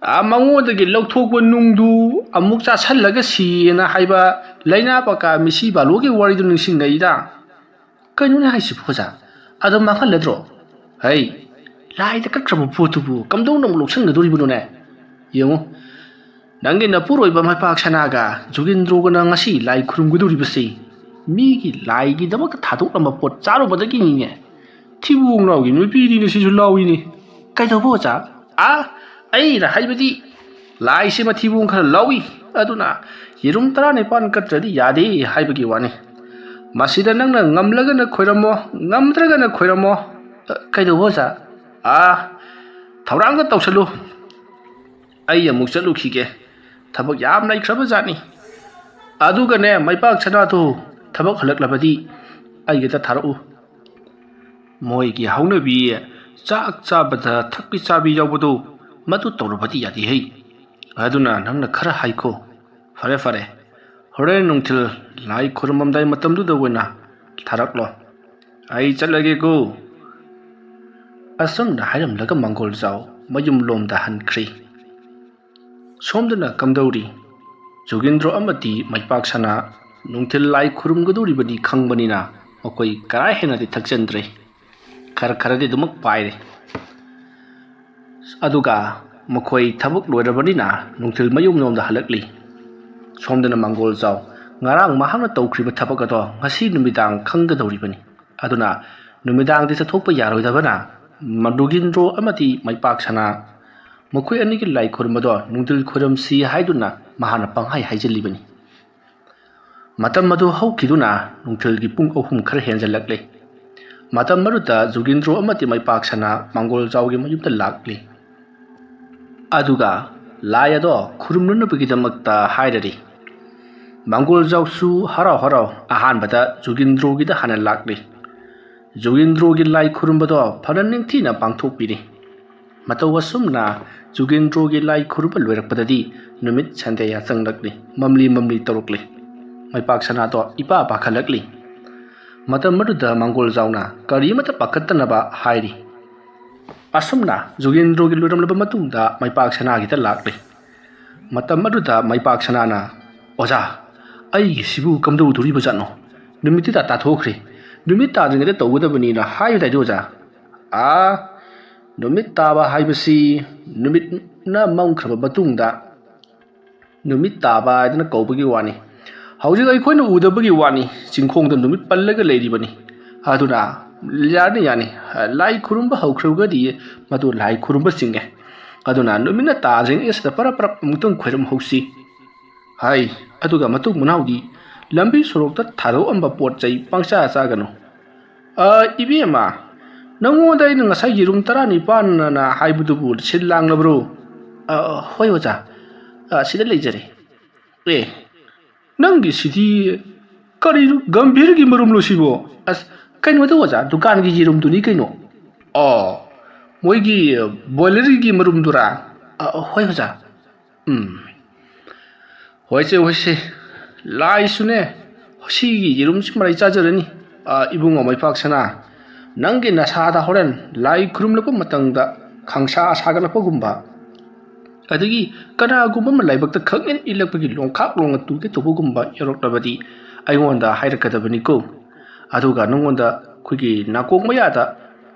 ꯃꯉꯣꯟꯗꯒꯤ ꯂꯧꯊꯣꯛꯄ ꯅꯨꯡꯗꯨ ꯑꯃꯨꯛ ꯆꯥꯁꯜꯂꯒ ꯁꯤꯌꯦꯅ ꯍꯥꯏꯕ ꯂꯥꯏꯅꯥ ꯄꯀꯥ ꯃꯤꯁꯤ ꯕꯥꯂꯣꯒꯤ ꯋꯥꯔꯤꯗꯨ ꯅꯤꯡꯁꯤꯡꯉꯛꯏꯗ꯫ ꯀꯩꯅꯣꯅꯦ ꯍꯥꯏꯁꯤꯕꯨ ꯑꯣꯖꯥ? ꯑꯗꯨꯝ ꯃꯥꯡꯍꯜꯂꯗ꯭ꯔꯣ? ꯍꯩ, ꯂꯥꯏꯗ ꯀꯠꯈ꯭ꯔꯕ ꯄꯣꯠꯇꯨꯕꯨ ꯀꯝꯗꯧꯅ ꯑꯃꯨꯛ ꯂꯧꯁꯟꯒꯗꯣꯔꯤꯕꯅꯣꯅꯦ? ꯌꯦꯡꯉꯨ, ꯅꯪꯒꯤ ꯅꯄꯨꯔꯣꯏꯕ ꯃꯥꯏꯄꯥꯛ ꯁꯅꯥꯒ ꯖꯨꯒꯤꯟꯗ꯭ꯔꯣꯒꯅ ꯉꯁꯤ ꯂꯥꯏ ꯈꯨꯔꯨꯝꯒꯗꯧꯔꯤꯕꯁꯤ ꯃꯤꯒꯤ ꯂꯥꯏꯒꯤꯗꯃꯛꯇ ꯊꯥꯗꯣꯛꯂꯝꯕ ꯄꯣꯠ ꯆꯥꯔꯨꯕꯗꯒꯤꯅꯤꯅꯦ꯫ ꯊꯤꯕꯣꯡ ꯂꯥꯎꯒꯤ ꯅꯨꯄꯤꯅꯤꯅꯦ ꯁꯤꯁꯨ ꯂꯥꯎꯏꯅꯦ꯫ ꯀꯩꯗꯧꯕ ꯑꯣꯖꯥ? ꯑꯥ, ꯑꯩꯅ ꯍꯥꯏꯕꯗꯤ ꯂꯥꯏꯁꯤ ꯃꯊꯤꯕꯣꯡ ꯈꯔ ꯂꯥꯎꯏ, ꯑꯗꯨꯅ ꯌꯦꯔꯨꯝ ꯇꯔꯥꯅꯤꯄꯥꯟ ꯀꯠꯇ꯭ꯔꯗꯤ ꯌꯥꯗꯦ ꯍꯥꯏꯕꯒꯤ ꯋꯥꯅꯤ꯫ ꯃꯁꯤꯗ ꯅꯪꯅ ꯉꯝꯂꯒꯅ ꯈꯣꯏꯔꯝꯃꯣ, ꯉꯝꯗ꯭ꯔꯒꯅ ꯈꯣꯏꯔꯝꯃꯣ꯫ ꯑ, ꯀꯩꯗꯧꯕ ꯑꯣꯖꯥ? ꯑꯥ, ꯊꯧꯔꯥꯡꯗ ꯇꯧꯁꯜꯂꯨ꯫ ꯑꯩ ꯑꯃꯨꯛ ꯆꯠꯂꯨꯈꯤꯒꯦ꯫ ꯊꯕꯛ ꯌꯥꯝ ꯂꯩꯈ꯭ꯔꯕ ꯖꯥꯠꯅꯤ꯫ ꯑꯗꯨꯒꯅꯦ, ꯃꯩꯄꯥꯛ ꯁꯅꯥꯗꯣ ꯊꯕꯛ ꯍꯜꯂꯛꯂꯕꯗꯤ ꯑꯩꯒꯤꯗ ꯊꯥꯔꯛꯎ꯫ ꯃꯣꯏꯒꯤ ꯍꯧꯅꯕꯤ ꯆꯥꯛ ꯆꯥꯕꯗ ꯊꯛꯄꯤ ꯆꯥꯕꯤ ꯌꯥꯎꯕꯗꯨ ꯃꯗꯨ ꯇꯧꯔꯕꯗꯤ ꯌꯥꯗꯦꯍꯦ꯫ ꯑꯗꯨꯅ ꯅꯪꯅ ꯈꯔ ꯍꯥꯏꯈꯣ꯫ ꯐꯔꯦ, ꯐꯔꯦ꯫ ꯍꯣꯔꯦꯟ ꯅꯨꯡꯊꯤꯜ ꯂꯥꯏ ꯈꯨꯔꯨꯝꯃꯝꯗꯥꯏ ꯃꯇꯝꯗꯨꯗ ꯑꯣꯏꯅ ꯊꯥꯔꯛꯂꯣ꯫ ꯑꯩ ꯆꯠꯂꯒꯦꯀꯣ꯫ ꯑꯁꯨꯝꯅ ꯍꯥꯏꯔꯝꯂꯒ ꯃꯪꯒꯣꯜꯖꯥꯎ ꯃꯌꯨꯝꯂꯣꯝꯗ ꯍꯟꯈ꯭ꯔꯦ꯫ ꯁꯣꯝꯗꯅ ꯀꯝꯗꯧꯔꯤ? ꯖꯨꯒꯤꯟꯗ꯭ꯔꯣ ꯑꯃꯗꯤ ꯃꯩꯄꯥꯛ ꯁꯅꯥ ꯅꯨꯡꯊꯤꯜ ꯂꯥꯏ ꯈꯨꯔꯨꯝꯒꯗꯧꯔꯤꯕꯅꯤ ꯈꯪꯕꯅꯤꯅ ꯃꯈꯣꯏ ꯀꯔꯥ ꯍꯦꯟꯅꯗꯤ ꯊꯛꯆꯟꯗ꯭ꯔꯦ꯫ ꯈꯔ ꯈꯔꯗꯤ ꯑꯗꯨꯃꯛ ꯄꯥꯏꯔꯦ꯫ ꯑꯗꯨꯒ ꯃꯈꯣꯏ ꯊꯕꯛ ꯂꯣꯏꯔꯕꯅꯤꯅ ꯅꯨꯡꯊꯤꯜ ꯃꯌꯨꯝꯂꯣꯝꯗ ꯍꯜꯂꯛꯂꯤ꯫ ꯁꯣꯝꯗꯅ ꯃꯪꯒꯣꯜꯖꯥꯎ ꯉꯔꯥꯡ ꯃꯍꯥꯛꯅ ꯇꯧꯈ꯭ꯔꯤꯕ ꯊꯕꯛ ꯑꯗꯣ ꯉꯁꯤ ꯅꯨꯃꯤꯗꯥꯡ ꯈꯪꯒꯗꯧꯔꯤꯕꯅꯤ꯫ ꯑꯗꯨꯅ ꯅꯨꯃꯤꯗꯥꯡꯗꯤ ꯆꯠꯊꯣꯛꯄ ꯌꯥꯔꯣꯏꯗꯕꯅ ꯖꯨꯒꯤꯟꯗ꯭ꯔꯣ ꯑꯃꯗꯤ ꯃꯩꯄꯥꯛ ꯁꯅꯥ ꯃꯈꯣꯏ ꯑꯅꯤꯒꯤ ꯂꯥꯏ ꯈꯨꯔꯨꯝꯕꯗꯣ ꯅꯨꯡꯊꯤꯜ ꯈꯨꯔꯨꯝꯁꯤ ꯍꯥꯏꯗꯨꯅ ꯃꯍꯥꯛꯅ ꯄꯪꯍꯥꯏ ꯍꯥꯏꯖꯤꯜꯂꯤꯕꯅꯤ꯫ ꯃꯇꯝ ꯑꯗꯨ ꯍꯧꯈꯤꯗꯨꯅ ꯅꯨꯡꯊꯤꯜꯒꯤ ꯄꯨꯡ ꯑꯍꯨꯝ ꯈꯔ ꯍꯦꯟꯖꯜꯂꯛꯂꯦ꯫ ꯃꯇꯝ ꯑꯗꯨꯗ ꯖꯨꯒꯤꯟꯗ꯭ꯔꯣ ꯑꯃꯗꯤ ꯃꯩꯄꯥꯛ ꯁꯅꯥ ꯃꯪꯒꯣꯜꯖꯥꯎꯒꯤ ꯃꯌꯨꯝꯗ ꯂꯥꯛꯂꯤ꯫ ꯑꯗꯨꯒ ꯂꯥꯏ ꯑꯗꯣ ꯈꯨꯔꯨꯝꯅꯅꯕꯒꯤꯗꯃꯛꯇ ꯍꯥꯏꯔꯔꯤ꯫ ꯃꯪꯒꯣꯜꯖꯥꯎꯁꯨ ꯍꯔꯥꯎ ꯍꯔꯥꯎ ꯑꯍꯥꯟꯕꯗ ꯖꯨꯒꯤꯟꯗ꯭ꯔꯣꯒꯤꯗ ꯍꯥꯟꯅ ꯂꯥꯛꯂꯤ꯫ ꯖꯨꯒꯤꯟꯗ꯭ꯔꯣꯒꯤ ꯂꯥꯏ ꯈꯨꯔꯨꯝꯕꯗꯣ ꯐꯅ ꯅꯤꯡꯊꯤꯅ ꯄꯥꯡꯊꯣꯛꯄꯤꯔꯤ꯫ ꯃꯇꯧ ꯑꯁꯨꯝꯅ ꯖꯨꯒꯤꯟꯗ꯭ꯔꯣꯒꯤ ꯂꯥꯏ ꯈꯨꯔꯨꯝꯕ ꯂꯣꯏꯔꯛꯄꯗꯗꯤ ꯅꯨꯃꯤꯠ ꯁꯟꯗ꯭ꯌꯥ ꯆꯪꯂꯛꯂꯤ, ꯃꯝꯂꯤ ꯃꯝꯂꯤ ꯇꯧꯔꯛꯂꯤ꯫ ꯃꯩꯄꯥꯛ ꯁꯅꯥꯗꯣ ꯏꯄꯥ ꯄꯥꯈꯠꯂꯛꯂꯤ꯫ ꯃꯇꯝ ꯑꯗꯨꯗ ꯃꯪꯒꯣꯜꯖꯥꯎꯅ ꯀꯔꯤꯃꯇ ꯄꯥꯈꯠꯇꯅꯕ ꯍꯥꯏꯔꯤ꯫ ꯑꯁꯨꯝꯅ ꯖꯨꯒꯦꯟꯗ꯭ꯔꯣꯒꯤ ꯂꯣꯏꯔꯝꯂꯕ ꯃꯇꯨꯡꯗ ꯃꯩꯄꯥꯛ ꯁꯅꯥꯒꯤꯗ ꯂꯥꯛꯂꯦ꯫ ꯃꯇꯝ ꯑꯗꯨꯗ ꯃꯩꯄꯥꯛ ꯁꯅꯥꯅ, "ꯑꯣꯖꯥ, ꯑꯩꯒꯤꯁꯤꯕꯨ ꯀꯝꯗꯧꯗꯣꯔꯤꯕꯖꯥꯠꯅꯣ? ꯅꯨꯃꯤꯠꯇꯤ ꯇꯥ ꯇꯥꯊꯣꯛꯈ꯭ꯔꯦ꯫ ꯅꯨꯃꯤꯠ ꯇꯥꯗ꯭ꯔꯤꯉꯩꯗ ꯇꯧꯒꯗꯕꯅꯤꯅ ꯍꯥꯏꯕꯗꯥꯏꯗꯤ ꯑꯣꯖꯥ?" "ꯑꯥ, ꯅꯨꯃꯤꯠ ꯇꯥꯕ ꯍꯥꯏꯕꯁꯤ ꯅꯨꯃꯤꯠꯅ ꯃꯝꯈ꯭ꯔꯕ ꯃꯇꯨꯡꯗ ꯅꯨꯃꯤꯠ ꯇꯥꯕ ꯍꯥꯏꯗꯅ ꯀꯧꯕꯒꯤ ꯋꯥꯅꯤ꯫ ꯍꯧꯖꯤꯛ ꯑꯩꯈꯣꯏꯅ ꯎꯗꯕꯒꯤ ꯋꯥꯅꯤ, ꯆꯤꯡꯈꯣꯡꯗ ꯅꯨꯃꯤꯠ ꯄꯜꯂꯒ ꯂꯩꯔꯤꯕꯅꯤ꯫ ꯑꯗꯨꯅ ꯌꯥꯅꯤ, ꯌꯥꯅꯤ, ꯂꯥꯏ ꯈꯨꯔꯨꯝꯕ ꯍꯧꯈ꯭ꯔꯒꯗꯤ ꯃꯗꯨ ꯂꯥꯏ ꯈꯨꯔꯨꯝꯕ ꯆꯤꯡꯉꯦ꯫ ꯑꯗꯨꯅ ꯅꯨꯃꯤꯠꯅ ꯇꯥꯗ꯭ꯔꯤꯉꯩ ꯑꯁꯤꯗ ꯄꯔꯞ ꯄꯔꯞ ꯑꯃꯨꯛꯇꯪ ꯈꯣꯏꯔꯝꯍꯧꯁꯤ" ꯍꯥꯏ꯫ ꯑꯗꯨꯒ ꯃꯇꯨꯡ ꯃꯅꯥꯎꯗꯤ ꯂꯝꯕꯤ ꯁꯣꯔꯣꯛꯇ ꯊꯥꯗꯣꯛꯑꯝꯕ ꯄꯣꯠ ꯆꯩ ꯄꯪꯆꯥ ꯆꯥꯒꯅꯨ꯫ "ꯑ, ꯏꯕꯦꯝꯃ, ꯅꯪꯉꯣꯟꯗ ꯑꯩꯅ ꯉꯁꯥꯏ ꯌꯦꯔꯨꯝ ꯇꯔꯥꯅꯤꯄꯥꯟ ꯑꯅ ꯍꯥꯏꯕꯗꯨꯕꯨ ꯁꯤꯜ ꯂꯥꯡꯂꯕ꯭ꯔꯣ?" "ꯑ, ꯍꯣꯏ ꯑꯣꯖꯥ, ꯑ, ꯁꯤꯗ ꯂꯩꯖꯔꯦ꯫" "ꯑꯦ, ꯅꯪꯒꯤꯁꯤꯗꯤ ꯀꯔꯤꯅꯣ, ꯒꯝꯚꯤꯔꯒꯤ ꯃꯔꯨꯝꯂꯣ ꯁꯤꯕꯣ?" "ꯑꯁ, ꯀꯩꯅꯣꯗ ꯑꯣꯖꯥ, ꯗꯨꯀꯥꯟꯒꯤ ꯌꯦꯔꯨꯝꯗꯨꯅꯤ ꯀꯩꯅꯣ꯫" "ꯑꯣ, ꯃꯣꯏꯒꯤ ꯕꯣꯏꯂꯔꯒꯤ ꯃꯔꯨꯝꯗꯨꯔꯥ?" "ꯑ, ꯍꯣꯏ ꯑꯣꯖꯥ꯫" "ꯎꯝ, ꯍꯣꯏꯁꯦ, ꯍꯣꯏꯁꯦ, ꯂꯥꯏꯁꯨꯅꯦ, ꯁꯤꯒꯤ ꯌꯦꯔꯨꯝꯁꯤ ꯃꯔꯩ ꯆꯥꯖꯔꯅꯤ꯫ ꯑ, ꯏꯕꯨꯡꯉꯣ ꯃꯩꯄꯥꯛ ꯁꯅꯥ, ꯅꯪꯒꯤ ꯅꯁꯥꯗ ꯍꯣꯔꯦꯟ ꯂꯥꯏ ꯈꯨꯔꯨꯝꯂꯛꯄ ꯃꯇꯝꯗ ꯈꯪꯁꯥ ꯁꯥꯒꯠꯂꯛꯄꯒꯨꯝꯕ, ꯑꯗꯒꯤ ꯀꯅꯥꯒꯨꯝꯕ ꯑꯃ ꯂꯥꯏꯕꯛꯇ ꯈꯪꯏꯟ ꯏꯜꯂꯛꯄꯒꯤ ꯂꯣꯡꯈꯥꯛ ꯂꯣꯡꯉ ꯇꯨꯒꯦ ꯇꯧꯕꯒꯨꯝꯕ ꯌꯥꯎꯔꯛꯂꯕꯗꯤ ꯑꯩꯉꯣꯟꯗ ꯍꯥꯏꯔꯛꯀꯗꯕꯅꯤꯀꯣ꯫ ꯑꯗꯨꯒ ꯅꯉꯣꯟꯗ ꯑꯩꯈꯣꯏꯒꯤ ꯅꯥꯀꯣꯡ ꯃꯌꯥꯗ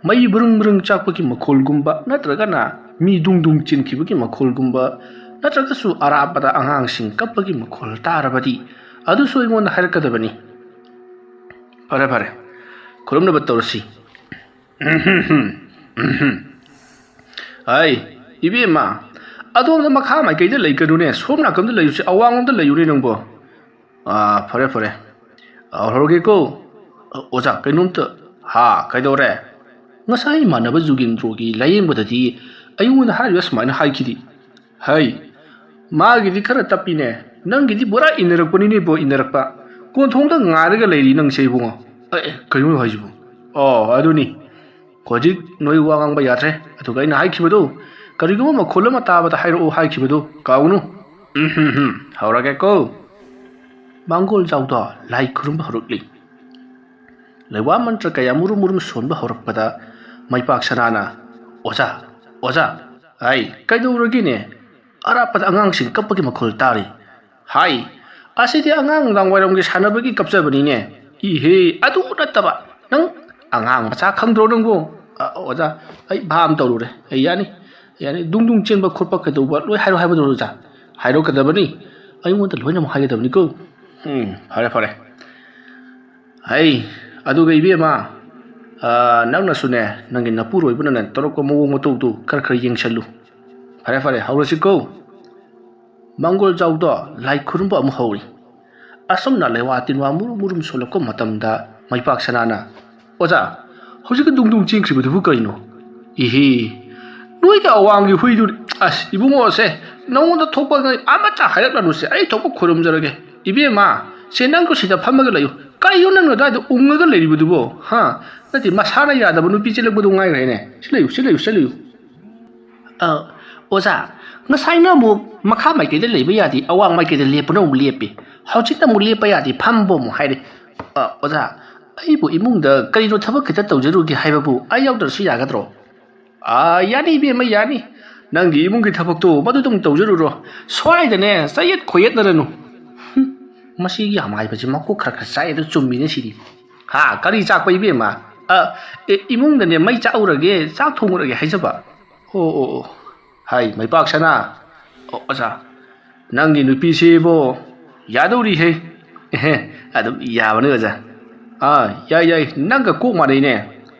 ꯃꯩ ꯕ꯭ꯔꯨꯡ ꯕ꯭ꯔꯨꯡ ꯆꯥꯛꯄꯒꯤ ꯃꯈꯣꯜꯒꯨꯝꯕ, ꯅꯠꯇ꯭ꯔꯒꯅ ꯃꯤ ꯗꯨꯡ ꯗꯨꯡ ꯆꯦꯟꯈꯤꯕꯒꯤ ꯃꯈꯣꯜꯒꯨꯝꯕ, ꯅꯠꯇ꯭ꯔꯒꯁꯨ ꯑꯔꯥꯞꯄꯗ ꯑꯉꯥꯡꯁꯤꯡ ꯀꯞꯄꯒꯤ ꯃꯈꯣꯜ ꯇꯥꯔꯕꯗꯤ ꯑꯗꯨꯁꯨ ꯑꯩꯉꯣꯟꯗ ꯍꯥꯏꯔꯛꯀꯗꯕꯅꯤ꯫" "ꯐꯔꯦ, ꯐꯔꯦ, ꯈꯨꯔꯨꯝꯅꯕ ꯇꯧꯔꯁꯤ꯫" "ꯍꯥꯏ, ꯏꯕꯦꯝꯃ, ꯑꯗꯣꯝꯗ ꯃꯈꯥ ꯃꯥꯏꯀꯩꯗ ꯂꯩꯒꯅꯨꯅꯦ, ꯁꯣꯝ ꯅꯥꯀꯟꯗ ꯂꯩꯔꯨꯁꯦ, ꯑꯋꯥꯡꯂꯣꯝꯗ ꯂꯩꯔꯨꯅꯦ ꯅꯪꯕꯣ꯫" "ꯑꯥ, ꯐꯔꯦ, ꯐꯔꯦ, ꯍꯧꯔꯒꯦꯀꯣ꯫" "ꯑꯣꯖꯥ, ꯀꯩꯅꯣꯝꯇ꯫" "ꯍꯥ, ꯀꯩꯗꯧꯔꯦ?" "ꯉꯁꯥꯏ ꯏꯃꯥꯟꯅꯕ ꯖꯨꯒꯦꯟꯗ꯭ꯔꯣꯒꯤ ꯂꯥꯏꯌꯦꯡꯕꯗꯗꯤ ꯑꯩꯉꯣꯟꯗ ꯍꯥꯏꯔꯤꯕ ꯁꯨꯃꯥꯏꯅ ꯍꯥꯏꯈꯤꯗꯤ꯫" "ꯍꯩ, ꯃꯥꯒꯤꯗꯤ ꯈꯔ ꯇꯞꯄꯤꯅꯦ, ꯅꯪꯒꯤꯗꯤ ꯄꯨꯔꯥ ꯏꯟꯅꯔꯛꯄꯅꯤꯅꯦꯕꯣ, ꯏꯟꯅꯔꯛꯄ꯫ ꯀꯣꯟꯊꯣꯡꯗ ꯉꯥꯏꯔꯒ ꯂꯩꯔꯤ ꯅꯪꯁꯦ ꯏꯕꯨꯡꯉꯣ꯫" "ꯑꯦ, ꯑꯦ, ꯀꯩꯅꯣ ꯍꯥꯏꯁꯤꯕꯣ?" "ꯑꯣ, ꯑꯗꯨꯅꯤ꯫ ꯍꯧꯖꯤꯛ ꯅꯣꯏ ꯋꯥ ꯉꯥꯡꯕ ꯌꯥꯗ꯭ꯔꯦ꯫ ꯑꯗꯨꯒ ꯑꯩꯅ ꯍꯥꯏꯈꯤꯕꯗꯣ, ꯀꯔꯤꯒꯨꯝꯕ ꯃꯈꯣꯜ ꯑꯃ ꯇꯥꯕꯗ ꯍꯥꯏꯔꯛꯑꯣ ꯍꯥꯏꯈꯤꯕꯗꯣ ꯀꯥꯎꯅꯨ꯫" "ꯎꯝ, ꯍꯝ, ꯍꯝ, ꯍꯧꯔꯒꯦꯀꯣ꯫" ꯃꯥꯡꯒꯣꯜ ꯖꯥꯎꯗ ꯂꯥꯏ ꯈꯨꯔꯨꯝꯕ ꯍꯧꯔꯛꯂꯤ꯫ ꯂꯩꯋꯥ ꯃꯟꯇ꯭ꯔ ꯀꯌꯥ ꯃꯨꯔꯨꯝ ꯃꯨꯔꯨꯝ ꯁꯣꯟꯕ ꯍꯧꯔꯛꯄꯗ ꯃꯩꯄꯥꯛ ꯁꯅꯥꯅ, "ꯑꯣꯖꯥ, ꯑꯣꯖꯥ, ꯑꯩ ꯀꯩꯗꯧꯔꯒꯦꯅꯦ? ꯑꯔꯥꯞꯄꯗ ꯑꯉꯥꯡꯁꯤꯡ ꯀꯞꯄꯒꯤ ꯃꯈꯣꯜ ꯇꯥꯔꯤ꯫ ꯍꯥꯏ, ꯑꯁꯤꯗꯤ ꯑꯉꯥꯡ ꯅꯨꯡꯗꯥꯡ ꯋꯥꯏꯔꯝꯒꯤ ꯁꯥꯟꯅꯕꯒꯤ ꯀꯞꯆꯕꯅꯤꯅꯦ꯫ ꯏꯍꯦ, ꯑꯗꯨ ꯅꯠꯇꯕ, ꯅꯪ ꯑꯉꯥꯡ ꯃꯆꯥ ꯈꯪꯗ꯭ꯔꯣ ꯅꯪꯕꯨ?" "ꯑ, ꯑꯣꯖꯥ, ꯑꯩ ꯚꯥꯞ ꯇꯧꯔꯨꯔꯦ꯫ ꯑꯩ ꯌꯥꯅꯤ, ꯌꯥꯅꯤ꯫ ꯗꯨꯡ ꯗꯨꯡ ꯆꯦꯟꯕ ꯈꯣꯠꯄ ꯀꯩꯗꯧꯕ ꯂꯣꯏ ꯍꯥꯏꯔꯣ ꯍꯥꯏꯕꯗꯨꯔꯣ ꯑꯣꯖꯥ?" "ꯍꯥꯏꯔꯛꯀꯗꯕꯅꯤ꯫ ꯑꯩꯉꯣꯟꯗ ꯂꯣꯏꯅꯃꯛ ꯍꯥꯏꯒꯗꯕꯅꯤꯀꯣ꯫" "ꯎꯝ, ꯐꯔꯦ, ꯐꯔꯦ꯫ ꯍꯩ, ꯑꯗꯨꯒ ꯏꯕꯦꯝꯃ, ꯑ, ꯅꯪꯅꯁꯨꯅꯦ, ꯅꯪꯒꯤ ꯅꯄꯨꯔꯣꯏꯕꯅꯅꯦ ꯇꯧꯔꯛꯄ ꯃꯑꯣꯡ ꯃꯇꯧꯗꯨ ꯈꯔ ꯈꯔ ꯌꯦꯡꯁꯜꯂꯨ꯫ ꯐꯔꯦ, ꯐꯔꯦ, ꯍꯧꯔꯁꯤꯀꯣ꯫" ꯃꯪꯒꯣꯜꯖꯥꯎꯗꯣ ꯂꯥꯏ ꯈꯨꯔꯨꯝꯕ ꯑꯃꯨꯛ ꯍꯧꯔꯤ꯫ ꯑꯁꯨꯝꯅ ꯂꯩꯋꯥ ꯇꯤꯟꯋꯥ ꯃꯨꯔꯨ ꯃꯨꯔꯨꯝ ꯁꯣꯜꯂꯛꯄ ꯃꯇꯝꯗ ꯃꯩꯄꯥꯛ ꯁꯅꯥꯅ, "ꯑꯣꯖꯥ, ꯍꯧꯖꯤꯛꯀꯤ ꯗꯨꯡ ꯗꯨꯡ ꯆꯦꯟꯈ꯭ꯔꯤꯕꯗꯨꯕꯨ ꯀꯔꯤꯅꯣ?" "ꯏꯍꯤ, ꯅꯣꯏꯒꯤ ꯑꯋꯥꯡꯒꯤ ꯍꯨꯏꯗꯨꯅꯤ꯫ ꯑꯁ, ꯏꯕꯨꯡꯉꯣꯁꯦ, ꯅꯉꯣꯟꯗ ꯊꯣꯛꯄ ꯉꯩ ꯑꯃꯠꯇ ꯍꯥꯏꯔꯛꯂꯅꯨꯁꯦ, ꯑꯩ ꯊꯣꯛꯄ ꯈꯨꯔꯨꯝꯖꯔꯒꯦ꯫ ꯏꯕꯦꯝꯃ, ꯁꯦ, ꯅꯪꯁꯨ ꯁꯤꯗ ꯐꯝꯃꯒ ꯂꯩꯌꯨ꯫ ꯀꯔꯤꯅꯣ ꯅꯪꯅ ꯑꯗꯨꯋꯥꯏꯗ ꯎꯪꯉꯒ ꯂꯩꯔꯤꯕꯗꯨꯕꯣ? ꯍꯥ? ꯅꯠꯇꯦ, ꯃꯁꯥꯅ ꯌꯥꯗꯕ ꯅꯨꯄꯤ ꯆꯦꯜꯂꯛꯄꯗꯣ ꯉꯥꯏꯈ꯭ꯔꯦꯅꯦ꯫ ꯁꯤ ꯂꯩꯌꯨ, ꯁꯤ ꯂꯩꯌꯨ, ꯁꯤ ꯂꯩꯌꯨ꯫" "ꯑ, ꯑꯣꯖꯥ, ꯉꯁꯥꯏꯅ ꯑꯃꯨꯛ ꯃꯈꯥ ꯃꯥꯏꯀꯩꯗ ꯂꯩꯕ ꯌꯥꯗꯦ, ꯑꯋꯥꯡ ꯃꯥꯏꯀꯩꯗ ꯂꯦꯞꯄꯨꯅ ꯑꯃꯨꯛ ꯂꯦꯞꯄꯤ꯫ ꯍꯧꯖꯤꯛꯅ ꯑꯃꯨꯛ ꯂꯦꯞꯄ ꯌꯥꯗꯦ, ꯐꯝꯕ ꯑꯃꯨꯛ ꯍꯥꯏꯔꯦ꯫ ꯑ, ꯑꯣꯖꯥ, ꯑꯩꯕꯨ ꯏꯃꯨꯡꯗ ꯀꯔꯤꯅꯣ ꯊꯕꯛ ꯈꯤꯇ ꯇꯧꯖꯔꯨꯒꯦ ꯍꯥꯏꯕꯕꯨ ꯑꯩ ꯌꯥꯎꯗ꯭ꯔꯁꯨ ꯌꯥꯒꯗ꯭ꯔꯣ?" "ꯑ, ꯌꯥꯅꯤ ꯏꯕꯦꯝꯃ, ꯌꯥꯅꯤ꯫ ꯅꯪꯒꯤ ꯏꯃꯨꯡꯒꯤ ꯊꯕꯛꯇꯣ ꯃꯗꯨꯗꯪ ꯇꯧꯖꯔꯨꯔꯣ꯫ ꯁ꯭ꯋꯥꯏꯗꯅꯦ ꯆꯌꯦꯠ ꯈꯣꯏꯌꯦꯠꯅꯔꯅꯨ꯫" ꯍꯨꯝ, ꯃꯁꯤꯒꯤ ꯌꯥꯝ ꯍꯥꯏꯕꯁꯦ ꯃꯀꯣꯛ ꯈꯔ ꯈꯔ ꯆꯥꯛꯑꯦ, ꯑꯗꯨ ꯆꯨꯝꯃꯤꯅꯦ ꯁꯤꯗꯤ꯫ "ꯍꯥ, ꯀꯔꯤ ꯆꯥꯛꯄ ꯏꯕꯦꯝꯃ?" "ꯑ, ꯑꯦ, ꯏꯃꯨꯡꯗꯅꯦ ꯃꯩ ꯆꯥꯛꯎꯔꯒꯦ, ꯆꯥꯛ ꯊꯣꯡꯉꯨꯔꯒꯦ ꯍꯥꯏꯖꯕ꯫" "ꯑꯣ, ꯑꯣ, ꯑꯣ꯫ ꯍꯥꯏ, ꯃꯩꯄꯥꯛ ꯁꯅꯥ꯫ ꯑꯣ, ꯑꯣꯖꯥ, ꯅꯪꯒꯤ ꯅꯨꯄꯤꯁꯤꯕꯣ ꯌꯥꯗꯧꯔꯤꯍꯦ꯫" "ꯑꯦꯍꯦ, ꯑꯗꯨꯝ ꯌꯥꯕꯅꯤ ꯑꯣꯖꯥ꯫" "ꯑꯥ, ꯌꯥꯏ, ꯌꯥꯏ, ꯅꯪꯒ ꯀꯣꯛ ꯃꯥꯟꯅꯩꯅꯦ꯫"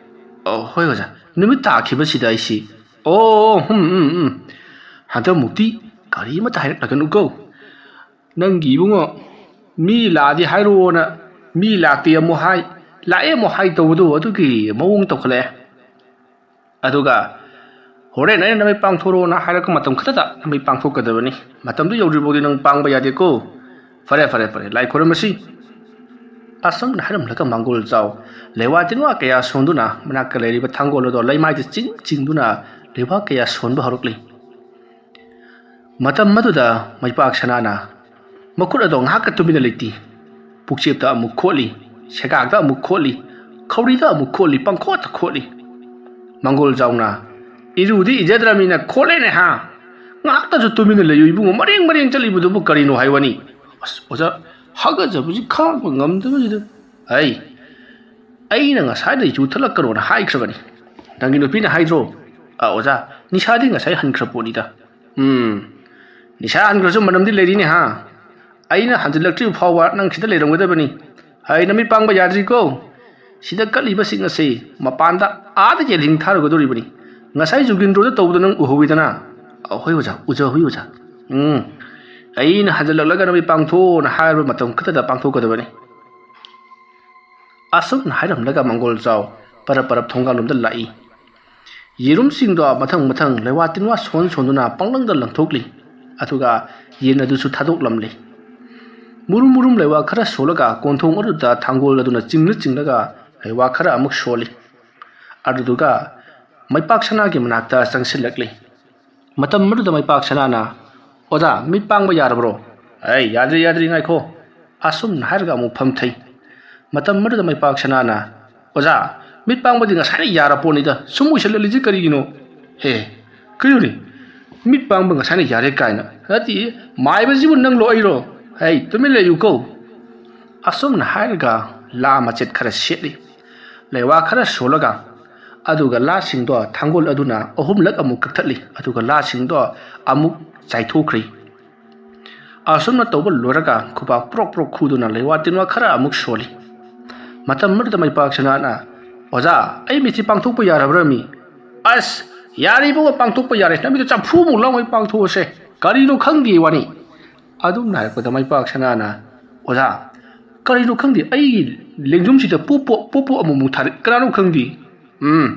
"ꯑꯣ, ꯍꯣꯏ ꯑꯣꯖꯥ, ꯅꯨꯃꯤꯠ ꯇꯥꯈꯤꯕꯁꯤꯗ ꯑꯩꯁꯤ꯫" "ꯑꯣ, ꯍꯨꯝ, ꯎꯝ, ꯎꯝ꯫ ꯍꯟꯗꯛꯃꯨꯛꯇꯤ ꯀꯔꯤꯃꯠꯇ ꯍꯥꯏꯔꯛꯂꯒꯅꯨꯀꯣ꯫ ꯅꯪꯒꯤ ꯏꯕꯨꯡꯉꯣ, ꯃꯤ ꯂꯥꯛꯑꯗꯤ ꯍꯥꯏꯔꯛꯑꯣꯅ, ꯃꯤ ꯂꯥꯛꯇꯦ ꯑꯃꯨꯛ ꯍꯥꯏ, ꯂꯥꯛꯑꯦ ꯑꯃꯨꯛ ꯍꯥꯏ ꯇꯧꯕꯗꯣ, ꯑꯗꯨꯒꯤ ꯃꯑꯣꯡ ꯇꯧꯈꯠꯂꯛꯑꯦ꯫ ꯑꯗꯨꯒ ꯍꯣꯔꯦꯟ ꯑꯩꯅ ꯅꯃꯤꯠ ꯄꯥꯡꯊꯣꯔꯛꯑꯣꯅ ꯍꯥꯏꯔꯛꯄ ꯃꯇꯝ ꯈꯛꯇꯗ ꯅꯃꯤꯠ ꯄꯥꯡꯊꯣꯛꯀꯗꯕꯅꯤ꯫ ꯃꯇꯝꯗꯨ ꯌꯧꯗ꯭ꯔꯤꯐꯥꯎꯗꯤ ꯅꯪ ꯄꯥꯡꯕ ꯌꯥꯗꯦꯀꯣ꯫ ꯐꯔꯦ, ꯐꯔꯦ, ꯐꯔꯦ, ꯂꯥꯏ ꯈꯨꯔꯨꯝꯃꯁꯤ꯫" ꯑꯁꯨꯝꯅ ꯍꯥꯏꯔꯝꯂꯒ ꯃꯥꯡꯒꯣꯜ ꯆꯥꯎ ꯂꯩꯋꯥ ꯇꯤꯟꯋꯥ ꯀꯌꯥ ꯁꯣꯟꯗꯨꯅ ꯃꯅꯥꯛꯇ ꯂꯩꯔꯤꯕ ꯊꯥꯡꯒꯣꯜ ꯑꯗꯣ ꯂꯩꯃꯥꯏꯗ ꯆꯤꯡ ꯆꯤꯡꯗꯨꯅ ꯂꯩꯕꯥꯛ ꯀꯌꯥ ꯁꯣꯟꯕ ꯍꯧꯔꯛꯂꯤ꯫ ꯃꯇꯝ ꯑꯗꯨꯗ ꯃꯩꯄꯥꯛ ꯁꯅꯥꯅ ꯃꯈꯨꯠ ꯑꯗꯣ ꯉꯥꯏꯍꯥꯛꯀ ꯇꯨꯃꯤꯟꯅ ꯂꯩꯇꯦ꯫ ꯄꯨꯛꯆꯦꯞꯇ ꯑꯃꯨꯛ ꯈꯣꯠꯂꯤ, ꯁꯦꯒꯥꯛꯇ ꯑꯃꯨꯛ ꯈꯣꯠꯂꯤ, ꯈꯧꯔꯤꯗ ꯑꯃꯨꯛ ꯈꯣꯠꯂꯤ, ꯄꯪꯈꯣꯠꯇ ꯈꯣꯠꯂꯤ꯫ ꯃꯪꯒꯣꯜ ꯖꯥꯎꯅ ꯏꯔꯨꯗꯤ ꯏꯖꯗ꯭ꯔꯕꯅꯤꯅ ꯈꯣꯠꯂꯦꯅꯦ ꯍꯥ? ꯉꯥꯏꯍꯥꯛꯇꯁꯨ ꯇꯨꯃꯤꯟꯅ ꯂꯩꯌꯨ ꯏꯕꯨꯡꯉꯣ, ꯃꯔꯦꯡ ꯃꯔꯦꯡ ꯆꯠꯂꯤꯕꯗꯨꯕꯨ ꯀꯔꯤꯅꯣ ꯍꯥꯏ ꯋꯥꯅꯤ? ꯑꯁ ꯑꯣꯖꯥ, ꯍꯥꯒꯠꯆꯕꯁꯤ ꯈꯥꯡꯕ ꯉꯝꯗꯕꯁꯤꯗ꯫ ꯑꯩ ꯑꯩꯅ ꯉꯁꯥꯏꯗꯩ ꯌꯨ ꯊꯛꯂꯛꯀꯅꯣꯅ ꯍꯥꯏꯈ꯭ꯔꯕꯅꯤ꯫ ꯅꯪꯒꯤ ꯅꯨꯄꯤꯅ ꯍꯥꯏꯗ꯭ꯔꯣ? ꯑ, ꯑꯣꯖꯥ, ꯅꯤꯁꯥꯗꯤ ꯉꯁꯥꯏ ꯍꯟꯈ꯭ꯔ ꯄꯣꯠꯅꯤꯗ꯫ ꯎꯝ, ꯅꯤꯁꯥ ꯍꯟꯈ꯭ꯔꯁꯨ ꯃꯅꯝꯗꯤ ꯂꯩꯔꯤꯅꯦ ꯍꯥ? ꯑꯩꯅ ꯍꯟꯖꯤꯜꯂꯛꯇ꯭ꯔꯤꯕ ꯐꯥꯎꯕ ꯅꯪ ꯁꯤꯗ ꯂꯩꯔꯝꯒꯗꯕꯅꯤ꯫ ꯑꯩ ꯅꯃꯤꯠ ꯄꯥꯡꯕ ꯌꯥꯗ꯭ꯔꯤꯀꯣ꯫ ꯁꯤꯗ ꯀꯠꯂꯤꯕꯁꯤꯡ ꯑꯁꯤ ꯃꯄꯥꯟꯗ ꯑꯥꯗ ꯌꯦꯜꯍꯤꯡ ꯊꯥꯔꯨꯒꯗꯧꯔꯤꯕꯅꯤ꯫ ꯉꯁꯥꯏ ꯖꯨꯒꯤꯟꯗ꯭ꯔꯣꯗ ꯇꯧꯕꯗꯣ ꯅꯪ ꯎꯍꯧꯋꯤꯗꯅ? ꯑ, ꯍꯣꯏ ꯑꯣꯖꯥ, ꯎꯖꯍꯧꯋꯤ ꯑꯣꯖꯥ꯫ ꯎꯝ, ꯑꯩꯅ ꯍꯟꯖꯤꯜꯂꯛꯂꯒ ꯅꯃꯤꯠ ꯄꯥꯡꯊꯣꯛꯑꯣꯅ ꯍꯥꯏꯔꯕ ꯃꯇꯝ ꯈꯛꯇꯗ ꯄꯥꯡꯊꯣꯛꯀꯗꯕꯅꯤ꯫ ꯑꯁꯨꯝꯅ ꯍꯥꯏꯔꯝꯂꯒ ꯃꯪꯒꯣꯜ ꯆꯥꯎ ꯄꯔꯞ ꯄꯔꯞ ꯊꯣꯡꯒꯥꯜꯂꯣꯝꯗ ꯂꯥꯛꯏ꯫ ꯌꯦꯔꯨꯝꯁꯤꯡꯗꯣ ꯃꯊꯪ ꯃꯊꯪ ꯂꯩꯋꯥ ꯇꯤꯟꯋꯥ ꯁꯣꯟ ꯁꯣꯟꯗꯨꯅ ꯄꯪꯂꯪꯗ ꯂꯪꯊꯣꯛꯂꯤ꯫ ꯑꯗꯨꯒ ꯌꯦꯟ ꯑꯗꯨꯁꯨ ꯊꯥꯗꯣꯛꯂꯝꯂꯤ꯫ ꯃꯨꯔꯨꯝ ꯃꯨꯔꯨꯝ ꯂꯩꯋꯥ ꯈꯔ ꯁꯣꯜꯂꯒ ꯀꯣꯟꯊꯣꯡ ꯑꯗꯨꯗ ꯊꯥꯡꯒꯣꯜ ꯑꯗꯨꯅ ꯆꯤꯡꯂ ꯆꯤꯡꯂꯒ ꯂꯩꯋꯥ ꯈꯔ ꯑꯃꯨꯛ ꯁꯣꯜꯂꯤ꯫ ꯑꯗꯨꯗꯨꯒ ꯃꯩꯄꯥꯛ ꯁꯅꯥꯒꯤ ꯃꯅꯥꯛꯇ ꯆꯪꯁꯤꯜꯂꯛꯂꯤ꯫ ꯃꯇꯝ ꯑꯗꯨꯗ ꯃꯩꯄꯥꯛ ꯁꯅꯥꯅ, "ꯑꯣꯖꯥ, ꯃꯤꯠ ꯄꯥꯡꯕ ꯌꯥꯔꯕ꯭ꯔꯣ?" "ꯑꯩ ꯌꯥꯗ꯭ꯔꯤ, ꯌꯥꯗ꯭ꯔꯤ, ꯉꯥꯏꯈꯣ"꯫ ꯑꯁꯨꯝꯅ ꯍꯥꯏꯔꯒ ꯑꯃꯨꯛ ꯐꯝꯊꯩ꯫ ꯃꯇꯝ ꯑꯗꯨꯗ ꯃꯩꯄꯥꯛ ꯁꯅꯥꯅ, "ꯑꯣꯖꯥ, ꯃꯤꯠ ꯄꯥꯡꯕꯗꯤ ꯉꯁꯥꯏꯅ ꯌꯥꯔ ꯄꯣꯠꯅꯤꯗ, ꯁꯨꯝ ꯎꯏꯁꯜꯂꯛꯂꯤꯁꯤ ꯀꯔꯤꯒꯤꯅꯣ?" "ꯍꯦ, ꯀꯩꯅꯣꯅꯦ? ꯃꯤꯠ ꯄꯥꯡꯕ ꯉꯁꯥꯏꯅ ꯌꯥꯔꯦ ꯀꯥꯏꯅ? ꯅꯠꯇꯦ, ꯃꯥꯏꯕꯁꯤꯕꯨ ꯅꯪꯂꯣ ꯑꯩꯔꯣ? ꯍꯩ, ꯇꯨꯃꯤꯟ ꯂꯩꯌꯨꯀꯣ"꯫ ꯑꯁꯨꯝꯅ ꯍꯥꯏꯔꯒ ꯂꯥ ꯃꯆꯦꯠ ꯈꯔ ꯁꯦꯠꯂꯤ꯫ ꯂꯩꯋꯥ ꯈꯔ ꯁꯣꯜꯂꯒ, ꯑꯗꯨꯒ ꯂꯥꯁꯤꯡꯗꯣ ꯊꯥꯡꯒꯣꯜ ꯑꯗꯨꯅ ꯑꯍꯨꯝꯂꯛ ꯑꯃꯨꯛ ꯀꯛꯊꯠꯂꯤ, ꯑꯗꯨꯒ ꯂꯥꯁꯤꯡꯗꯣ ꯑꯃꯨꯛ ꯆꯥꯏꯊꯣꯛꯈ꯭ꯔꯤ꯫ ꯑꯁꯨꯝꯅ ꯇꯧꯕ ꯂꯣꯏꯔꯒ ꯈꯨꯕꯥꯛ ꯄ꯭ꯔꯣꯛ ꯄ꯭ꯔꯣꯛ ꯈꯨꯗꯨꯅ ꯂꯩꯋꯥ ꯇꯤꯟꯋꯥ ꯈꯔ ꯑꯃꯨꯛ ꯁꯣꯜꯂꯤ꯫ ꯃꯇꯝ ꯑꯗꯨꯗ ꯃꯩꯄꯥꯛ ꯁꯅꯥꯅ, "ꯑꯣꯖꯥ, ꯑꯩ ꯃꯤꯠꯁꯤ ꯄꯥꯡꯊꯣꯛꯄ ꯌꯥꯔꯕ꯭ꯔꯥ ꯃꯤ?" "ꯑꯁ, ꯌꯥꯔꯦ ꯏꯕꯨꯡꯉꯣ, ꯄꯥꯡꯊꯣꯛꯄ ꯌꯥꯔꯦ꯫ ꯅꯃꯤꯠꯇꯨ ꯆꯐꯨꯃꯨꯛ ꯂꯥꯎꯉꯩ ꯄꯥꯡꯊꯣꯛꯑꯁꯦ꯫ ꯀꯔꯤꯅꯣ ꯈꯪꯗꯦ ꯋꯥꯅꯤ"꯫ ꯑꯗꯨꯝꯅ ꯍꯥꯏꯔꯛꯄꯗ ꯃꯩꯄꯥꯛ ꯁꯅꯥꯅ, "ꯑꯣꯖꯥ, ꯀꯔꯤꯅꯣ ꯈꯪꯗꯦ, ꯑꯩꯒꯤ ꯂꯦꯡꯖꯨꯝꯁꯤꯗ ꯄꯣꯞ ꯄꯣꯞ, ꯄꯣꯞ ꯄꯣꯞ ꯑꯃꯨꯛꯃꯨꯛ ꯊꯥꯔꯛꯏ, ꯀꯅꯥꯅꯣ ꯈꯪꯗꯦ"꯫ "ꯎꯝ,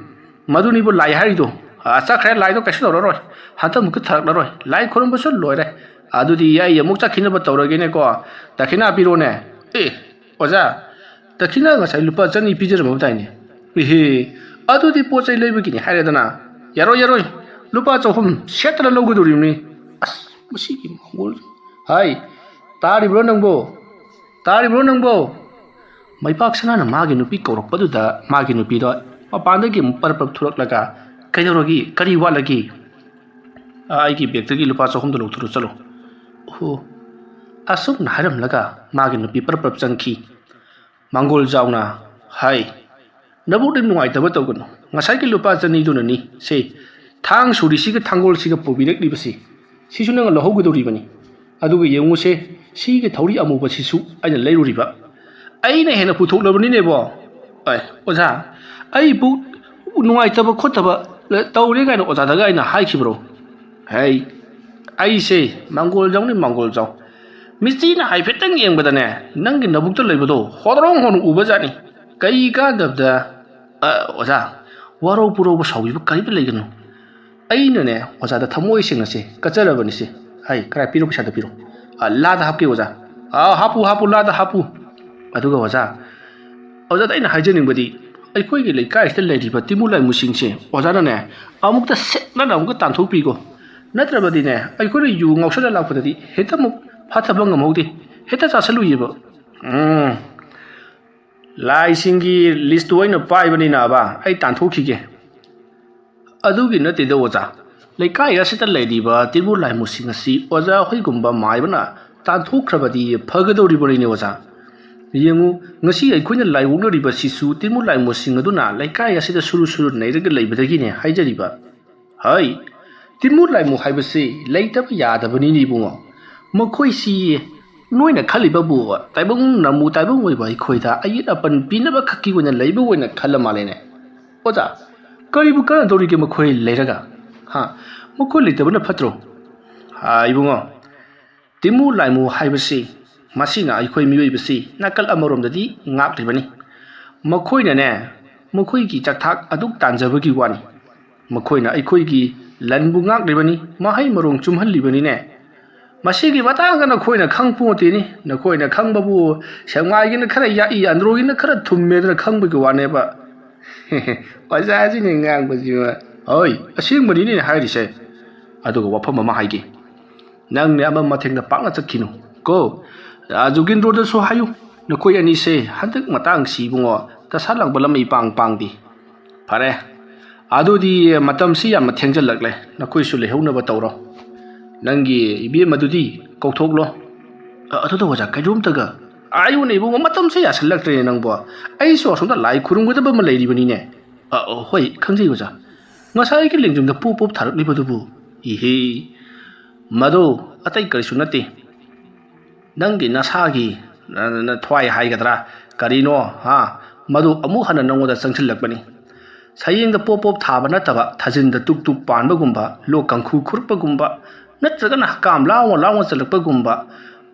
ꯃꯗꯨꯅꯤꯕꯨ ꯂꯥꯏ ꯍꯥꯏꯔꯤꯗꯣ꯫ ꯑꯥ, ꯆꯠꯈ꯭ꯔꯦ, ꯂꯥꯏꯗꯣ ꯀꯩꯁꯨ ꯇꯧꯔꯔꯣꯏ꯫ ꯍꯟꯗꯛꯃꯨꯛꯀꯤ ꯊꯥꯔꯛꯂꯔꯣꯏ꯫ ꯂꯥꯏ ꯈꯨꯔꯨꯝꯕꯁꯨ ꯂꯣꯏꯔꯦ꯫ ꯑꯗꯨꯗꯤ ꯑꯩ ꯑꯃꯨꯛ ꯆꯠꯈꯤꯅꯕ ꯇꯧꯔꯒꯦꯅꯦꯀꯣ꯫ ꯗꯈꯤꯅꯥ ꯄꯤꯔꯣꯅꯦ"꯫ "ꯑꯦ, ꯑꯣꯖꯥ, ꯗꯈꯤꯅꯥ ꯉꯁꯥꯏ ꯂꯨꯄꯥ ꯆꯅꯤ ꯄꯤꯖꯔꯝꯃꯕꯗꯥꯏꯅꯦ"꯫ "ꯏꯍꯦ, ꯑꯗꯨꯗꯤ ꯄꯣꯠ ꯆꯩ ꯂꯩꯕꯒꯤꯅꯤ ꯍꯥꯏꯔꯦꯗꯅ"꯫ "ꯌꯥꯔꯣꯏ, ꯌꯥꯔꯣꯏ, ꯂꯨꯄꯥ ꯆꯍꯨꯝ ꯁꯦꯠꯇꯅ ꯂꯧꯒꯗꯧꯔꯤꯕꯅꯤ"꯫ ꯑꯁ, ꯃꯁꯤꯒꯤ ꯃꯪꯒꯣꯜ꯫ "ꯍꯥꯏ, ꯇꯥꯔꯤꯕ꯭ꯔꯣ ꯅꯪꯕꯣ? ꯇꯥꯔꯤꯕ꯭ꯔꯣ ꯅꯪꯕꯣ?" ꯃꯩꯄꯥꯛ ꯁꯅꯥꯅ ꯃꯥꯒꯤ ꯅꯨꯄꯤ ꯀꯧꯔꯛꯄꯗꯨꯗ ꯃꯥꯒꯤ ꯅꯨꯄꯤꯗꯣ ꯃꯄꯥꯟꯗꯒꯤ ꯑꯃꯨꯛ ꯄꯔꯞ ꯄꯔꯞ ꯊꯣꯔꯛꯂꯒ, "ꯀꯩꯗꯧꯔꯒꯦ? ꯀꯔꯤ ꯋꯥꯠꯂꯒꯦ?" "ꯑꯥ, ꯑꯩꯒꯤ ꯕꯦꯒꯇꯒꯤ ꯂꯨꯄꯥ ꯆꯍꯨꯝꯗꯣ ꯂꯧꯊꯣꯔꯛꯎ ꯆꯠꯂꯣ"꯫ "ꯑꯣ"꯫ ꯑꯁꯨꯝꯅ ꯍꯥꯏꯔꯝꯂꯒ ꯃꯥꯒꯤ ꯅꯨꯄꯤ ꯄꯔꯞ ꯄꯔꯞ ꯆꯪꯈꯤ꯫ ꯃꯥꯡꯒꯣꯜ ꯖꯥꯎꯅ ꯍꯥꯏ, "ꯅꯕꯨꯛꯅꯤꯡ ꯅꯨꯡꯉꯥꯏꯇꯕ ꯇꯧꯒꯅꯨ꯫ ꯉꯁꯥꯏꯒꯤ ꯂꯨꯄꯥ ꯆꯅꯤꯗꯨꯅꯅꯤ ꯁꯦ ꯊꯥꯡ ꯁꯨꯔꯤꯁꯤꯒ ꯊꯥꯡꯒꯣꯜꯁꯤꯒ ꯄꯨꯕꯤꯔꯛꯂꯤꯕꯁꯤ꯫ ꯁꯤꯁꯨ ꯅꯪꯅ ꯂꯧꯍꯧꯒꯗꯧꯔꯤꯕꯅꯤ꯫ ꯑꯗꯨꯒ ꯌꯦꯡꯉꯨꯁꯦ, ꯁꯤꯒꯤ ꯊꯧꯔꯤ ꯑꯃꯨꯕꯁꯤꯁꯨ ꯑꯩꯅ ꯂꯩꯔꯨꯔꯤꯕ꯫ ꯑꯩꯅ ꯍꯦꯟꯅ ꯄꯨꯊꯣꯛꯂꯕꯅꯤꯅꯦꯕꯣ꯫ ꯑꯦ, ꯑꯣꯖꯥ, ꯑꯩ ꯄꯨꯛ ꯅꯨꯡꯉꯥꯏꯇꯕ ꯈꯣꯠꯇꯕ ꯇꯧꯔꯦ ꯀꯥꯏꯅ ꯑꯣꯖꯥꯗꯒ ꯑꯩꯅ ꯍꯥꯏꯈꯤꯕ꯭ꯔꯣ?" "ꯍꯩ, ꯑꯩꯁꯦ ꯃꯥꯡꯒꯣꯜ ꯖꯥꯎꯅꯤ, ꯃꯥꯡꯒꯣꯜ ꯖꯥꯎ꯫ ꯃꯤꯆꯤꯅ ꯍꯥꯏꯐꯦꯠꯇꯪ ꯌꯦꯡꯕꯗꯅꯦ, ꯅꯪꯒꯤ ꯅꯕꯨꯛꯇ ꯂꯩꯕꯗꯣ ꯍꯣꯗ꯭ꯔꯣꯡ ꯍꯣꯟ ꯎꯕ ꯖꯥꯠꯅꯤ꯫ ꯀꯩ ꯀꯥꯟꯗꯕꯗ?" "ꯑ, ꯑꯣꯖꯥ, ꯋꯥꯔꯧ ꯄꯨꯔꯧꯕ ꯁꯥꯎꯕꯤꯕ ꯀꯔꯤꯝꯇ ꯂꯩꯒꯅꯨ꯫ ꯑꯩꯅꯅꯦ ꯑꯣꯖꯥꯗ ꯊꯃꯣꯏ ꯁꯦꯡꯅꯁꯦ ꯀꯠꯆꯔꯕꯅꯤꯁꯦ꯫ ꯍꯩ, ꯀꯔꯥꯏ ꯄꯤꯔꯣ, ꯄꯩꯁꯥꯗ ꯄꯤꯔꯣ꯫ ꯑ, ꯂꯥꯗ ꯍꯥꯞꯀꯦ ꯑꯣꯖꯥ꯫ ꯑ, ꯍꯥꯞꯄꯨ, ꯍꯥꯞꯄꯨ, ꯂꯥꯗ ꯍꯥꯞꯄꯨ꯫ ꯑꯗꯨꯒ ꯑꯣꯖꯥ, ꯑꯣꯖꯥꯗ ꯑꯩꯅ ꯍꯥꯏꯖꯅꯤꯡꯕꯗꯤ, ꯑꯩꯈꯣꯏꯒꯤ ꯂꯩꯀꯥꯏꯁꯤꯗ ꯂꯩꯔꯤꯕ ꯇꯤꯃꯨ ꯂꯥꯏꯃꯨꯁꯤꯡꯁꯦ ꯑꯣꯖꯥꯅꯅꯦ ꯑꯃꯨꯛꯇ ꯁꯤꯠ ꯅꯥꯟꯅ ꯑꯃꯨꯛꯇ ꯇꯥꯟꯊꯣꯛꯄꯤꯀꯣ꯫ ꯅꯠꯇ꯭ꯔꯕꯗꯤꯅꯦ ꯑꯩꯈꯣꯏꯅ ꯌꯨ ꯉꯥꯎꯁꯜꯂ ꯂꯥꯛꯄꯗꯗꯤ ꯍꯦꯛꯇ ꯑꯃꯨꯛ ꯐꯥꯊꯕ ꯉꯝꯍꯧꯗꯦ, ꯍꯦꯛꯇ ꯆꯥꯁꯜꯂꯨꯏꯌꯦꯕ꯫ ꯎꯝ, ꯂꯥꯏꯁꯤꯡꯒꯤ ꯂꯤꯁꯇꯨ ꯑꯩꯅ ꯄꯥꯏꯕꯅꯤꯅꯕ, ꯑꯩ ꯇꯥꯟꯊꯣꯛꯈꯤꯒꯦ꯫ ꯑꯗꯨꯒꯤ ꯅꯠꯇꯦꯗ ꯑꯣꯖꯥ, ꯂꯩꯀꯥꯏ ꯑꯁꯤꯗ ꯂꯩꯔꯤꯕ ꯇꯤꯟꯕꯨ ꯂꯥꯏꯃꯨꯁꯤꯡ ꯑꯁꯤ ꯑꯣꯖꯥ ꯍꯣꯏꯒꯨꯝꯕ ꯃꯥꯏꯕꯅ ꯇꯥꯟꯊꯣꯛꯈ꯭ꯔꯕꯗꯤ ꯐꯒꯗꯧꯔꯤꯕꯅꯤꯅꯦ ꯑꯣꯖꯥ꯫ ꯌꯦꯡꯉꯨ, ꯉꯁꯤ ꯑꯩꯈꯣꯏꯅ ꯂꯥꯏ ꯑꯣꯛꯅꯔꯤꯕꯁꯤꯁꯨ ꯇꯤꯟꯕꯨ ꯂꯥꯏꯃꯨꯁꯤꯡ ꯑꯗꯨꯅ ꯂꯩꯀꯥꯏ ꯑꯁꯤꯗ ꯁꯨꯔꯨ ꯁꯨꯔꯨ ꯅꯩꯔꯒ ꯂꯩꯕꯗꯒꯤꯅꯦ ꯍꯥꯏꯖꯔꯤꯕ꯫ ꯍꯩ, ꯇꯤꯟꯃꯨ ꯂꯥꯏꯃꯨ ꯍꯥꯏꯕꯁꯤ ꯂꯩꯇꯕ ꯌꯥꯗꯕꯅꯤꯅꯦ ꯏꯕꯨꯡꯉꯣ꯫ ꯃꯈꯣꯏꯁꯤ ꯅꯣꯏꯅ ꯈꯜꯂꯤꯕꯕꯨ ꯇꯥꯏꯕꯪ ꯅꯃꯨ ꯇꯥꯏꯕꯪ ꯑꯣꯏꯕ ꯑꯩꯈꯣꯏꯗ ꯑꯌꯦꯠ ꯑꯄꯟ ꯄꯤꯅꯕ ꯈꯛꯀꯤ ꯑꯣꯏꯅ ꯂꯩꯕ ꯑꯣꯏꯅ ꯈꯜꯂ ꯃꯥꯜꯂꯦꯅꯦ꯫ ꯑꯣꯖꯥ, ꯀꯔꯤꯕꯨ ꯀꯥꯟꯅꯗꯧꯔꯤꯒꯦ ꯃꯈꯣꯏ ꯂꯩꯔꯒ? ꯍꯥ? ꯃꯈꯣꯏ ꯂꯩꯇꯕꯅ ꯐꯠꯇ꯭ꯔꯣ? ꯍꯥ, ꯏꯕꯨꯡꯉꯣ, ꯇꯤꯟꯃꯨ ꯂꯥꯏꯃꯨ ꯍꯥꯏꯕꯁꯤ ꯃꯁꯤꯅ ꯑꯩꯈꯣꯏ ꯃꯤꯑꯣꯏꯕꯁꯤ ꯅꯥꯀꯜ ꯑꯃꯔꯣꯝꯗꯗꯤ ꯉꯥꯛꯂꯤꯕꯅꯤ꯫ ꯃꯈꯣꯏꯅꯅꯦ, ꯃꯈꯣꯏꯒꯤ ꯆꯥꯛꯊꯥꯛ ꯑꯗꯨꯛ ꯇꯥꯟꯖꯕꯒꯤ ꯋꯥꯅꯤ꯫ ꯃꯈꯣꯏꯅ ꯑꯩꯈꯣꯏꯒꯤ ꯂꯟꯕꯨ ꯉꯥꯛꯂꯤꯕꯅꯤ, ꯃꯍꯩ ꯃꯔꯣꯡ ꯆꯨꯝꯍꯜꯂꯤꯕꯅꯤꯅꯦ꯫ ꯃꯁꯤꯒꯤ ꯃꯇꯥꯡꯗ ꯅꯈꯣꯏꯅ ꯈꯪꯄꯣꯟꯇꯦꯅꯤ꯫ ꯅꯈꯣꯏꯅ ꯈꯪꯕꯕꯨ ꯁꯦꯛꯃꯥꯏꯒꯤꯅ ꯈꯔ ꯌꯥꯛꯏ, ꯑꯟꯗ꯭ꯔꯣꯒꯤꯅ ꯈꯔ ꯊꯨꯝꯃꯦꯗꯅ ꯈꯪꯕꯒꯤ ꯋꯥꯅꯦꯕ꯫ ꯑꯣꯖꯥꯁꯤꯅ ꯉꯥꯡꯕꯁꯤꯃ꯫ ꯍꯣꯏ, ꯑꯁꯦꯡꯕꯅꯤꯅꯦ ꯍꯥꯏꯔꯤꯁꯦ꯫ ꯑꯗꯨꯒ ꯋꯥꯐꯝ ꯑꯃ ꯍꯥꯏꯒꯦ꯫ ꯅꯪꯅꯦ ꯑꯃ ꯃꯊꯦꯡꯗ ꯄꯥꯛꯅ ꯆꯠꯈꯤꯅꯨ ꯀꯣ꯫ ꯑ, ꯖꯨꯒꯤꯟꯗ꯭ꯔꯣꯗꯁꯨ ꯍꯥꯏꯌꯨ, ꯅꯈꯣꯏ ꯑꯅꯤꯁꯦ ꯍꯟꯗꯛ ꯃꯇꯥꯡꯁꯤ ꯏꯕꯨꯡꯉꯣ ꯗꯁꯥ ꯂꯥꯡꯕ ꯂꯝ ꯏꯄꯥꯡ ꯄꯥꯡꯗꯦ꯫ ꯐꯔꯦ, ꯑꯗꯨꯗꯤ ꯃꯇꯝꯁꯤ ꯌꯥꯝꯅ ꯊꯦꯡꯖꯜꯂꯛꯂꯦ, ꯅꯈꯣꯏꯁꯨ ꯂꯩꯍꯧꯅꯕ ꯇꯧꯔꯣ꯫ ꯅꯪꯒꯤ ꯏꯕꯦꯝ ꯑꯗꯨꯗꯤ ꯀꯧꯊꯣꯛꯂꯣ꯫ "ꯑ, ꯑꯗꯨꯗ ꯑꯣꯖꯥ, ꯀꯩꯅꯣꯝꯇꯒ"꯫ "ꯑꯌꯨꯅ ꯏꯕꯨꯡꯉꯣ, ꯃꯇꯝꯁꯦ ꯌꯥꯁꯜꯂꯛꯇ꯭ꯔꯦꯅꯦ ꯅꯪꯕꯣ꯫ ꯑꯩꯁꯨ ꯑꯁꯣꯝꯗ ꯂꯥꯏ ꯈꯨꯔꯨꯝꯒꯗꯕ ꯑꯃ ꯂꯩꯔꯤꯕꯅꯤꯅꯦ"꯫ "ꯑ, ꯑ, ꯍꯣꯏ, ꯈꯪꯖꯩ ꯑꯣꯖꯥ꯫ ꯉꯁꯥꯏꯒꯤ ꯂꯦꯡꯖꯨꯝꯗ ꯄꯣꯞ ꯄꯣꯞ ꯊꯥꯔꯛꯂꯤꯕꯗꯨꯕꯨ"꯫ "ꯏꯍꯦ, ꯃꯗꯨ ꯑꯇꯩ ꯀꯔꯤꯁꯨ ꯅꯠꯇꯦ꯫ ꯅꯪꯒꯤ ꯅꯁꯥꯒꯤ ꯅ-, ꯅ-, ꯊꯋꯥꯏ ꯍꯥꯏꯒꯗ꯭ꯔꯥ ꯀꯔꯤꯅꯣ, ꯍꯥ? ꯃꯗꯨ ꯑꯃꯨꯛ ꯍꯟꯅ ꯅꯪꯉꯣꯟꯗ ꯆꯪꯁꯤꯜꯂꯛꯄꯅꯤ꯫ ꯁꯌꯦꯡꯗ ꯄꯣꯞ ꯄꯣꯞ ꯊꯥꯕ ꯅꯠꯇꯕ, ꯊꯥꯖꯤꯟꯗ ꯇꯨꯛ ꯇꯨꯛ ꯄꯥꯟꯕꯒꯨꯝꯕ, ꯂꯣꯛ ꯀꯥꯡꯈꯨ ꯈꯨꯔꯛꯄꯒꯨꯝꯕ, ꯅꯠꯇ꯭ꯔꯒꯅ ꯍꯛꯀꯥꯝ ꯂꯥꯎꯅ ꯂꯥꯎꯅ ꯆꯠꯂꯛꯄꯒꯨꯝꯕ,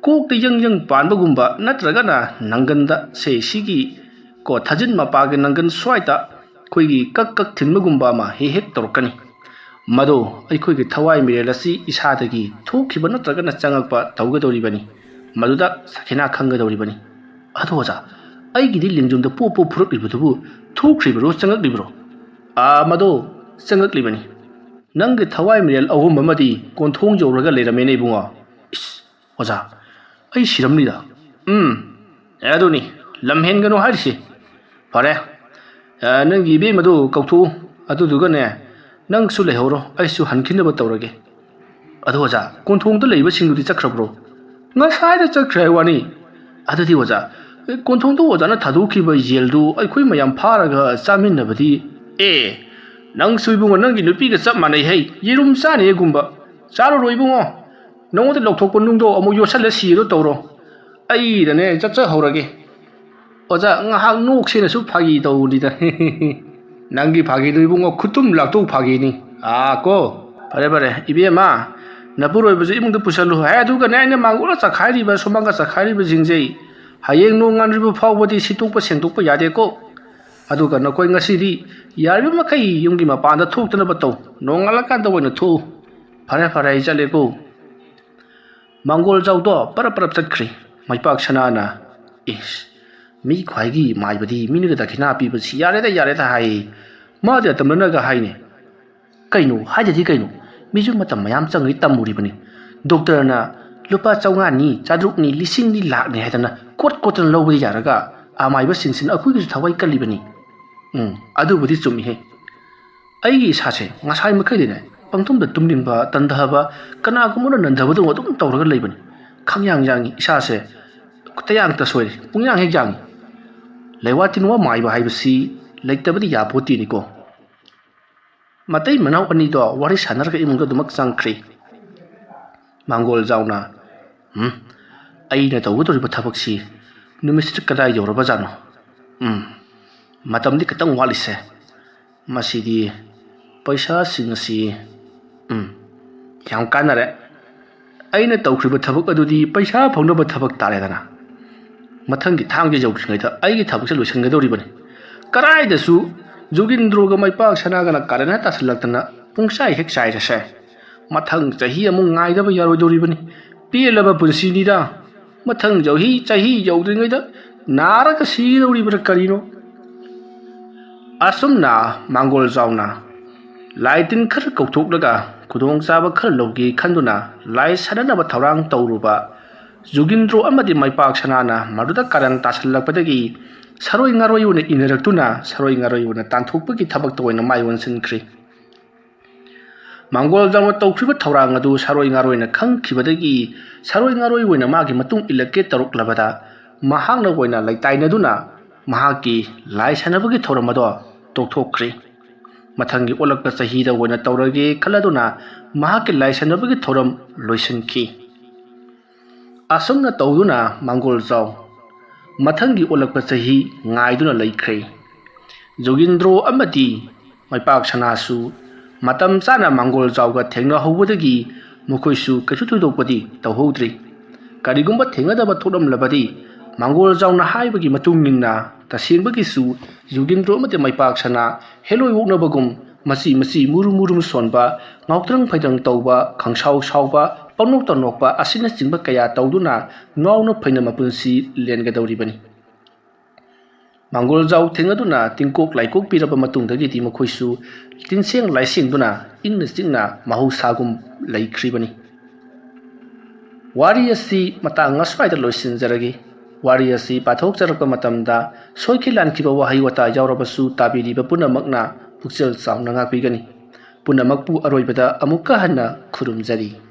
ꯀꯣꯛꯇ ꯌꯪ ꯌꯪ ꯄꯥꯟꯕꯒꯨꯝꯕ, ꯅꯠꯇ꯭ꯔꯒꯅ ꯅꯪꯒꯟꯗ, ꯁꯦ, ꯁꯤꯒꯤ ꯀꯣ, ꯊꯥꯖꯤꯟ ꯃꯄꯥꯒꯤ ꯅꯪꯒꯟ ꯁ꯭ꯋꯥꯏꯗ ꯑꯩꯈꯣꯏꯒꯤ ꯀꯛ ꯀꯛ ꯊꯤꯟꯕꯒꯨꯝꯕ ꯑꯃ ꯍꯦꯛ ꯍꯦꯛ ꯇꯧꯔꯛꯀꯅꯤ꯫ ꯃꯗꯣ ꯑꯩꯈꯣꯏꯒꯤ ꯊꯋꯥꯏ ꯃꯤꯔꯦꯜ ꯑꯁꯤ ꯏꯁꯥꯗꯒꯤ ꯊꯣꯛꯈꯤꯕ ꯅꯠꯇ꯭ꯔꯒꯅ ꯆꯪꯉꯛꯄ ꯇꯧꯒꯗꯧꯔꯤꯕꯅꯤ꯫ ꯃꯗꯨꯗ ꯁꯈꯤꯅꯥ ꯈꯪꯒꯗꯧꯔꯤꯕꯅꯤ꯫ "ꯑꯗꯣ ꯑꯣꯖꯥ, ꯑꯩꯒꯤꯗꯤ ꯂꯦꯡꯖꯨꯝꯗ ꯄꯣꯞ ꯄꯣꯞ ꯐꯨꯔꯛꯂꯤꯕꯗꯨꯕꯨ ꯊꯣꯛꯈ꯭ꯔꯤꯕꯔꯣ, ꯆꯪꯉꯛꯂꯤꯕꯔꯣ?" "ꯑꯥ, ꯃꯗꯣ ꯆꯪꯉꯛꯂꯤꯕꯅꯤ꯫ ꯅꯪꯒꯤ ꯊꯋꯥꯏ ꯃꯤꯔꯦꯜ ꯑꯍꯨꯝ ꯑꯃꯗꯤ ꯀꯣꯟꯊꯣꯡ ꯌꯧꯔꯒ ꯂꯩꯔꯝꯃꯦꯅꯦ ꯏꯕꯨꯡꯉꯣ꯫" "ꯏꯁ, ꯑꯣꯖꯥ, ꯑꯩ ꯁꯤꯔꯝꯅꯤꯗ꯫" "ꯎꯝ, ꯑꯦ, ꯑꯗꯨꯅꯤ, ꯂꯝ ꯍꯦꯟꯒꯅꯨ ꯍꯥꯏꯔꯤꯁꯤ꯫ ꯐꯔꯦ, ꯑꯦ, ꯅꯪꯒꯤ ꯏꯕꯦꯝꯃꯗꯨ ꯀꯧꯊꯣꯛꯎ, ꯑꯗꯨꯗꯨꯒꯅꯦ, ꯅꯪꯁꯨ ꯂꯩꯍꯧꯔꯣ, ꯑꯩꯁꯨ ꯍꯟꯈꯤꯅꯕ ꯇꯧꯔꯒꯦ꯫" "ꯑꯗꯣ ꯑꯣꯖꯥ, ꯀꯣꯟꯊꯣꯡꯗ ꯂꯩꯕꯁꯤꯡꯗꯨꯗꯤ ꯆꯠꯈ꯭ꯔꯕ꯭ꯔꯣ?" "ꯉꯁꯥꯏꯗ ꯆꯠꯈ꯭ꯔꯦ ꯍꯥꯏ ꯋꯥꯅꯤ꯫" "ꯑꯗꯨꯗꯤ ꯑꯣꯖꯥ, ꯀꯣꯟꯊꯣꯡꯗ ꯑꯣꯖꯥꯅ ꯊꯥꯗꯣꯛꯈꯤꯕ ꯌꯦꯟꯗꯨ ꯑꯩꯈꯣꯏ ꯃꯌꯥꯝ ꯐꯥꯔꯒ ꯆꯥꯃꯤꯟꯅꯕꯗꯤ?" "ꯑꯦ, ꯅꯪꯁꯨ ꯏꯕꯨꯡꯉꯣ, ꯅꯪꯒꯤ ꯅꯨꯄꯤꯒ ꯆꯞ ꯃꯥꯟꯅꯩ ꯍꯩ, ꯌꯦꯔꯨꯝ ꯆꯥꯅꯤꯒꯨꯝꯕ꯫ ꯆꯥꯔꯨꯔꯣ ꯏꯕꯨꯡꯉꯣ, ꯅꯉꯣꯟꯗ ꯂꯧꯊꯣꯛꯄ ꯅꯨꯡꯗꯣ ꯑꯃꯨꯛ ꯌꯣꯠꯁꯜꯂ ꯁꯤꯗꯣ ꯇꯧꯔꯣ꯫ ꯑꯩꯗꯅꯦ, ꯆꯠꯆꯍꯧꯔꯒꯦ꯫" "ꯑꯣꯖꯥ, ꯉꯥꯏꯍꯥꯛ ꯅꯣꯛꯁꯦꯅꯁꯨ ꯐꯥꯒꯤ ꯇꯧꯕꯅꯤꯗ꯫" "ꯅꯪꯒꯤ ꯐꯥꯒꯤꯗꯨ ꯏꯕꯨꯡꯉꯣ, ꯈꯨꯇꯨꯝ ꯂꯥꯛꯇꯧ ꯐꯥꯒꯤꯅꯤ꯫ ꯑꯥ ꯀꯣ, ꯐꯔꯦ ꯐꯔꯦ, ꯏꯕꯦꯝꯃ, ꯅꯄꯨꯔꯣꯏꯕꯁꯨ ꯏꯃꯨꯡꯗ ꯄꯨꯁꯜꯂꯨ ꯍꯥꯏ꯫ ꯑꯗꯨꯒꯅꯦ, ꯑꯩꯅ ꯃꯥꯡꯒꯣꯜꯗ ꯆꯈꯥꯏꯔꯤꯕ, ꯁꯨꯃꯥꯡꯗ ꯆꯈꯥꯏꯔꯤꯕꯁꯤꯡꯁꯦ ꯍꯌꯦꯡ ꯅꯣꯡ ꯉꯥꯟꯗ꯭ꯔꯤꯕ ꯐꯥꯎꯕꯗꯤ ꯁꯤꯠꯇꯣꯛꯄ ꯁꯦꯡꯗꯣꯛꯄ ꯌꯥꯗꯦꯀꯣ꯫ ꯑꯗꯨꯒ ꯅꯈꯣꯏ ꯉꯁꯤꯗꯤ ꯌꯥꯔꯤꯕ ꯃꯈꯩ ꯌꯨꯝꯒꯤ ꯃꯄꯥꯟꯗ ꯊꯣꯛꯇꯅꯕ ꯇꯧ꯫ ꯅꯣꯡꯉꯥꯜꯂꯀꯥꯟꯗ ꯑꯣꯏꯅ ꯊꯣꯛꯎ꯫ ꯐꯔꯦ ꯐꯔꯦ, ꯑꯩ ꯆꯠꯂꯦꯀꯣ꯫" ꯃꯥꯡꯒꯣꯜ ꯖꯥꯎꯗꯣ ꯄꯔꯞ ꯄꯔꯞ ꯆꯠꯈ꯭ꯔꯦ꯫ ꯃꯩꯄꯥꯛ ꯁꯅꯥꯅ, "ꯏꯁ, ꯃꯤ ꯈ꯭ꯋꯥꯏꯒꯤ ꯃꯥꯏꯕꯗꯤ ꯃꯤꯅꯒ ꯗꯈꯤꯅꯥ ꯄꯤꯕꯁꯤ ꯌꯥꯔꯦꯗ, ꯌꯥꯔꯦꯗ" ꯍꯥꯏ꯫ ꯃꯥꯗꯤ ꯑꯇꯝꯅꯅꯒ ꯍꯥꯏꯅꯦ꯫ "ꯀꯩꯅꯣ ꯍꯥꯏꯗꯗꯤ ꯀꯩꯅꯣ? ꯃꯤꯁꯨ ꯃꯇꯝ ꯃꯌꯥꯝ ꯆꯪꯉꯩ ꯇꯝꯃꯨꯔꯤꯕꯅꯤ꯫ ꯗꯣꯛꯇꯔꯅ ꯂꯨꯄꯥ ꯆꯥꯝꯃꯉꯥꯅꯤ, ꯆꯥꯇ꯭ꯔꯨꯛꯅꯤ, ꯂꯤꯁꯤꯡꯅꯤ, ꯂꯥꯛꯅꯤ ꯍꯥꯏꯗꯅ ꯀꯣꯠ ꯀꯣꯠꯇꯅ ꯂꯧꯕꯗꯤ ꯌꯥꯔꯒ, ꯑꯃꯥꯏꯕꯁꯤꯡꯁꯤꯅ ꯑꯩꯈꯣꯏꯒꯤꯁꯨ ꯊꯋꯥꯏ ꯀꯜꯂꯤꯕꯅꯤ꯫" "ꯎꯝ, ꯑꯗꯨꯕꯨꯗꯤ ꯆꯨꯝꯃꯤꯍꯦ꯫" ꯑꯩꯒꯤ ꯏꯁꯥꯁꯦ ꯉꯁꯥꯏ ꯃꯈꯩꯗꯤꯅꯦ ꯄꯪꯇꯨꯝꯗ ꯇꯨꯝꯅꯤꯡꯕ, ꯇꯟꯊꯕ, ꯀꯅꯥꯒꯨꯝꯕꯅ ꯅꯟꯊꯕꯗꯧꯅ ꯑꯗꯨꯝ ꯇꯧꯔꯒ ꯂꯩꯕꯅꯤ꯫ ꯈꯪꯌꯥꯡ ꯌꯥꯡꯉꯤ ꯏꯁꯥꯁꯦ, ꯇꯌꯥꯡꯇ ꯁꯣꯏꯔꯦ, ꯄꯨꯡꯌꯥꯡ ꯍꯦꯛ ꯌꯥꯡꯉꯤ꯫ ꯂꯩꯋꯥ ꯇꯤꯟꯋꯥ ꯃꯥꯏꯕ ꯍꯥꯏꯕꯁꯤ ꯂꯩꯇꯕꯗꯤ ꯌꯥꯄꯣꯠꯇꯦꯅꯤꯀꯣ꯫ ꯃꯇꯩ ꯃꯅꯥꯎ ꯑꯅꯤꯗꯣ ꯋꯥꯔꯤ ꯁꯥꯟꯅꯔꯒ ꯏꯃꯨꯡꯗ ꯑꯗꯨꯃꯛ ꯆꯪꯈ꯭ꯔꯤ꯫ ꯃꯥꯡꯒꯣꯜ ꯖꯥꯎꯅ, "ꯎꯝ, ꯑꯩꯅ ꯇꯧꯒꯗꯧꯔꯤꯕ ꯊꯕꯛꯁꯤ ꯅꯨꯃꯤꯠꯁꯤꯗ ꯀꯗꯥꯏ ꯌꯧꯔꯕꯖꯥꯠꯅꯣ? ꯎꯝ, ꯃꯇꯝꯗꯤ ꯈꯤꯇꯪ ꯋꯥꯠꯂꯤꯁꯦ꯫ ꯃꯁꯤꯗꯤ ꯄꯩꯁꯥꯁꯤꯡ ꯑꯁꯤ, ꯎꯝ, ꯌꯥꯝ ꯀꯥꯟꯅꯔꯦ꯫ ꯑꯩꯅ ꯇꯧꯈ꯭ꯔꯤꯕ ꯊꯕꯛ ꯑꯗꯨꯗꯤ ꯄꯩꯁꯥ ꯐꯪꯅꯕ ꯊꯕꯛ ꯇꯥꯔꯦꯗꯅ꯫ ꯃꯊꯪꯒꯤ ꯊꯥꯡꯖ ꯌꯧꯗ꯭ꯔꯤꯉꯩꯗ ꯑꯩꯒꯤ ꯊꯕꯛꯁꯦ ꯂꯣꯏꯁꯤꯟꯒꯗꯧꯔꯤꯕꯅꯤ꯫ ꯀꯗꯥꯏꯗꯁꯨ ꯖꯨꯒꯤꯟꯗ꯭ꯔꯣꯒ ꯃꯩꯄꯥꯛ ꯁꯅꯥꯒꯅ ꯀꯥꯔꯟ ꯍꯦꯛ ꯇꯥꯁꯤꯜꯂꯛꯇꯅ ꯄꯨꯡꯆꯥꯏ ꯍꯦꯛ ꯆꯥꯏꯔꯁꯦ꯫ ꯃꯊꯪ ꯆꯍꯤ ꯑꯃꯨꯛ ꯉꯥꯏꯗꯕ ꯌꯥꯔꯣꯏꯗꯧꯔꯤꯕꯅꯤ꯫ ꯄꯦꯜꯂꯕ ꯄꯨꯟꯁꯤꯅꯤꯗ꯫ ꯃꯊꯪ ꯆꯍꯤ, ꯆꯍꯤ ꯌꯧꯗ꯭ꯔꯤꯉꯩꯗ ꯅꯥꯔꯒ ꯁꯤꯒꯗꯧꯔꯤꯕ꯭ꯔꯥ ꯀꯔꯤꯅꯣ?" ꯑꯁꯨꯝꯅ ꯃꯥꯡꯒꯣꯜ ꯖꯥꯎꯅ ꯂꯥꯏ ꯇꯤꯟ ꯈꯔ ꯀꯧꯊꯣꯛꯂꯒ ꯈꯨꯗꯣꯡꯆꯥꯕ ꯈꯔ ꯂꯧꯒꯦ ꯈꯟꯗꯨꯅ ꯂꯥꯏ ꯁꯥꯟꯅꯅꯕ ꯊꯧꯔꯥꯡ ꯇꯧꯔꯨꯕ ꯖꯨꯒꯤꯟꯗ꯭ꯔꯣ ꯑꯃꯗꯤ ꯃꯩꯄꯥꯛ ꯁꯅꯥꯅ ꯃꯗꯨꯗ ꯀꯥꯔꯟ ꯇꯥꯁꯤꯜꯂꯛꯄꯗꯒꯤ ꯁꯔꯣꯏ ꯉꯥꯔꯣꯏ ꯑꯣꯏꯅ ꯏꯟꯅꯔꯛꯇꯨꯅ ꯁꯔꯣꯏ ꯉꯥꯔꯣꯏ ꯑꯣꯏꯅ ꯇꯥꯟꯊꯣꯛꯄꯒꯤ ꯊꯕꯛꯇ ꯑꯣꯏꯅ ꯃꯥꯏ ꯑꯣꯟꯁꯤꯟꯈ꯭ꯔꯤ꯫ ꯃꯥꯡꯒꯣꯜ ꯖꯥꯎꯅ ꯇꯧꯈ꯭ꯔꯤꯕ ꯊꯧꯔꯥꯡ ꯑꯗꯨ ꯁꯔꯣꯏ ꯉꯥꯔꯣꯏꯅ ꯈꯪꯈꯤꯕꯗꯒꯤ ꯁꯔꯣꯏ ꯉꯥꯔꯣꯏ ꯑꯣꯏꯅ ꯃꯥꯒꯤ ꯃꯇꯨꯡ ꯏꯜꯂꯛꯀꯦ ꯇꯧꯔꯛꯂꯕꯗ ꯃꯍꯥꯛꯅ ꯑꯣꯏꯅ ꯂꯩꯇꯥꯏꯅꯗꯨꯅ ꯃꯍꯥꯛꯀꯤ ꯂꯥꯏ ꯁꯥꯟꯅꯕꯒꯤ ꯊꯧꯔꯝ ꯑꯗꯣ ꯇꯣꯛꯊꯣꯛꯈ꯭ꯔꯤ꯫ ꯃꯊꯪꯒꯤ ꯑꯣꯜꯂꯛꯄ ꯆꯍꯤꯗ ꯑꯣꯏꯅ ꯇꯧꯔꯒꯦ ꯈꯜꯂꯗꯨꯅ ꯃꯍꯥꯛꯀꯤ ꯂꯥꯏ ꯁꯥꯟꯅꯕꯒꯤ ꯊꯧꯔꯝ ꯂꯣꯏꯁꯤꯟꯈꯤ꯫ ꯑꯁꯨꯝꯅ ꯇꯧꯗꯨꯅ ꯃꯥꯡꯒꯣꯜ ꯖꯥꯎ ꯃꯊꯪꯒꯤ ꯑꯣꯜꯂꯛꯄ ꯆꯍꯤ ꯉꯥꯏꯗꯨꯅ ꯂꯩꯈ꯭ꯔꯦ꯫ ꯖꯣꯒꯤꯟꯗ꯭ꯔꯣ ꯑꯃꯗꯤ ꯃꯩꯄꯥꯛ ꯁꯅꯥꯁꯨ ꯃꯇꯝ ꯆꯥꯅ ꯃꯥꯡꯒꯣꯜ ꯖꯥꯎꯒ ꯊꯦꯡꯅꯍꯧꯕꯗꯒꯤ ꯃꯈꯣꯏꯁꯨ ꯀꯩꯁꯨ ꯊꯣꯏꯗꯣꯛꯄꯗꯤ ꯇꯧꯍꯧꯗ꯭ꯔꯤ꯫ ꯀꯔꯤꯒꯨꯝꯕ ꯊꯦꯡꯅꯗꯕ ꯊꯣꯛꯂꯝꯂꯕꯗꯤ ꯃꯥꯡꯒꯣꯜ ꯖꯥꯎꯅ ꯍꯥꯏꯕꯒꯤ ꯃꯇꯨꯡ ꯏꯟꯅ ꯇꯁꯦꯡꯕꯒꯤꯁꯨ ꯖꯣꯒꯤꯟꯗ꯭ꯔꯣ ꯑꯃꯗꯤ ꯃꯩꯄꯥꯛ ꯁꯅꯥ ꯍꯦꯂꯣꯏ ꯑꯣꯛꯅꯕꯒꯨꯝ ꯃꯆꯤ ꯃꯆꯤ ꯃꯨꯔꯨꯝ ꯃꯨꯔꯨꯝ ꯁꯣꯟꯕ, ꯉꯥꯎꯇ꯭ꯔꯪ ꯐꯩꯗ꯭ꯔꯪ ꯇꯧꯕ, ꯈꯪꯁꯥꯎ ꯁꯥꯎꯕ, ꯄꯪꯅꯣꯛꯇ ꯅꯣꯛꯄ ꯑꯁꯤꯅꯆꯤꯡꯕ ꯀꯌꯥ ꯇꯧꯗꯨꯅ ꯉꯥꯎꯅ ꯐꯩꯅ ꯃꯄꯨꯟꯁꯤ ꯂꯦꯟꯒꯗꯧꯔꯤꯕꯅꯤ꯫ ꯃꯥꯡꯒꯣꯜ ꯖꯥꯎ ꯊꯦꯡꯅꯗꯨꯅ ꯇꯤꯡꯀꯣꯛ ꯂꯥꯏꯀꯣꯛ ꯄꯤꯔꯕ ꯃꯇꯨꯡꯗꯒꯤꯗꯤ ꯃꯈꯣꯏꯁꯨ ꯇꯤꯟꯁꯦꯡ ꯂꯥꯏꯁꯦꯡꯗꯨꯅ ꯏꯪꯅ ꯆꯤꯛꯅ ꯃꯍꯧꯁꯥꯒꯨꯝ ꯂꯩꯈ꯭ꯔꯤꯕꯅꯤ꯫ ꯋꯥꯔꯤ ꯑꯁꯤ ꯃꯇꯥꯡ ꯑꯁ꯭ꯋꯥꯏꯗ ꯂꯣꯏꯁꯤꯟꯖꯔꯒꯦ꯫ ꯋꯥꯔꯤ ꯑꯁꯤ ꯄꯥꯊꯣꯛꯆꯔꯛꯄ ꯃꯇꯝꯗ ꯁꯣꯏꯈꯤ ꯂꯥꯟꯈꯤꯕ ꯋꯥꯍꯩ ꯋꯥꯇꯥ ꯌꯥꯎꯔꯕꯁꯨ ꯇꯥꯕꯤꯔꯤꯕ ꯄꯨꯝꯅꯃꯛꯅ ꯄꯨꯛꯆꯦꯜ ꯆꯥꯎꯅ ꯉꯥꯛꯄꯤꯒꯅꯤ꯫ ꯄꯨꯝꯅꯃꯛꯄꯨ ꯑꯔꯣꯏꯕꯗ ꯑꯃꯨꯛꯀ ꯍꯟꯅ ꯈꯨꯔꯨꯝꯖꯔꯤ꯫